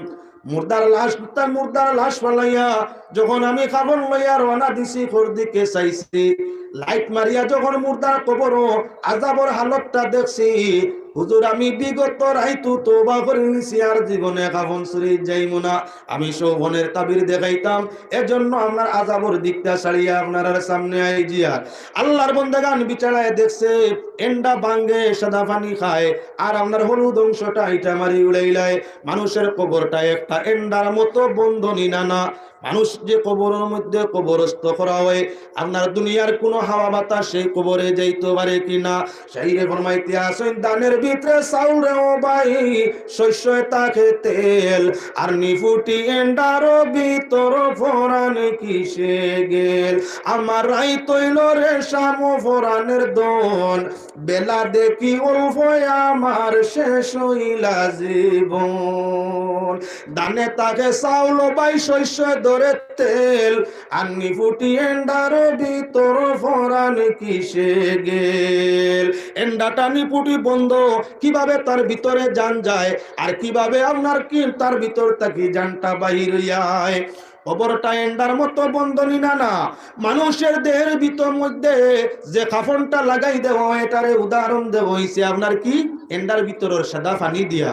মুর্দার লাশ, তার মুর্দার লাশ ফালাইয়া যখন আমি কাফন লইয়া রওনা দিছি, ঘর দিকে চাইছি, লাইট মারিয়া যখন মুর্দার কবরো আযাবর হালতটা দেখছি, হুজুর, আমি বিগত রাইতু তওবা করি নিছি, আর জীবনে কাফন চুরি যাইমু না। আমি শৌবনের তাবির দেখাইতাম, এজন্য আপনার আযাবর দিকটা ছাড়িয়া আপনারার সামনে আইজিয়ার। আল্লাহর বন্দেগান বিছানায় দেখছে, এন্ডা ভাঙ্গে, সাদা পানি খায়, আর আপনার হলুদ অংশটা ইটা মারি উড়াইলায়। মানুষের কবরটা একটা এন্ডার মতো বন্ধ নিনা না। মানুষ যে কবরর মধ্যে কবরস্থ করা হয়, আপনার দুনিয়ার কোনো হাওয়া বাতাস সেই কবরে যাইতে পারে কি না? শাইরে ফরমাইতে আছইন, ধানের ভিতরে চাউল রে ও ভাই, শস্যে থাকে তেল, আর নিফুটি এন্ডারও ভিতর ফরান কিসে গেল। আমার রাইত অইল রে শাম ফরানের দন, বেলা দেখি অল্প আমার শেষ অইলা জীবন। ধানে থাকে চাউল ভাই, শস্যে ধরে তেল, আর নিফুটি এন্ডার ভিতর ফরান কিসে গেল। এন্ডাটা নিফুটি বন্ধ, কিভাবে তার ভিতরে জান যায়, আর কিভাবে আপনার কি তার ভিতর থাকি জানটা বাহির অইয়া আয়। কবরটা এন্ডার মতো বন্ধ নিনা না। মানুষের দেহের ভিতর মধ্যে যে কাফনটা লাগাই দেওয়া হয়, এটারে উদাহরণ দেওয়া হইছে আপনার কি এন্ডার ভিতরের সাদা পানি দিয়া।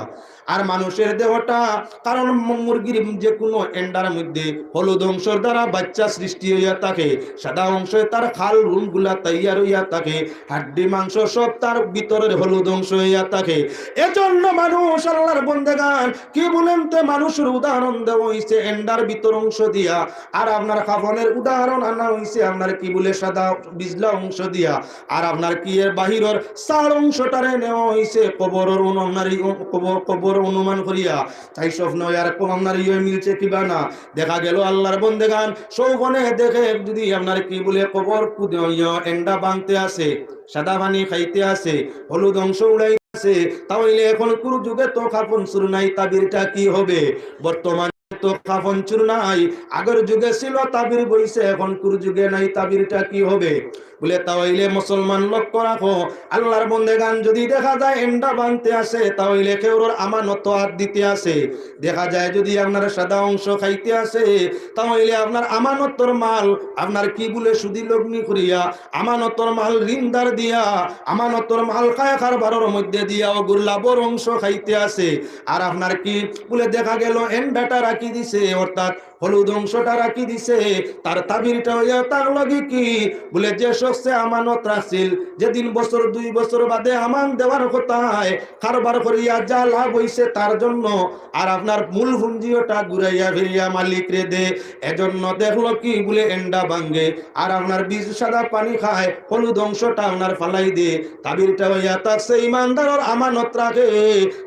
আর মানুষের দেহটা, কারণ মু-, মুরগির যে কোনো এন্ডার মধ্যে হলুদ অংশর দ্বারা বাচ্চা সৃষ্টি হইয়া থাকে, সাদা অংশে তার খাল রুমগুলা তৈয়ার হইয়া থাকে, হাড্ডি মাংস সব তার ভিতরের হলুদ অংশ হইয়া থাকে। এজন্য মানুষ, আল্লাহর বন্দেগান, কি বলেন তে, মানুষের উদাহরণ দেওয়া হইছে এন্ডার ভিতর অংশ দিয়া, আর আপনার কাফনের উদাহরণ আনা হইছে আপনার কি বলে সাদা বিজলা অংশ দিয়া, আর আপনার কি এর বাহিরের সার অংশটারে নেওয়া হইছে কবরর অনু-, আপনার এই অ-, কবর, কবর অনুমান করিয়া। তাই স্বপ্ন এরকম আপনার ইয়ে মিলছে কিবা না? দেখা গেল আল্লাহর বন্দেগান শৌবনে দেখে যদি আপনার কি বলে কবর কুদে ইয়ে এন্ডা ভাঙতে আছে, সাদা পানি খাইতে আছে, হলুদ অংশ উড়াই আছে, তাহলে এখন কুর যুগে তো কাফন চুর নাই, তাবিরটা কি হবে? বর্তমানে তো কাফন চুর নাই, আগের যুগে ছিল তাবির বইছে, এখন কুর যুগে নাই, তাবিরটা কি হবে? বলে, তাহলে মুসলমান লক্ষ্য রাখো, আল্লাহর বন্দেগান যদি দেখা যায় এন্ডা ভাঙতে আছে, তাহলে কেউর আমানত আত দিতে আছে। দেখা যায় যদি আপনার সাদা অংশ খাইতে আছে, তাহলে আপনার আমানতর মাল, আপনার কি বলে সুদি লগ্নি করিয়া আমানতর মাল ঋণদার দিয়া, আমানতর মাল খায় কারবারর মধ্যে দিয়া অগুর লাভর অংশ খাইতে আছে। আর আপনার কি বলে দেখা গেল এন্ডাটা রাখি দিছে, অর্থাৎ হলুদ অংশটা রাখি দিছে। তার তাবিরটা হইয়া তার লগে কি বলে, যে শখসে আমানত রাখছিল, যেদিন বছর দুই বছর বাদে আমান দেওয়ার কথায় কারবার করিয়া যা লাভ হইছে তার জন্য, আর আপনার মূল পুঞ্জি ওটা ঘুরাইয়া ফিরিয়া মালিকরে দে। এজন্য দেখলো কি বলে এন্ডা ভাঙ্গে, আর আপনার বীজ সাদা পানি খায়, হলুদ অংশটা আপনার ফালাই দে। তাবিরটা হইয়া থাকছে ইমানদারর আমানত রাখে,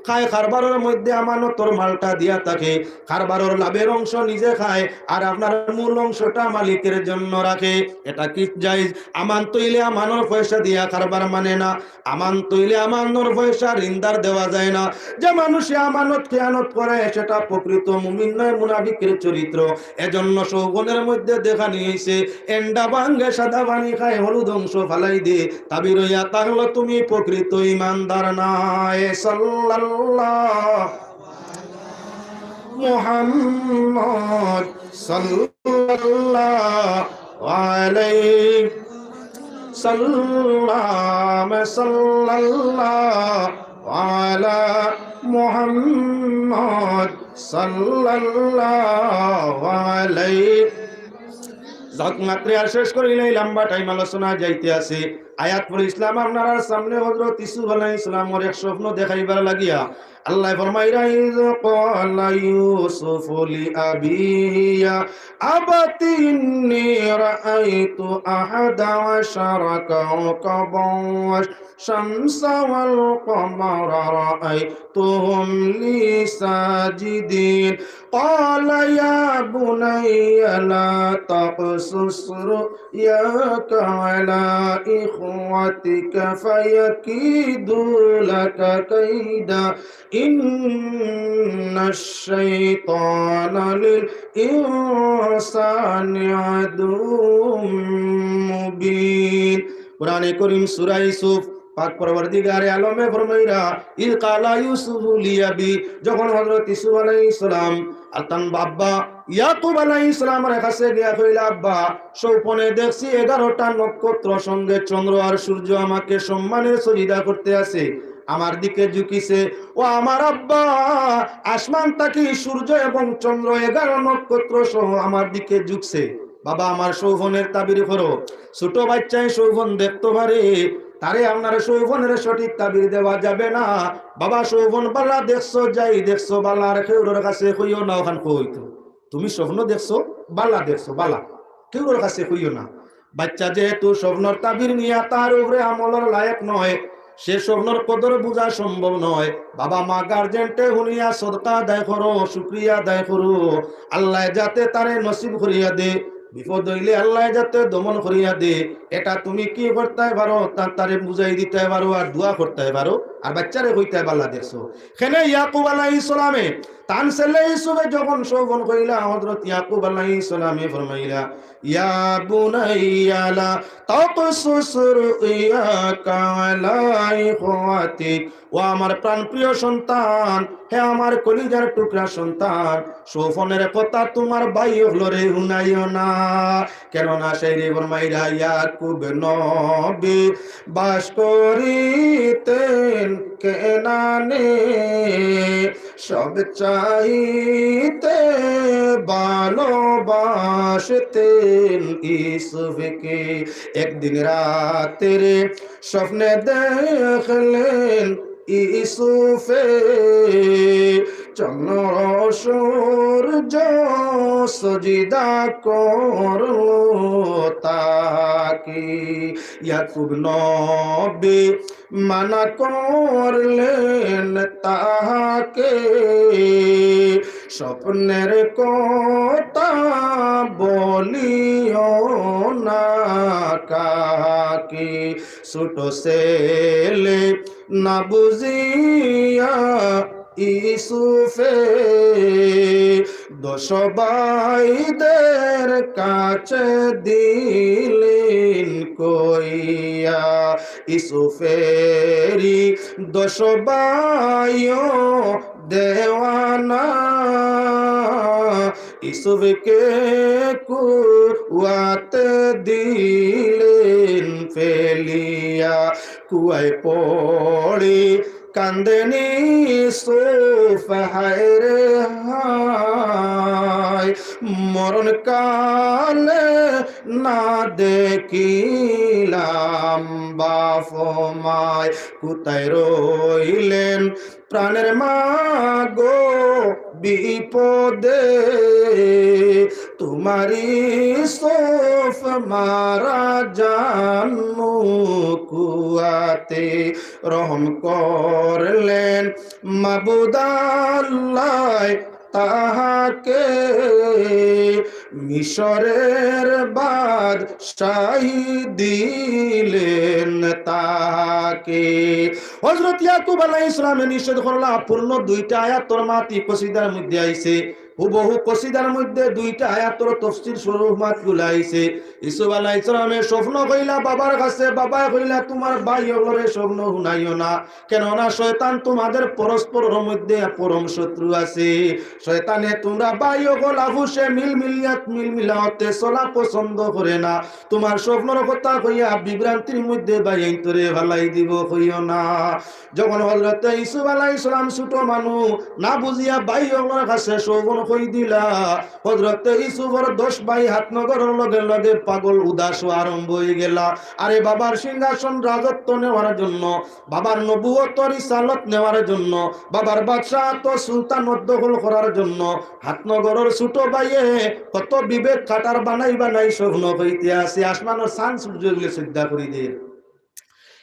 খায় কারবারর মধ্যে আমানতর মালটা দিয়া থাকে, কারবারর লাভের অংশ নিজে খায়, আর আপনার মূল অংশটা মালিকের জন্য রাখে। এটা কি জায়েজ? আমান তৈলে আমানর পয়সা দিয়া কারবার মানে না। আমান তৈলে আমানর পয়সা ঋণদার দেওয়া যায় না। যে মানুষে আমানত খেয়ানত করে, সেটা প্রকৃত মুমিন নয়, মুনাফিকের চরিত্র। এজন্য শৌবনের মধ্যে দেখানি হইছে, এন্ডা ভাঙ্গে সাদা পানি খায়, হলুদ অংশ ফালাই দে, তাবির হইয়া তাহলে তুমি প্রকৃত ইমানদার নায়। সাল্লাল্লাহু মুহাম্মদ সাল্লাল্লাহু আলাইহি সাল্লাম, সাল্লাল্লাহু আলা মুহাম্মদ সাল্লাল্লাহু আলাইহি। যাক, মাত্র আর শেষ করি নাই, লম্বা টাইম আলোচনা যাইতে আছে। আয়াত পড়ে ইসলাম আপনার সামনে হযরত ইউসুফ আলাইহিস সালামর এক স্বপ্ন দেখাইবার লাগিয়া আল্লাহ ফরমাইরা, إذ قال يوسف لأبيه يا أبت إني رأيت أحد عشر كوكبا والشمس والقمر رأيتهم لي ساجدين। قال يا بني لا تقصص رؤياك على إخوتك فيكيدوا لك كيدا إن الشيطان للإنسان عدو مبين। কোরআনে করিম সূরা ইউসুফ, পাক পরওয়ারদিগারে আলমে ফরমাইরা, "ইয ক্বালা ইউসুফু লিআবি", যখন হযরত ইউসুফ আলাইহিস সালাম আর তান আব্বা ইয়াকুব আলাইহিস সালামের কাছে গিয়া কইলা, "আব্বা, স্বপ্নে দেখছি এগারোটা নক্ষত্র সঙ্গে চন্দ্র আর সূর্য আমাকে সম্মানের সজদা করতে আছে, আমার দিকে ঝুঁকিছে। ও আমার আব্বা, আসমান থাকি সূর্য এবং চন্দ্র এগারো নক্ষত্র সহ আমার দিকে ঝুঁকছে। বাবা, আমার স্বপ্নের তাবির করো।" ছোট বাচ্চায় স্বপ্ন দেখতে পারে, তারে আপনার স্বপ্নের সঠিক তাবির দেওয়া যাবে না। বাবা, স্বপ্ন বালা দেখছো, যাই দেখছো বালা, আর কেউরর কাছে কইও না, অখান কইতো। তুমি স্বপ্ন দেখছো, বালা দেখছো, বালা, কেউরর কাছে কইও না। বাচ্চা যেহেতু স্বপ্নর তাবির নিয়া তার উপরে আমলর লায়েক নয়, সে স্বপ্নর কদর বুঝা সম্ভব নয়। বাবা মা গার্জেন্টে হুনিয়া সদকা আদায় করো, শুকরিয়া আদায় করো, আল্লায় যাতে তারে নসিব করিয়া দে। বিপদ অইলে আল্লায় যাতে দমন করিয়া দে, এটা তুমি কি করতায় পারো? তা তারে বুঝাই দিতায় পারো, আর দোয়া করতায় পারো, আর বাচ্চারে কইতায় বালা দেখছো। কেনে ইয়াকুব আলাইহিস সালামে তান ছেলে ইউসুফে যখন স্বপ্ন কইলা, হযরত ইয়াকুব আলাইহিস সালামে ফরমাইলা, "ইয়া বুনাইয়া লা তাকসুস রুইয়াকা আলা ইখওয়াতিক।" ও আমার প্রাণপ্রিয় সন্তান, হে আমার কলিজার টুকরা সন্তান, স্বপ্নের কথা তুমার ভাই অকলরে হুনাইও না। কেননা শাইরে ফরমাইরা ইয়াকুব নবী বাস করিতেন কেনানে, সব চাইতে ভালোবাসতেন ইউসুফকে। একদিন রাতের স্বপ্নে দেখলেন ইউসুফে চন্দ্র সূর্য সজদা করল তাকে। ইয়াকুব নবী মানা করলেন তাহাকে, স্বপ্নের কথা বলিও না কাহাকে। ছোট ছেলে না বুঝিয়া ইউসুফে দশ ভাইদের কাছে দিলেন কইয়া। ইউসুফেরই দশ ভাইও দেওয়ানা, ইউসুফকে কুয়াতে দিলেন ফেলিয়া। কুয়ায় পড়ি কান্দেন ইউসুফ, হায় রে হায়, মরণ কালে না দেখিলাম বাপ মায়। কোথায় রইলেন প্রাণের মা গো বিপদে, তুমার ইউসুফ মারা যান কুয়াতে। রহম করলেন মাবুদ আল্লাহ তাহাকে, মিশরের বাদশাহী দিলেন তাহাকে। হযরত ইয়াকুব আলাইহিস সালামে নিষেধ করলা, পূর্ণ দুইটা আয়াতর মাতি কসিদার মধ্যে আইছে, হুবহু কসিদার মধ্যে দুইটা আয়াতর তফসির স্বরূপ মাতগুলা আইছে। ইউসুফ আলাইহিস সালামে স্বপ্ন কইলা বাবার কাছে, বাবায় কইলা, "তুমার ভাই অকলরে স্বপ্ন হুনাইও না, কেননা শয়তান তুমাদের পরস্পরর মধ্যে পরম শত্রু আছে। শয়তানে তুমরা ভাই অকল আফুসে মিল মিলিয়াত মিল মিলাওতে চলা পছন্দ করে না। তুমার স্বপ্নর কথা কইয়া বিভ্রান্তির মধ্যে ভাইয়াইন্তরে ফালাই দিব, কইও না।" যখন হযরতে ইউসুফ আলাইহিস সালাম ছোট মানুষ, না বুঝিয়া ভাই অকলর কাছে স্বপ্ন কই দিলা, হযরতে ইউসুফর দশ ভাই হাত নগরর লগে লগে পাগল উদাস অওয়া আরম্ভ অই গেলা। আরে বাবার সিংহাসন রাজত্ব নেওয়ার জন্য, বাবার নবুয়তর রিসালত নেওয়ার জন্য, বাবার বাদশাহত সুলতানত দখল করার জন্য হাত নগরর ছোট ভাইয়ে কত বিবেক খাটার বানাই বানাই স্বপ্ন কইতে আছে, আসমানর চান সূর্য গুলি সইজদা করি দের।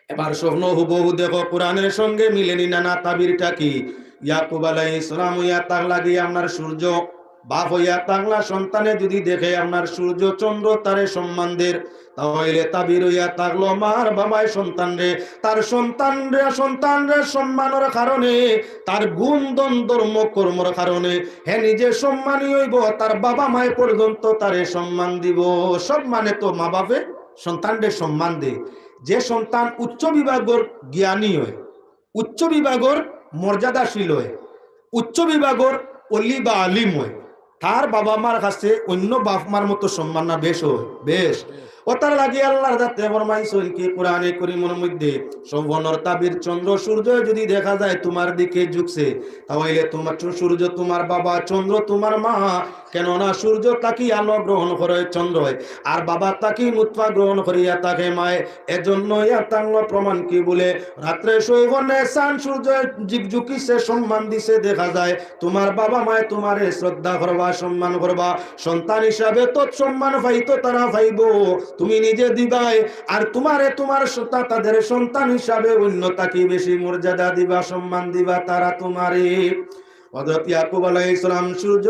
এবার স্বপ্ন হুবহু দেখো, কোরআনের সঙ্গে মিলেনি না, না তাবিরটা কি? ইয়াকুব আলাইহিস সালাম অইয়া তার লাগি আপনার সূর্য বাপ অইয়া থাকলা সন্তানে যুদি দেখে আপনার সূর্য চন্দ্র তারে সম্মান দের, তাইলে তাবির অইয়া থাকলো মার বাবায় সন্তানরে, তার সন্তানরে, সন্তানরে সম্মানর কারণে, তার গুণ ধন ধর্ম কর্মর কারণে হে নিজে সম্মানী অইবো, তার বাবা মায় পর্যন্ত তারে সম্মান দিবো। সম্মানে তো মা বাপে সন্তানরে সম্মান দেয়। যে সন্তান উচ্চ বিভাগর জ্ঞানী অয়, উচ্চ বিভাগর মর্যাদাশীল অয়, উচ্চ বিভাগর অলি বা আলিম অয়, তার বাবা মার কাছে অইন্য বাপ মার মতো সম্মান না বেশ অয়? বেশ। অতার লাগি আল্লার জাতে ফরমাইছইন কি কোরআনে করিমর মধ্যে, সৌবনর তাবির চন্দ্র সূর্য যুদি দেখা যায় তুমার দিকে ঝুকছে, তাইলে তুমার সূর্য তুমার বাবা, চন্দ্র তুমার মা, কেননা সূর্য থাকি আলো গ্রহণ করে চন্দ্রয়, আর বাবা থাকি নুতফা গ্রহণ করিয়া থাকে মায়। এজন্য ইয়া তাঙ্গ প্রমাণ কি বুলে, রাত্রে সৌবনে চান সূর্য জিকজুকিছে, সম্মান দিছে, দেখা যায় তুমার বাবা মায় তুমারে শ্রদ্ধা করবা, সম্মান করবা, সন্তান হিসাবে তৎ সম্মান পাইতো তারা পাইবো, তুমি নিজে দিবায়, আর তুমারে তুমার সন্তা-, তাদের সন্তান হিসাবে অইন্য থাকি বেশি মর্যাদা দিবা, সম্মান দিবা তারা তুমারে। হযরত ইয়াকুব আলাইহিস সালাম সূর্য,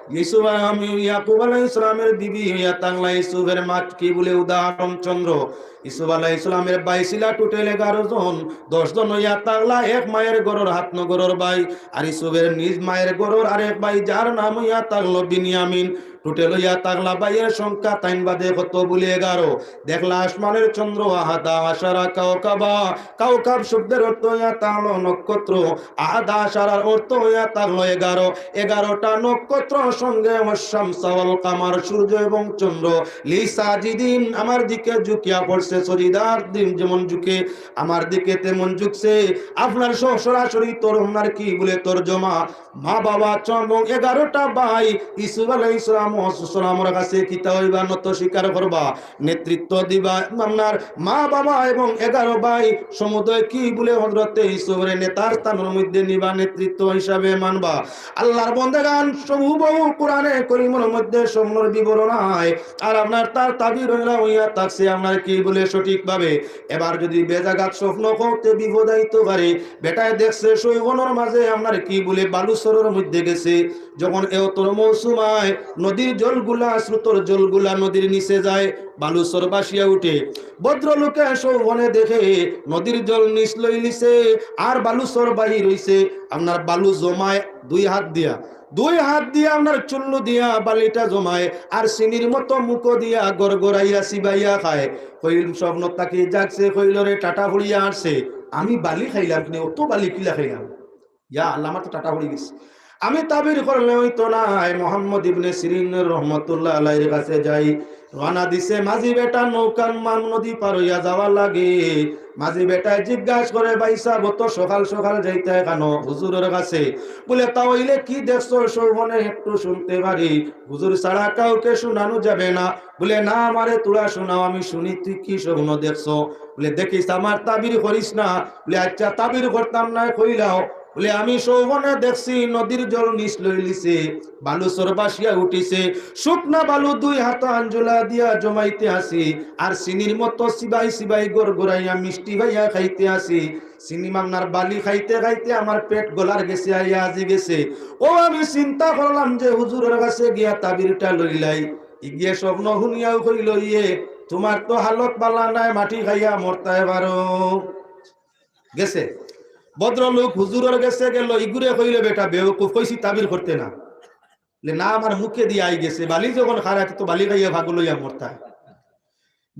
ইউসুফ, আমি ইয়াকুব আলাইহিস সালামের বিবি অইয়া তাংলা ইউসুফের মা কি বুলে উদাহরণ চন্দ্র। ইউসুফ আলাইহিস সালামের ভাই ছিলা total এগারো জন, দশ জন অইয়া তাংলা এক মায়ের ঘরর হাত নগরর ভাই, আর ইউসুফের নিজ মায়ের ঘরর আরেক ভাই যার নাম অইয়া তাংলো বিনিয়ামিন। Total অইয়া তাংলা ভাইয়ের সংখ্যা তাইন বাদে কত বুলে এগারো। দেখলা আসমানের চন্দ্র আহাদা আশারা কাওকাবা, কাওকাব শব্দের অর্থ অইয়া তাংলো নক্ষত্র, আহাদা আশারার অর্থ অইয়া তাংলো এগারো, এগারোটা নক্ষত্র সঙ্গে ওয়াশ-শামসা ওয়াল কামার, সূর্য এবং চন্দ্র, লি সাজিদিন, আমার দিকে ঝুঁকিয়া পড়ছে, সজিদার দিন যেমন ঝুঁকে, আমার দিকে তেমন ঝুঁকছে। আপনার সহ-, সরাসরি তোর আপনার কি বুলে তর্জমা, মা বাবা চ-, এবং এগারোটা ভাই ইউসুফ আলাইহিস সালাম, সালামর কাছে কিতা অইবা, নত স্বীকার করবা, নেতৃত্ব দিবা। আপনার মা বাবা এবং এগারো ভাই সমুদয় কি বুলে হযরতে ইউসুফরে নেতার স্থানর মধ্যে নিবা, নেতৃত্ব হিসাবে মানবা। আল্লার বন্দেগান হুবহু কোরআনে করিমর মধ্যে স্বপ্নর বিবরণ আয়। আর আপনার তার তাবির অইলা অইয়া থাকছে আপনার কি বুলে সঠিকভাবে। এবার যুদি বেজাগাত স্বপ্ন করতে বিপদ আইতো পারে। বেটায় দেখছে সৈবনর মাঝে আপনার কি বুলে বালুচরর মধ্যে গেছে। যখন এওতর মৌসুম আয়, নদীর জলগুলা, স্রোতর জলগুলা নদীর নিচে যায়, বালুচর ভাসিয়া উঠে। ভদ্রলোকে সৌবনে দেখে নদীর জল নিচ লইলিছে, আর বালুচর বাহির অইছে। আপনার বালু জমায় দুই হাত দিয়া, দুই হাত দিয়া আপনার চুল্লু দিয়া বালিটা জমায়, আর চিনির মতো মুখো দিয়া গড়গড়াইয়া চিবাইয়া খায়। কইল স্বপ্ন থাকি জাগছে, কইল রে টাটা পড়িয়া আসছে, আমি বালি খাইলাম, কিন্তু অত বালি কিলা খাইলাম? ইয়া আল্লাহ, আমার তো টাটা পড়ি গেছে। আমি তাবির করলে অইতো নায়, মোহাম্মদ ইবনে সিরিন রহমতুল্লাহ আলাইহির কাছে যাই। রওয়ানা দিছে মাঝি বেটা, নৌকান মান নদী পার অইয়া যাওয়া লাগে। মাঝি বেটায় জিজ্ঞাস করে, "ভাই সাহেব, অত সকাল সকাল যাইতায় কেনো হুজুরর কাছে?" বুলে, "তা অইলে কি দেখছো সৌবনে একটু শুনতে পারি? হুজুর ছাড়া কাউকে শুনানো যাবে না।" বুলে, "না, আমারে তোরা শুনাও, আমি শুনি তুই কি স্বপ্ন দেখছো।" বুলে, "দেখিস, আমার তাবির করিস না।" বুলে, "আচ্ছা, তাবির করতাম নায়, কইলাও।" বুলে, "আমি সৌবনে দেখছি নদীর জল নিচ লইলিছে, বালুচর ভাসিয়া উঠিছে, শুকনা বালু দুই হাত আঞ্জুলা দিয়া জমাইতে আছি, আর চিনির মতো চিবাই চিবাই গড়গড়াইয়া মিষ্টি ভাইয়া খাইতে আছি। চিনি মামনার বালি খাইতে খাইতে আমার পেট গলার গেছে, আইয়া আজি গেছে। ও আমি চিন্তা করলাম যে হুজুরর কাছে গিয়া তাবিরটা লইলাই।" ইগিয়ে স্বপ্ন হুনিয়াও কইল, "ইয়ে, তুমার তো হালত বালা নায়, মাটি খাইয়া মরতায় পারো।" গেছে। ভদ্রলোক হুজুরর গেছে গেল, ইগুরে কইল, "বেটা বেওকুফ, কইছি তাবির করতে না।" বুলে, "না, আমার মুখে দিয়া আই গেছে, বালি যখন খারাপ তো বালি খাইয়া পাগল অইয়া মরতায়।"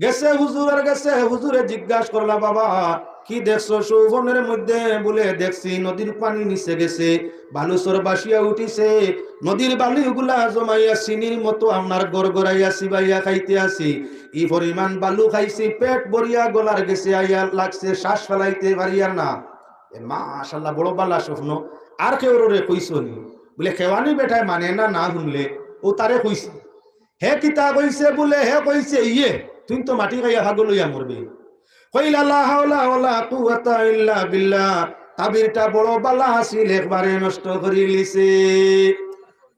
গেছে হুজুরর গেছে, হুজুরে জিজ্ঞাস করলা, "বাবা, কি দেখছো সৌবনের মধ্যে?" বুলে, "দেখছি নদীর পানি নিচে গেছে, বালুচর ভাসিয়া উঠিছে, নদীর বালিগুলা জমাইয়া চিনির মতো আপনার গড়গড়াইয়া চিবাইয়া খাইতে আছি। ই পরিমাণ বালু খাইছি, পেট ভরিয়া গলার গেছে আইয়া লাগছে, শ্বাস ফালাইতে পারিয়ার না।" এ মাশাআল্লাহ, বড় বালা স্বপ্ন। আর কেউরে কইছো নি? বুলে, "কেওয়ানি বেটায় মানে না, না হুনলে, ও তারে কইছি।" হে কিতা কইছে? বুলে, হে কইছে, "ইয়ে, তুই তো মাটি খাইয়া পাগল অইয়া মরবে।" কইলা, "লা হাওলা ওয়ালা কুওয়াতা ইল্লা বিল্লাহ।" তাবিরটা বড় বালা আছিল, একবারে নষ্ট করিলিছে।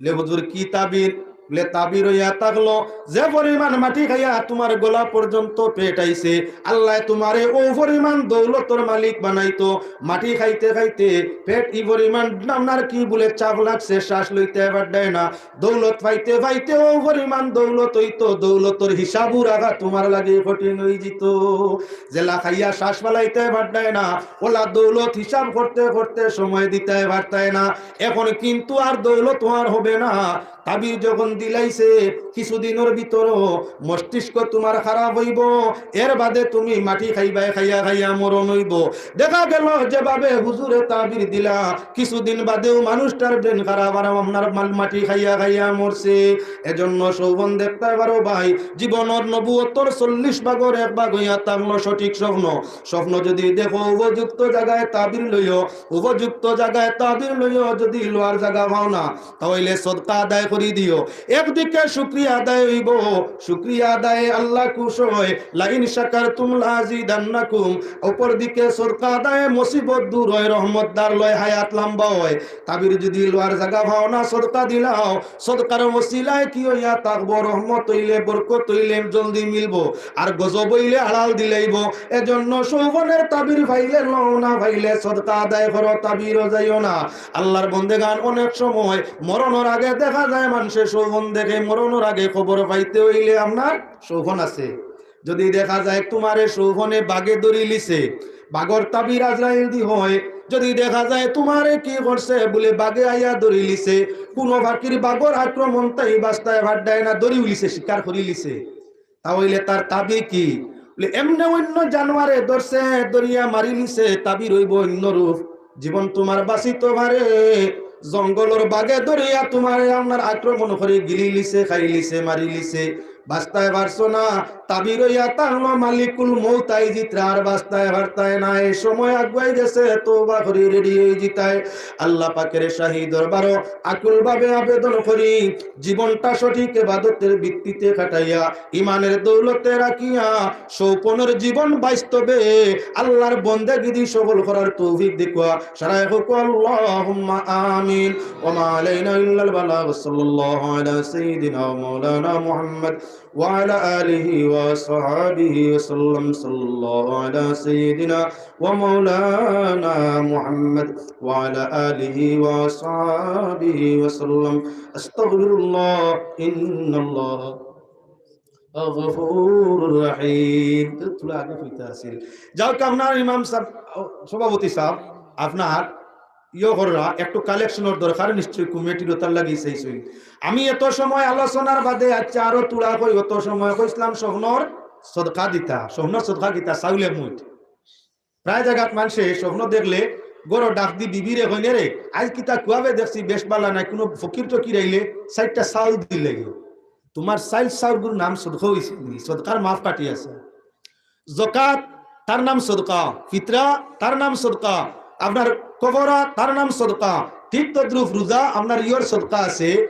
লে হুজুর, কি তাবির? বুলে তাবির অইয়া থাকলো, যে পরিমাণ মাটি খাইয়া তুমার গলা পর্যন্ত পেট আইছে, আল্লায় তুমারে অউ পরিমাণ দৌলতর মালিক বানাইতো। মাটি খাইতে খাইতে পেট ই পরিমাণ আপনার কি বুলে চাপ লাগছে, শ্বাস লইতে পারতায় না। দৌলত পাইতে পাইতে অউ পরিমাণ দৌলত অইতো, দৌলতর হিসাবও রাখা তুমার লাগি কঠিন অইযিতো। যেলা খাইয়া শ্বাস ফালাইতে পারতায় না, অলা দৌলত হিসাব করতে করতে সময় দিতে পারতায় না। এখন কিন্তু আর দৌলত আর হবে না। তাবির যখন দিলাইছে, কিছুদিনর ভিতরও মস্তিষ্ক তুমার খারাপ অইবো, এর বাদে তুমি মাটি খাইবায়, খাইয়া খাইয়া মরণ অইবো। দেখা গেল যেভাবে হুজুরে তাবির দিলা, কিছুদিন বাদেউ মানুষটার ব্রেন খারাপ আর আপনার মাল মাটি খাইয়া খাইয়া মরছে। এজন্য স্বপ্ন দেখতায় পারো ভাই, জীবনর নবুয়তর চল্লিশ ভাগর এক ভাগ অইয়া থাকলো সঠিক স্বপ্ন। স্বপ্ন যুদি দেখো, উপযুক্ত জাগায় তাবির লইও, উপযুক্ত জাগায় তাবির লইও, যুদি লওয়ার জাগা পাও না, তা অইলে সদকা আদায় করি দিও। একদিকে শুকরিয়া আদায় অইবো, শুকরিয়া আদায়ে আল্লাহ খুশ অয়, "লাইন শাকারতুম লাজিদান্নাকুম।" অপরদিকে সদকা আদায়ে মুসিবত দূর অয়, রহমত ধার লয়, হায়াত লম্বা অয়। তাবির যুদি লওয়ার জাগা পাও না, সদকা দিলাও, সদকার ওসিলায় কি অইয়া থাকবো? রহমত অইলে, বরকত অইলে জলদি মিলবো, আর গজব অইলে আড়াল দিলাইবো। এজন্য স্বপ্নর তাবির পাইলে লও, না পাইলে সদকা আদায় করো, তাবিরও যাইও না। আল্লাহর বন্দেগান অনেক সময় মরণর আগে দেখা যায় মানষে স্বপ্ন দেখে, মরণর আগে খবর পাইতে অইলে আপনার স্বপ্ন আছে। যুদি দেখা যায় তুমারে স্বপ্নে বাঘে ধরিলিছে, বাঘর তাবির আজরাইল দি হয়, যুদি দেখা যায় তুমারে কি করছে বুলে বাঘে আইয়া ধরিলিছে, কুনু ফাকির বাঘর আক্রমণ তাই বাঁচতায় পারতায় না, ধরিলিছে, শিকার করিলিছে, তা অইলে তার তাবির কি? বুলে এমনে অইন্য জানোয়ারে ধরছে, ধরিয়া মারিলিছে, তাবির অইবো অইন্য রূপ। জীবন তুমার বাঁচিতো পারে, জঙ্গলর বাঘে ধরিয়া তুমারে আপনার আক্রমণ করি গিলিলিছে, খাইলিছে, মারিলিছে, বাঁচতায় পারছো না। তাবির অইয়া থাকলো মালিকুল মউত আইযিত্রা, আর বাঁচতায় পারতায় না। এই সময় আগুয়াই গেছে, তওবা করি রেডি অইযিতায়। আল্লাহ পাকের শাহী দরবারো আকুলভাবে আবেদন করি, জীবনটা সঠিক ইবাদতের ভিত্তিতে কাটাইয়া, ইমানের দৌলতে রাখিয়া, স্বপ্নর জীবন বাস্তবে আল্লাহর বন্দেগিদি সফল করার তৌফিক দেউক্কা। সারায় কউক্কা আল্লাহুম্মা আমিন। ওয়া মা আলাইনা ইল্লাল বালাগ। সাল্লাল্লাহু আলা সাইয়্যিদিনা ওয়া মাওলানা মুহাম্মদ ওয়া আলা আলিহি ওয়া সাহবিহি ওয়া সাল্লাম। সাল্লাল্লাহু আলা সাইয়্যিদিনা ওয়া মাওলানা মুহাম্মদ ওয়া আলা আলিহি ওয়া সাহবিহি ওয়া সাল্লাম। আস্তাগফিরুল্লাহ, ইন্নাল্লাহ গফুরুর রহিম। তো থুড়া আগে কইতা আছিল। যাউক, আপনার ইমাম সাব, সভাপতি সাব, আপনার ইয়ে কররা একটু কালেকশনর দরকার, নিশ্চয়ই কমিটির ওটার লাগি চাইছইন। আমি এত সময় আলোচনার বাদে, আচ্ছা, আরো থুড়া কই, অত সময় কইছলাম স্বপ্নর সদকা দিতা, স্বপ্নর সদকা দিতা, চাউলে মুঠ। প্রায় জাগাত মানষে স্বপ্ন দেখলে ঘরো ডাক দি বিবিরে কইন, "রে, আইজ কিতা কুয়াবে দেখছি বেশ বালা নাই, কুনু ফকির টকির আইলে চাইরটা চাউল দিলে গি।" তুমার চাইল চাউলগুর নাম সদকা অইছে নি? সদকার মাফ কাটি আছে। জকাত, তার নাম সদকা। ফিতরা, তার নাম সদকা। আপনার কফারা, তার নাম সদকা। ঠিক তদ্রূপ রোজা, আপনার ইয়র সদকা আছে।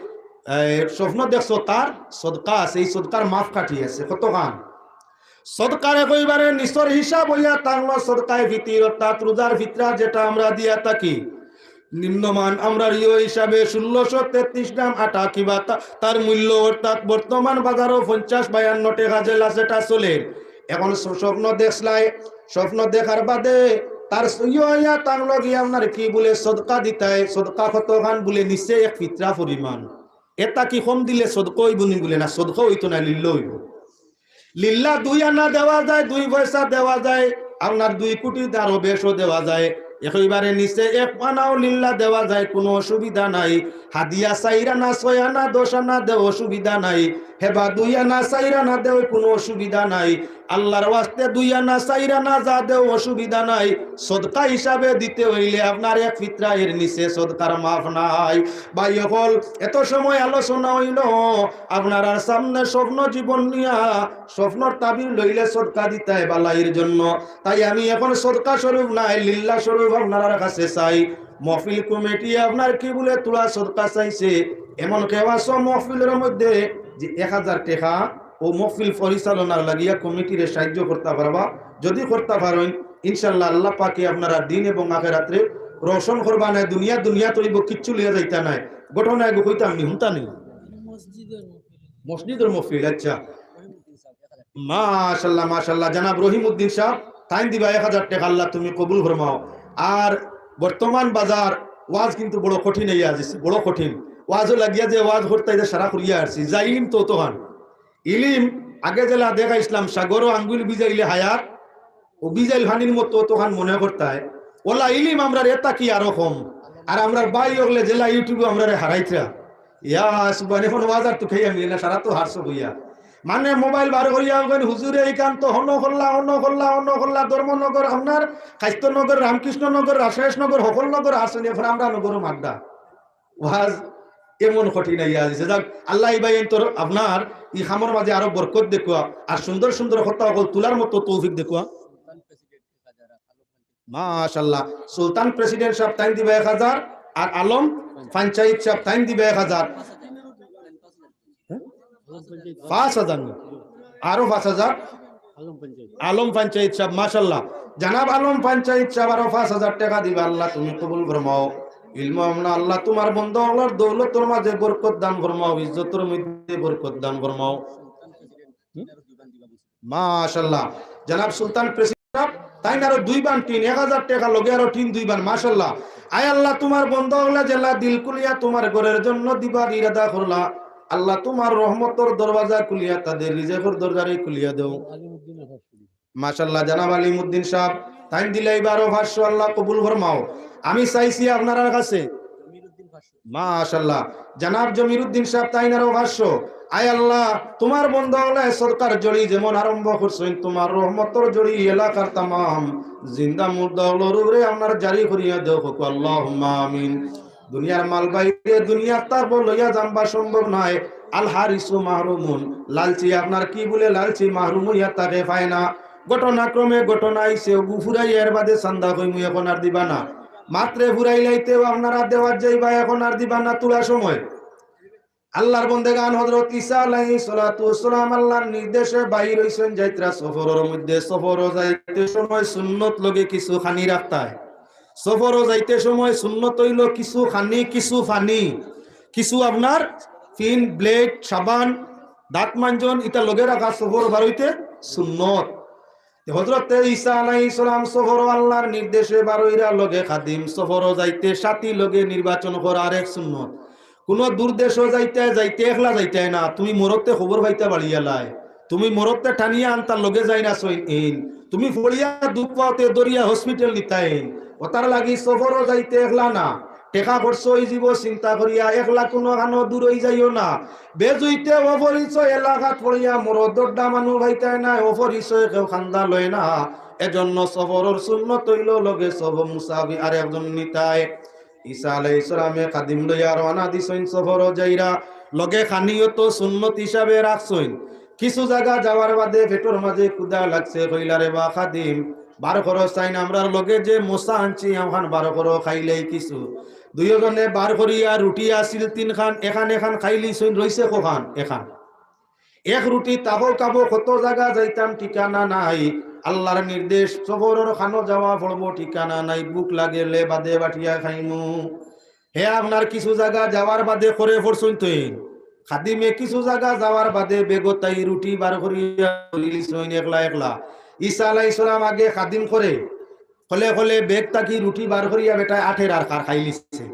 এ, স্বপ্ন দেখছো, তার সদকা আছে। এই সদকার মাফ কাটি আছে। কতখান? সদকার একেবারে নিচর হিসাব অইয়া থাকলো সদকায়ে ফিতির, অর্থাৎ রোজার ফিতরা যেটা আমরা দিয়া থাকি। নিম্নমান আমরার ইয়ো হিসাবে ষোলোশো তেত্রিশ গ্রাম আটা কিবা তা-, তার মূল্য, অর্থাৎ বর্তমান বাজারো পঞ্চাশ বায়ান্ন টেকা যেলা যেটা চলের। এখন স-, স্বপ্ন দেখছলায়, স্বপ্ন দেখার বাদে তার ইয়ো অইয়া থাকলো গিয়া আপনার কি বুলে সদকা দিতায়, সদকা কতখান বুলে নিচে এক ফিতরা পরিমাণ। এটা কি কম দিলে সদকা অইবো নি বুলে? না, সদকা অইতো না, লিল্লা অইবো। লিল্লা দুই আনা দেওয়া যায়, দুই পয়সা দেওয়া যায়, আপনার দুই কোটি আরো বেশও দেওয়া যায়। একেবারে নিচে এক আনাও লিল্লা দেওয়া যায়, কুনু অসুবিধা নাই। হাদিয়া চাইর আনা, ছয় আনা, দশ আনা দেও, অসুবিধা নাই। হেবা দুই আনা, চাইর আনা দেও, কুনু অসুবিধা নাই। আল্লাহর ওয়াস্তে দুই আনা, চাইর আনা যা দেও, অসুবিধা নাই। সদকা হিসাবে দিতে অইলে আপনার এক ফিতরা, এর নিচে সদকার মাফ নাই। ভাই অকল, এত সময় আলোচনা অইলো আপনারার সামনে স্বপ্ন জীবন নিয়া, স্বপ্নর তাবির লইলে সদকা দিতায় বালাইর জন্য। তাই আমি এখন সদকা স্বরূপ নায়, লিল্লা স্বরূপ আপনারার কাছে চাই। মহফিল কমিটি আপনার কি বুলে থুড়া সদকা চাইছে, এমন কেউ আছো মহফিলর মধ্যে যে এক হাজার টেকা অউ মহফিল পরিচালনার লাগিয়া কমিটিরে সাহায্য করতা পারবা? যদি করতা পারইন, ইনশাআল্লাহ আল্লাহ পাকে আপনারার দিন এবং আখেরাতরে রোশন করবা নায়, দুনিয়া দুনিয়াত রইবো, কিচ্ছু লইয়া যাইতা নায়। ঘটনা এগু কইতাম নি, হুনতা নি? মসজিদর মহফিল, আচ্ছা। মাশাআল্লাহ, মাশাআল্লাহ। জনাব রহিমউদ্দিন সাহেব, তাইন দিবা এক হাজার টেকা, আল্লাহ তুমি কবুল ফরমাও। আর বর্তমান বাজার ওয়াজ কিন্তু বড় কঠিন অইয়া আছে, বড় কঠিন। ওয়াজও লাগিয়া যে ওয়াজ করতায়, ইতা সারা করিয়া আরছি। যা ইলিম তো অতখান। ইলিম আগে যেলা দেখাইছলাম, সাগরো আঙ্গুল ভিজাইলে হায়াত, ও ভিজাইল পানির মতো অতখান মনে করতায়। অলা ইলিম আমরার এতা কি আরো কম। আর আমরার ভাই অকলে যেলা YouTube-ও আমরারে হারাইতরা। ইয়া সুবহান, অখন ওয়াজ আর তো খাইয়া মিলে না, সারা তো হারছো বইয়া। মানে মোবাইল বার করিয়া কইন, "হুজুরে ইখান তো হনো করলা, হনো করলা, হনো করলা, ধর্মনগর, আপনার কাইস্তনগর, রামকৃষ্ণনগর, রাজেশনগর, হকল নগর হারছইন, অখন আমরার নগরও মাড্ডা।" ওয়াজ এমন কঠিন অইয়া আছে। যাক, আল্লাহ ই ভাইয়াইন্তর আপনার ই কামর মাঝে আরো বরকত দেখুয়া, আর সুন্দর সুন্দর কথা অকল তুলার মতো তৌফিক দেখুয়া। মাশাআল্লাহ। সুলতান প্রেসিডেন্ট সাহেব তাইন দিবা এক হাজার, আর আলম পঞ্চায়েত সাহেব তাইন দিবা এক হাজার। পাঁচ হাজার না? আরো পাঁচ হাজার? আলম পঞ্চায়েত সাহেব, মাশাআল্লাহ। জনাব আলম পঞ্চায়েত সাহেব আরো পাঁচ হাজার টেকা দিবা, আল্লাহ তুমি কবুল ফরমাও। ইলম আমনা আল্লাহ তুমার বন্দা অকলর দৌলতর মাঝে বরকত দান ফরমাও, ইজ্জতর মধ্যে বরকত দান ফরমাও। মাশাআল্লাহ। জনাব সুলতান প্রেসিডেন্ট সাহেব, তাইন আরো দুই বান টিন, এক হাজার টেকা লগে আরো টিন দুই বান, মাশাআল্লাহ। আয় আল্লাহ, তুমার বন্দা অকলে যেলা দিল খুলিয়া তুমার ঘরর জন্য দিবার ইরাদা করলা, আল্লাহ তুমার রহমতর দরওয়াজা খুলিয়া তাদের রিজেকর দরজারে খুলিয়া দেও। মাশাআল্লাহ, জনাব আলিমউদ্দিন সাহেব, তাইন দিলা ইবার আরো পাঁচশো, আল্লাহ কবুল ফরমাও। আমি চাইছি আপনারার কাছে, মাশাআল্লাহ, জনাব জমিরুদ্দিন সাহেব, তাইন আরো পাঁচশো। আয় আল্লাহ, তুমার বন্দা অকলে সদকার জড়ি যেমন আরম্ভ করছইন, তুমার রহমতর জড়ি এলাকার তামাম জিন্দা মুর্দা অকলর উপরে আপনার জারি করিয়া দেও, কউক্কা আল্লাহুম্মা আমিন। দুনিয়ার মাল বাইরে দুনিয়াত থাকবো, লইয়া যানবা সম্ভব নায়। আল হারিসু মাহরুমুন, লালচি আপনার কি বুলে লালচি মাহরুম অইয়া থাকে, পায় না। ঘটনাক্রমে ঘটনা আইছে, অগু ফুরাইয়া এর বাদে চান্দা কইমু, অখন আর দিবা না। মাত্রে ফুরাইলাইতেও আপনারা দেওয়াত যাইবা, অখন আর দিবা না, থুড়া সময়। আল্লাহর বন্দেগান, হযরত ঈসা আলাইহিস সালাতু ওয়াস সালাম আল্লাহর নির্দেশে বাইর অইছইন, যাইতরা সফরর মধ্যে। সফরো যাইতে সময় সুন্নত লগে কিছু খানি রাখতায়। সফরো যাইতে সময় সুন্নত অইলো কিছু খানি, কিছু পানি, কিছু আপনার পিন, ব্লেড, সাবান, দাঁত মাঞ্জন, ইতা লগে রাখা সফর বারইতে সুন্নত। তে হযরতে ঈসা আলাইহিস সালাম সফরো আল্লাহর নির্দেশে বারইরা, লগে খাদিম। সফরো যাইতে সাথী লগে নির্বাচন করা আরেক সুন্নত। কুনু দূর দেশো যাইতায়, যাইতে একলা যাইতায় না, তুমি মরতে খবর পাইতা বাড়িয়ালায়, তুমি মরতে টানিয়া আনতার লগে যাইন না সইন, তুমি পড়িয়া দুখ পাওতে ধরিয়া হসপিটাল নিতাইন। অতার লাগি সফরো যাইতে একলা না, টেকা খরচ অইযিবো চিন্তা করিয়া, একলা কুনু খানো দূর অইযাইও না। বেজুইতে অপরিচয় এলাকাত পড়িয়া মরো, দরডা মানুষ পাইতায় নায়, অপরিচয় কেউ কান্দা লয় না। এজন্য সফরর সুন্নত অইলো লগে সব মুসাফির আরেকজন নিতায়। ঈসা আলাইহিস সালামে খাদিম লইয়া রওয়ানা দিছইন সফরো যাইরা, লগে খানিও তো সুন্নত হিসাবে রাখছইন। কিছু জাগা যাওয়ার বাদে পেটর মাঝে ক্ষুধা লাগছে, কইলা, "রে বা খাদিম, বার করো চাইন, আমরার লগে যে মোসা আনছি, অখান বার করো, খাইলাই কিছু।" দুইওজনে বার করিয়া রুটি আছিল তিনখান, এখান এখান খাইলিছইন, রইছে কখান? এখান। এক রুটি তাবো কাবো, কত জাগা যাইতাম, ঠিকানা নাই। আল্লাহর নির্দেশ, সফরর খানো যাওয়া পড়বো, ঠিকানা নাই। ভুক লাগলে বাদে বাটিয়া খাইমু। হে আপনার কিছু জাগা যাওয়ার বাদে করে পড়ছইন তইন। খাদিমে কিছু জাগা যাওয়ার বাদে বেগো তাই রুটি বার করিয়া লিছইন একলা একলা। ঈসা আলাইহিস সালাম আগে খাদিম করে, খলে খলে বেগ থাকি রুটি বার করিয়া বেটায় আটের আর খার খাইলিছে।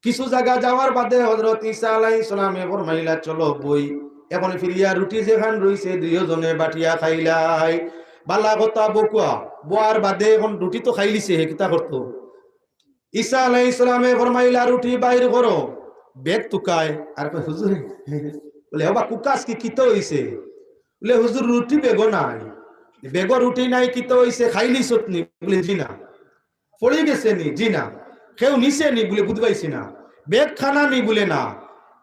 কিছু জাগা যাওয়ার বাদে হযরত ঈসা আলাইহিস সালামে ফরমাইলা, "চলো বই, এখন ফিরিয়া রুটি যেখান রইছে দুইওজনে বাটিয়া খাইলাই।" বালা কথা বকুয়া, বওয়ার বাদে এখন রুটি তো খাইলিছে, হে কিতা করতো? ঈসা আলাইহিস সালামে ফরমাইলা, "রুটি বাইর করো।" বেগ তুকায়, আর কয়, "হুজুর," বলে, "ওবা কুকাস কি কিতা অইছে?" বলে, "হুজুর, রুটি বেগো নাই।" "বেগো রুটি নাই, কিতা অইছে, খাইলিছত নি?" বলে, "জি না।" "পড়ি গেছে নি?" "জি না।" "কেউ নিছে নি?" বলে, "বুঝবাইছি না।" "বেগ খানা নি?" বলে, "না।"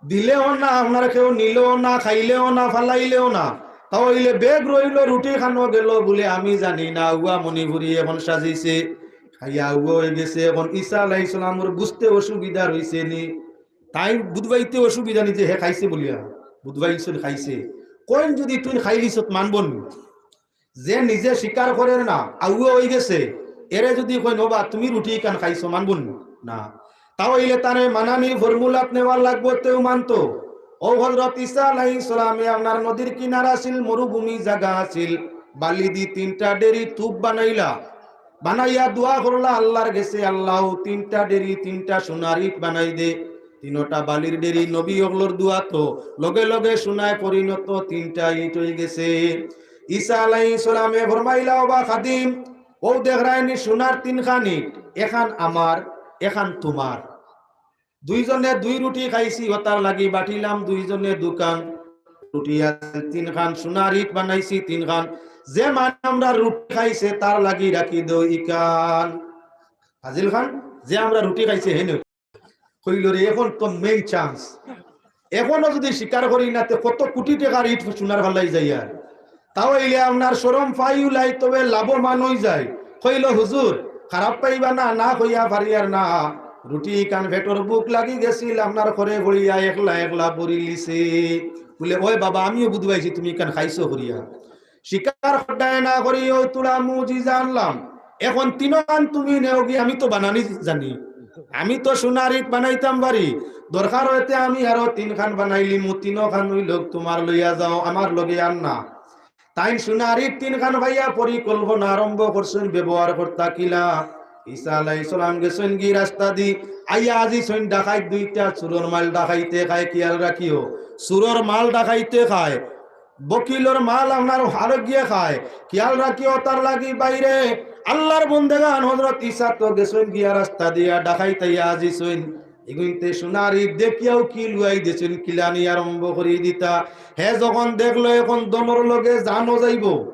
"দিলেও না, আপনারা কেউ নিলেও না, খাইলেও না, ফালাইলেও না।" "তা অইলে বেগ রইলো, রুটি খানো গেলো?" বলে, "আমি জানি না, উয়া মণিপুরি এখন সাজিছে, খাইয়া উয়া অই গেছে।" এখন ঈসা আলাইহিস সালামর বুঝতে অসুবিধা রইছে নি, তাইন বুঝবাইতে অসুবিধা নি যে হে খাইছে বলিয়া, বুঝবাইছইন খাইছে। কইন যদি তুই খাইলিছত মানবো নি? যে নিজে স্বীকার করের না, আউয়া অই গেছে, এরে যদি কইন, "ওবা, তুমি রুটি ইখান খাইছো", মানবো নি? না। তা অইলে তারে মানানি ফর্মুলাত নেওয়া লাগবো, তেউ মানতো। ও হযরত ঈসা আলাইহিস সালামে আপনার নদীর কিনারা আছিল, মরুভূমি জাগা আছিল, বালি দি তিনটা ডেরি তুপ বানাইলা, বানাইয়া দোয়া করলা আল্লাহর গেছে, "আল্লাহ, তিনটা ডেরি, তিনটা সোনার ইট বানাই দে।" তিনোটা বালির ডেরি নবী অকলর দোয়াত লগে লগে সোনায় পরিণত, তিনটা ইট অই গেছে। ঈসা আলাইহিস সালামে ফরমাইলা, "ওবা খাদিম, অউ দেখরায়নি সোনার তিনখান ইট, এখান আমার, এখান তুমার।" দুইজনে দুই রুটি খাইছি, অতার লাগি বাটিলাম দুইজনে দুখান। রুটি আছিল তিনখান, সোনার ইট বানাইছি তিনখান। যে মান আমরার রুটি খাইছে, তার লাগি রাখি দেও ইখান। ফাজিল খান, যে আমরার রুটি খাইছে, হেন। কইল, "রে, এখন তো main chance। এখনো যুদি স্বীকার করি না, তে কত কুটি টেকার ইট সোনার ফালাই যাইয়ার।" তাও অইলে আপনার শরম পাইও লাই, তবে লাভবান অই যায়। কইল, "হুজুর, খারাপ পাইবা না, না কইয়া পারিয়ার না। রুটি ইখান পেটর ভুক লাগি গেছিল, আপনার ঘরে পড়িয়া একলা একলা ভরিলিছি।" বুলে, "ওই বাবা, আমিও বুঝবাইছি তুমি ইখান খাইছো করিয়া।" স্বীকার কররায় না করি, অউ থুড়া মুজিজা আনলাম। এখন তিনোখান তুমি নেওগি, আমি তো বানানি জানি, আমি তো সোনার ইট বানাইতাম পারি। দরকার অইতে আমি আরো তিনখান বানাইলিমু, তিনোখান অইলোক তুমার, লইয়া যাও, আমার লগে আর না। তাইন সোনার ইট তিনখান পাইয়া পরিকল্পনা আরম্ভ করছইন, ব্যবহার করতা কিলা। ঈসা আলাইহিস সালাম গেছইন গি রাস্তা দি, আইয়া হাজির অইছইন ডাকাইত দুইটা, চুরর মাল ডাকাইতে খায়, খিয়াল রাখিও, চুরর মাল ডাকাইতে খায়, বকিলর মাল আপনার হারগিয়ে খায়, খিয়াল রাখিও। তার লাগি বাইরে আল্লাহর বন্দেগান হযরত ঈসা তো গেছইন গিয়া রাস্তা দিয়া, ডাকাইত আইয়া হাজির অইছইন। ইগুইন্তে সোনার ইট দেখিয়াও কিলুয়াই দিছইন, কিলানি আরম্ভ করি দিতা। হে যখন দেখলো এখন ধনর লগে জানও যাইবো,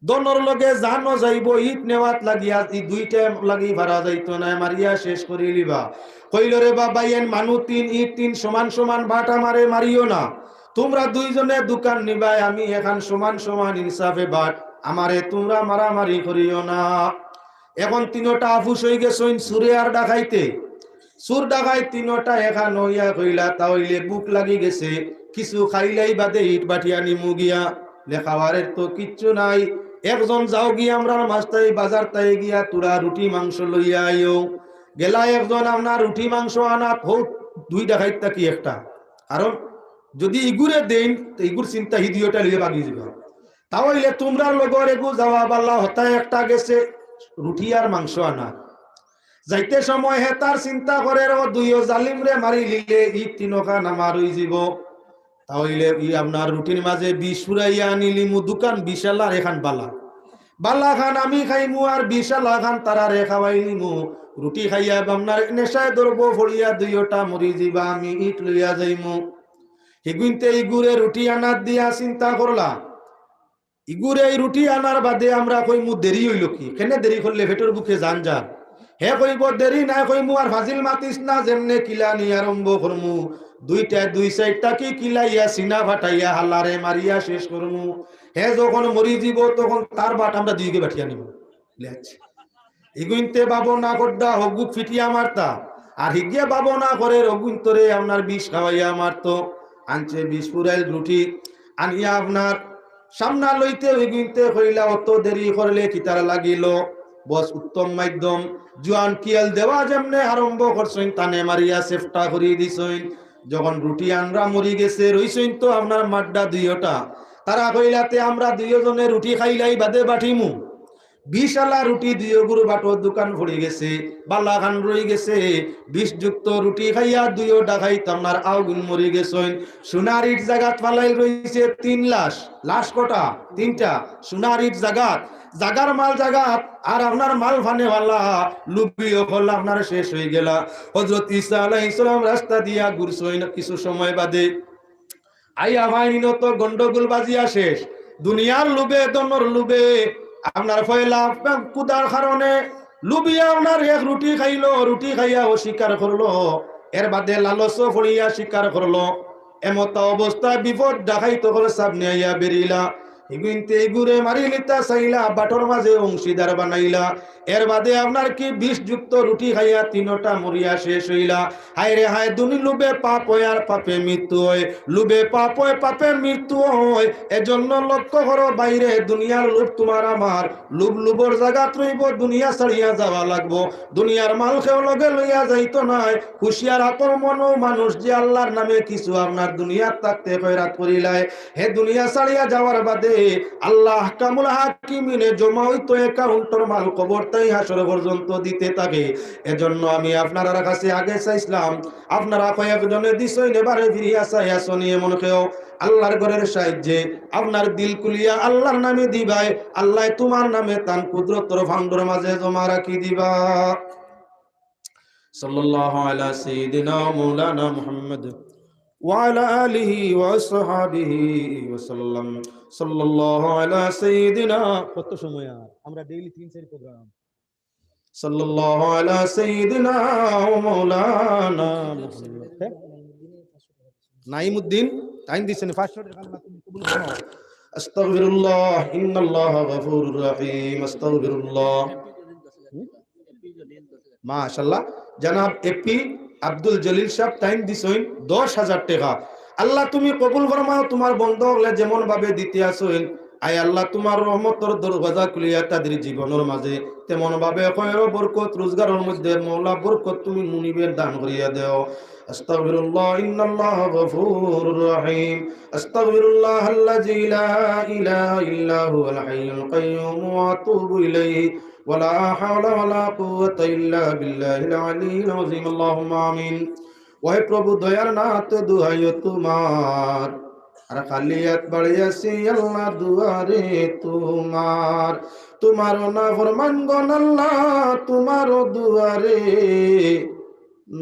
ধনর লগে জানও যাইবো, ইট নেওয়াত লাগিয়া, ই দুইটা লাগি পারা যাইতো নায়, মারিয়া শেষ করিলিবা। কইল, "রে বাবা, এন মানুষ তিন, ইট তিন, সমান সমান বাট, আমারে মারিও না। তুমরা দুইজনে দুখান নিবায়, আমি এখান সমান সমান ইনসাফে বাট, আমারে তুমরা মারামারি করিও না।" এখন তিনোটা আফুস অই গেছইন, চুরে আর ডাকাইতে। চুর ডাকাইত তিনোটা একখান অইয়া কইলা, "তা অইলে ভুক লাগি গেছে, কিছু খাইলাই বাদে ইট বাটিয়া নিমু গিয়া।" লে খাওয়ারের তো কিচ্ছু নাই। একজন যাও গিয়া আমরার মাঝ থাকি বাজার থাকি গিয়া থুড়া রুটি মাংস লইয়া আইও। গেলা একজন আপনার রুটি মাংস আনাত, হউ দুই ডাকাইত থাকি একটা। কারণ যুদি ইগুরে দেইন, তে ইগুর চিন্তা হি দুইওটা লইয়া ভাগি যাইবা। তা অইলে তুমরার লগর এগু যাওয়া বালা, হতা একটা গেছে রুটি আর মাংস আনা। যাইতে সময় হে তার চিন্তা করের, "ও দুইও জালিমরে মারিলিলে ই তিনোখান আমার অইযিবো।" তা অইলে ই আপনার রুটির মাঝে বিষ ফুরাইয়া আনিলিমু, দুখান বিষ আলা আর একখান বালা। বালাখান আমি খাইমু আর বিষ আলাখান তারারে খাওয়াইলিমু। রুটি খাইয়া আপনার নেশায় ধরবো, পড়িয়া দুইওটা মরি যিবা, আমি ইট লইয়া যাইমু। হিগুইন্তে ইগুরে রুটি আনাত দিয়া চিন্তা করলা, ইগুরে ই রুটি আনার বাদে আমরা কইমু দেরি অইলো কি? কেনে দেরি করলে পেটর ভুকে জান যার। হে কইবো দেরি নাই, কইমু আর ফাজিল মাতিস না, যেমনে কিলানি আরম্ভ করমু, দুইটা দুই সাইড থাকি কিলাইয়া সিনা ফাটাইয়া হালারে মারিয়া শেষ করমু। হে যখন মরি যিবো তখন তার বাট আমরা দুইগে বাটিয়া নিমু। লে আচ্ছা। ইগুইন্তে ভাবনা করতা হগুক ফিটিয়া মারতা, আর হিগিয়ে ভাবনা করের অগুইন্তরে আপনার বিষ খাওয়াইয়া মারতো। আনছে বিষ ফুরাইল রুটি, আনিয়া আপনার সামনা লইতে হিগুইন্তে কইলা, "অত দেরি করলে কিতার লাগিল?" বস উত্তম মাধ্যম, জুয়ান কিয়াল দেওয়া যেমনে আরম্ভ করছইন, তানে মারিয়া সেফটা করি দিছইন। যখন রুটি আনরা মরি গেছে, রইছইন তো আপনার মাড্ডা দুইওটা। তারা কইলা, "তে আমরা দুইওজনে রুটি খাইলাই বাদে বাটিমু।" বিষ আলা রুটি দুইওগুর বাটো দুখান পড়ি গেছে, বালাখান রই গেছে। বিষযুক্ত রুটি খাইয়া দুইও ডাকাইত আপনার আউগুন মরি গেছইন। সোনার ইট জাগাত ফালাইল রইছে তিন লাশ। লাশ কটা? তিনটা। সোনার ইট জাগাত, জাগার মাল জাগাত, আর আপনার মাল ফানেওয়ালা লুবি অকল আপনার শেষ অই গেলা। হযরত ঈসা আলাইহিস সালাম রাস্তা দিয়া ঘুরছইন কিছু সময় বাদে। আইয়া পাইন ইনো তো গন্ডগোল বাজিয়া শেষ। দুনিয়ার লোভে, ধনর লোভে, আপনার পয়লা ক্ষুধার কারণে লুবিয়া আপনার এক রুটি খাইলো, রুটি খাইয়া অস্বীকার করলো, এর বাদে লালচও পড়িয়া স্বীকার করলো। এমতা অবস্থায় বিপদ ডাকাইত অকল সামনে আইয়া বেরিলা। ইগুইন্তে ইগুরে মারিলিতা চাইলা, বাটর মাঝে অংশীদার বানাইলা। এর বাদে আপনার কি বিষযুক্ত রুটি খাইয়া তিনটা মরিয়া শেষ অইলা। হায় রে হায়, দুনি লোভে পাপ অয় আর পাপে মৃত্যু অয়, লোভে পাপ অয়, পাপে মৃত্যু অয়। এজন্য লক্ষ্য করো ভাইরে, দুনিয়ার লোভ তুমার আমার, লোভ লোভর জাগাত রইবো, দুনিয়া ছাড়িয়া যাওয়া লাগবো। দুনিয়ার মাল কেউ লগে লইয়া যাইতো নায়। হুঁশিয়ার আকর মনো মানুষ যে আল্লার নামে কিছু আপনার দুনিয়াত থাকতে খয়রাত করিলায়, হে দুনিয়া ছাড়িয়া যাওয়ার বাদে আল্লা আহকামুল হাকিমিনে জমা অইতো অ্যাকাউন্টর মাল কবর তাই হাশর পর্যন্ত দিতে থাকে। এজন্য আমি আপনারার কাছে আগে চাইছলাম, আপনারা কয়েকজনে দিছইন, এবারে ফিরিয়া চাই আছনি এমন কেউ আল্লার ঘরের সাহায্যে আপনার দিল খুলিয়া আল্লার নামে দিবায়, আল্লায় তুমার নামে তান কুদরতর ফান্ডর মাঝে জমা রাখি দিবা। সাল্লাল্লাহু আলা সাইয়্যিদিনা মাওলানা মুহাম্মদ ওয়া আলা আলিহি ওয়া আসহাবিহি ওয়া সাল্লাম। সাল্লাল্লাহু আলা সাইয়্যিদিনা, কত সময় আর? আমরা ডেইলি তিন চার প্রোগ্রাম। সাল্লাল্লাহু আলা সাইয়্যিদিনা ওয়া মাওলানা মুহাম্মদ। হ্যাঁ? নাইমুদ্দিন, তাইন দিছেন পাঁচশো টাকা, আল্লাহ তুমি কবুল করো। আস্তাগফিরুল্লাহ, ইন্নাল্লাহা গাফুরুর রাহিম। আস্তাগফিরুল্লাহ। হুম? মাশাআল্লাহ। জনাব এপি আব্দুল জলিল সাহেব তাইন দিছইন দশ হাজার টাকা। আল্লাহ তুমি কবুল ফরমাও, তুমার বন্দা অকলে যেমন ভাবে দিতে আছইন, আয় আল্লাহ তুমার রহমতর দরওয়াজা খুলিয়া তাদের জীবনর মাঝে তেমন ভাবে খয়র বরকত রোজগারর মধ্যে মওলা বরকত তুমি মুনিবের দান করিয়া দেও। আস্তাগফিরুল্লাহ, ইন্নাল্লাহা গাফুরুর রাহিম। আস্তাগফিরুল্লাহাল্লাযী লা ইলাহা ইল্লা হুয়াল হাইয়ুল কাইয়্যুম ওয়া আতুবু ইলাইহি। ওয়ালা হাওলা ওয়ালা কুওয়াতা ইল্লা বিল্লাহিল আলিয়্যিল আযীম। আল্লাহুম্মা আমিন। ওহে প্রভু দয়ার নাথ, দোহাই তুমার, আর খালি হাত বাড়িয়াছি আল্লাহ দুয়ারে তুমার। তুমার নাফরমানগণ আল্লাহ তুমার দুয়ারে,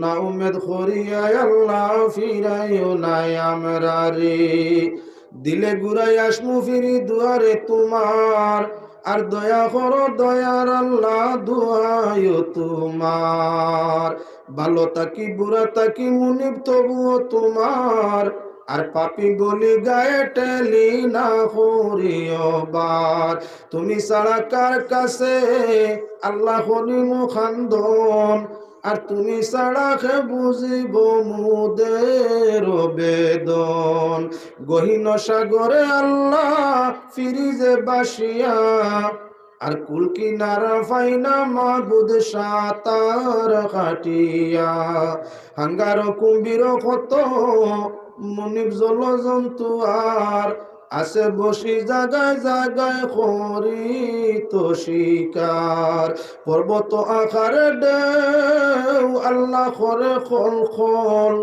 না উমেদ করিয়া আল্লাহ ফিরাইও না আমরারে। দিলে ঘুরাই আসমু ফিরি দুয়ারে তুমার, আর দয়া করো দয়ার আল্লাহ দোহাই তুমার। ভালো থাকি বুরা থাকি মুনিব তবুও তুমার, আর পাপী বলি গায়ে ঠেলি না করিও বার। তুমি ছাড়া কার কাছে আল্লাহ করিমু কান্দন, আর তুমি ছাড়া কে বুঝিব মুদের বেদন। গহীন সাগরে আল্লাহ ফিরি যে ভাসিয়া, আর কুল কিনারা পাই না মাবুদ সাঁতার কাটিয়া। হাঙ্গার কুম্ভীর কত মুনিব জলজন্তু আর আছে বসি জাগায় জাগায় করিত শিকার। পর্বত আকারে ঢেউ আল্লাহ করে খল খল,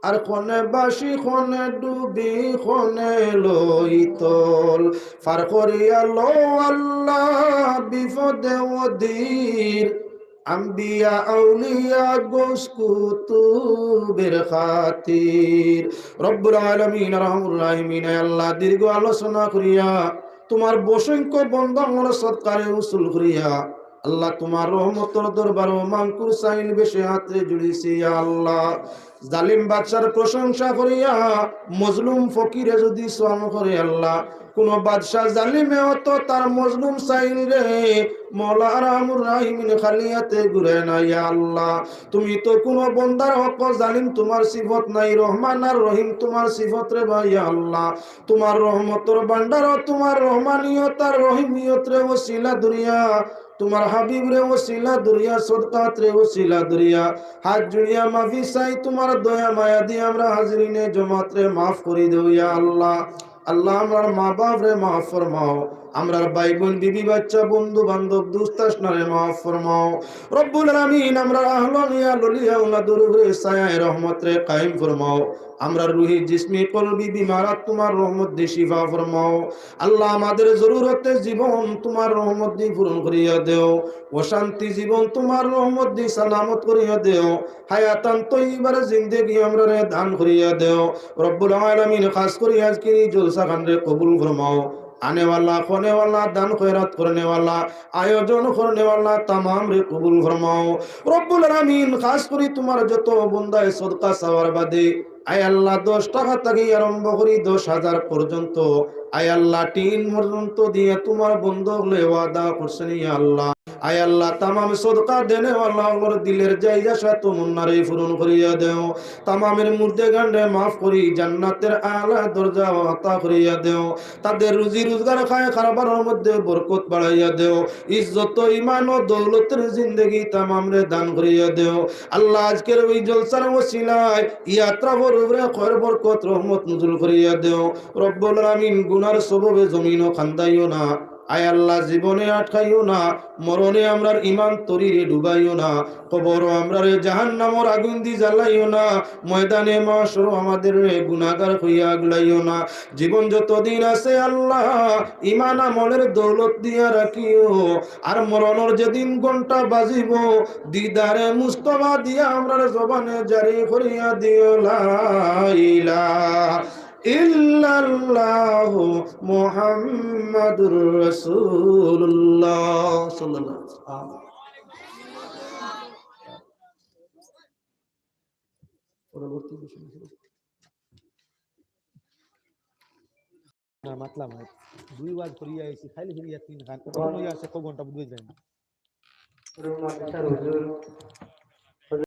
আর কনে বাসি কনে ডুবি কনে লইতল। পার করিয়া লও আল্লাহ বিপদে অধীর, আম্বিয়া আউলিয়া গৌস কুতুবের খাতির। রব্বুল আলামিন, আরহামুর রাহিমিন, আয় আল্লাহ, দীর্ঘ আলোচনা করিয়া তুমার বসংখ্য বন্দার সদকারে উসুল করিয়া আল্লাহ তুমার রহমতর দরবারো মাংকুর সাইল বেশে হাতরে জুড়িছি, ইয়া আল্লাহ। জালিম বাদশার প্রশংসা করিয়া মজলুম ফকিরে যদি সওয়াল করে আল্লাহ, কোন বাদশা জালিমে অত তার মজলুম সাইল রে, মওলা আরহামুর রাহিমিন খালি হাতে ঘুরে না, ইয়া আল্লাহ। তুমি তো কোন বন্দার হক জালিম তুমার সিফত নাই, রহমান আর রহিম তুমার সিফত রে বা, ইয়া আল্লাহ। তুমার রহমতর ভান্ডার, তুমার রহমানিয়ত আর রহিমিয়ত রে ওসিলা ধরিয়া, তুমার হাবিব রে ওসিলা ধরিয়া, সদকাত রে ওসিলা ধরিয়া, হাত জুড়িয়া মাফি চাই, তুমার দয়া মায়া দিয়া আমরা হাজিরিনে জমাত রে মাফ করি দেও, ইয়া আল্লাহ। আল্লাহ, আমরার মা বাপ রে মাফ ফরমাও, আমরার ভাই বোন, বিবি বাচ্চা, বন্ধু বান্ধব, দুস্ত আশনারে মাফ ফরমাও। রব্বুল আলামিন, আমরার আহলন ইয়াল অলিয়া আওলাদর উপরে ছায়ায়ে রহমত রে কায়েম ফরমাও। আমরার রুহি, জিসমি, কলবি বিমারাত তুমার রহমত দি শিফা ফরমাও। আল্লাহ, আমাদের জরুরতে জীবন তুমার রহমত দি পূরণ করিয়া দেও, অশান্তি জীবন তুমার রহমত দি সালামত করিয়া দেও। হায়াতান তৈয়বার জিন্দেগি আমরারে দান করিয়া দেও। রব্বুল আলামিন, খাস করি আজকের এই জলসা খানরে কবুল ফরমাও। আনেওয়ালা, খনেওয়ালা, দান খয়রাত করনেওয়ালা, আয়োজন করনেওয়ালা তামাম রে কবুল ফরমাও। রব্বুল আলামিন, খাস করি তুমার যত বন্দায় সদকা চাওয়ার বাদে, আয় আল্লাহ, দশ টাকা থাকি আরম্ভ করি দশ হাজার পর্যন্ত আয় আল্লাহ, টিন পর্যন্ত দিয়া তুমার বন্দা অকলে ওয়াদা করছইন, ইয়া আল্লাহ। আয় আল্লাহ, তামাম সদকা দেনেওয়ালা অকলর দিলর জায়েজ আশা তমন্নারে পূরণ করিয়া দেও। তামামর মুর্দেগানরে মাফ করি জান্নাতর আলা দরজা আতা করিয়া দেও। তাদের রুজি রোজগার খায় কারবারর মধ্যে বরকত বাড়াইয়া দেও। ইজ্জত, ইমান ও দৌলতর জিন্দেগি তামামরে দান করিয়া দেও। আল্লাহ, আজকের অউ জলসার ওসিলায় ই আতরাফর উপরে খয়র বরকত রহমত নুজুল করিয়া দেও। রব্বুল আলামিন, গুনার সববে জমিনো কান্দাইও না। আয় আল্লাহ, জীবনে আটকাইও না, মরণে আমরার ইমান তরিরে ডুবাইও না, কবরো আমরারে জাহান্নামর আগুন দি জ্বালাইও না, ময়দানে মাশরো আমাদেররে গুনাগার কইয়া আগলাইও না। জীবন যতদিন আছে আল্লাহ, ইমান আমলর দৌলত দিয়া রাখিও। আর মরণর যেদিন ঘন্টা বাজিবো, দিদারে মুস্তফা দিয়া আমরার জবানে জারি করিয়া দিও, লা ইলাহা ইল্লাল্লাহু মুহাম্মাদুর রাসূলুল্লাহ সাল্লাল্লাহু আলাইহি ওয়াসাল্লাম। পরবর্তী বিষয়। না, মাতলাম না। দুই ওয়াজ করিয়া আইছি, খালি করিয়া তিন খান। অখন অইয়া আছে, কয় ঘন্টা বুঝবে যায় না।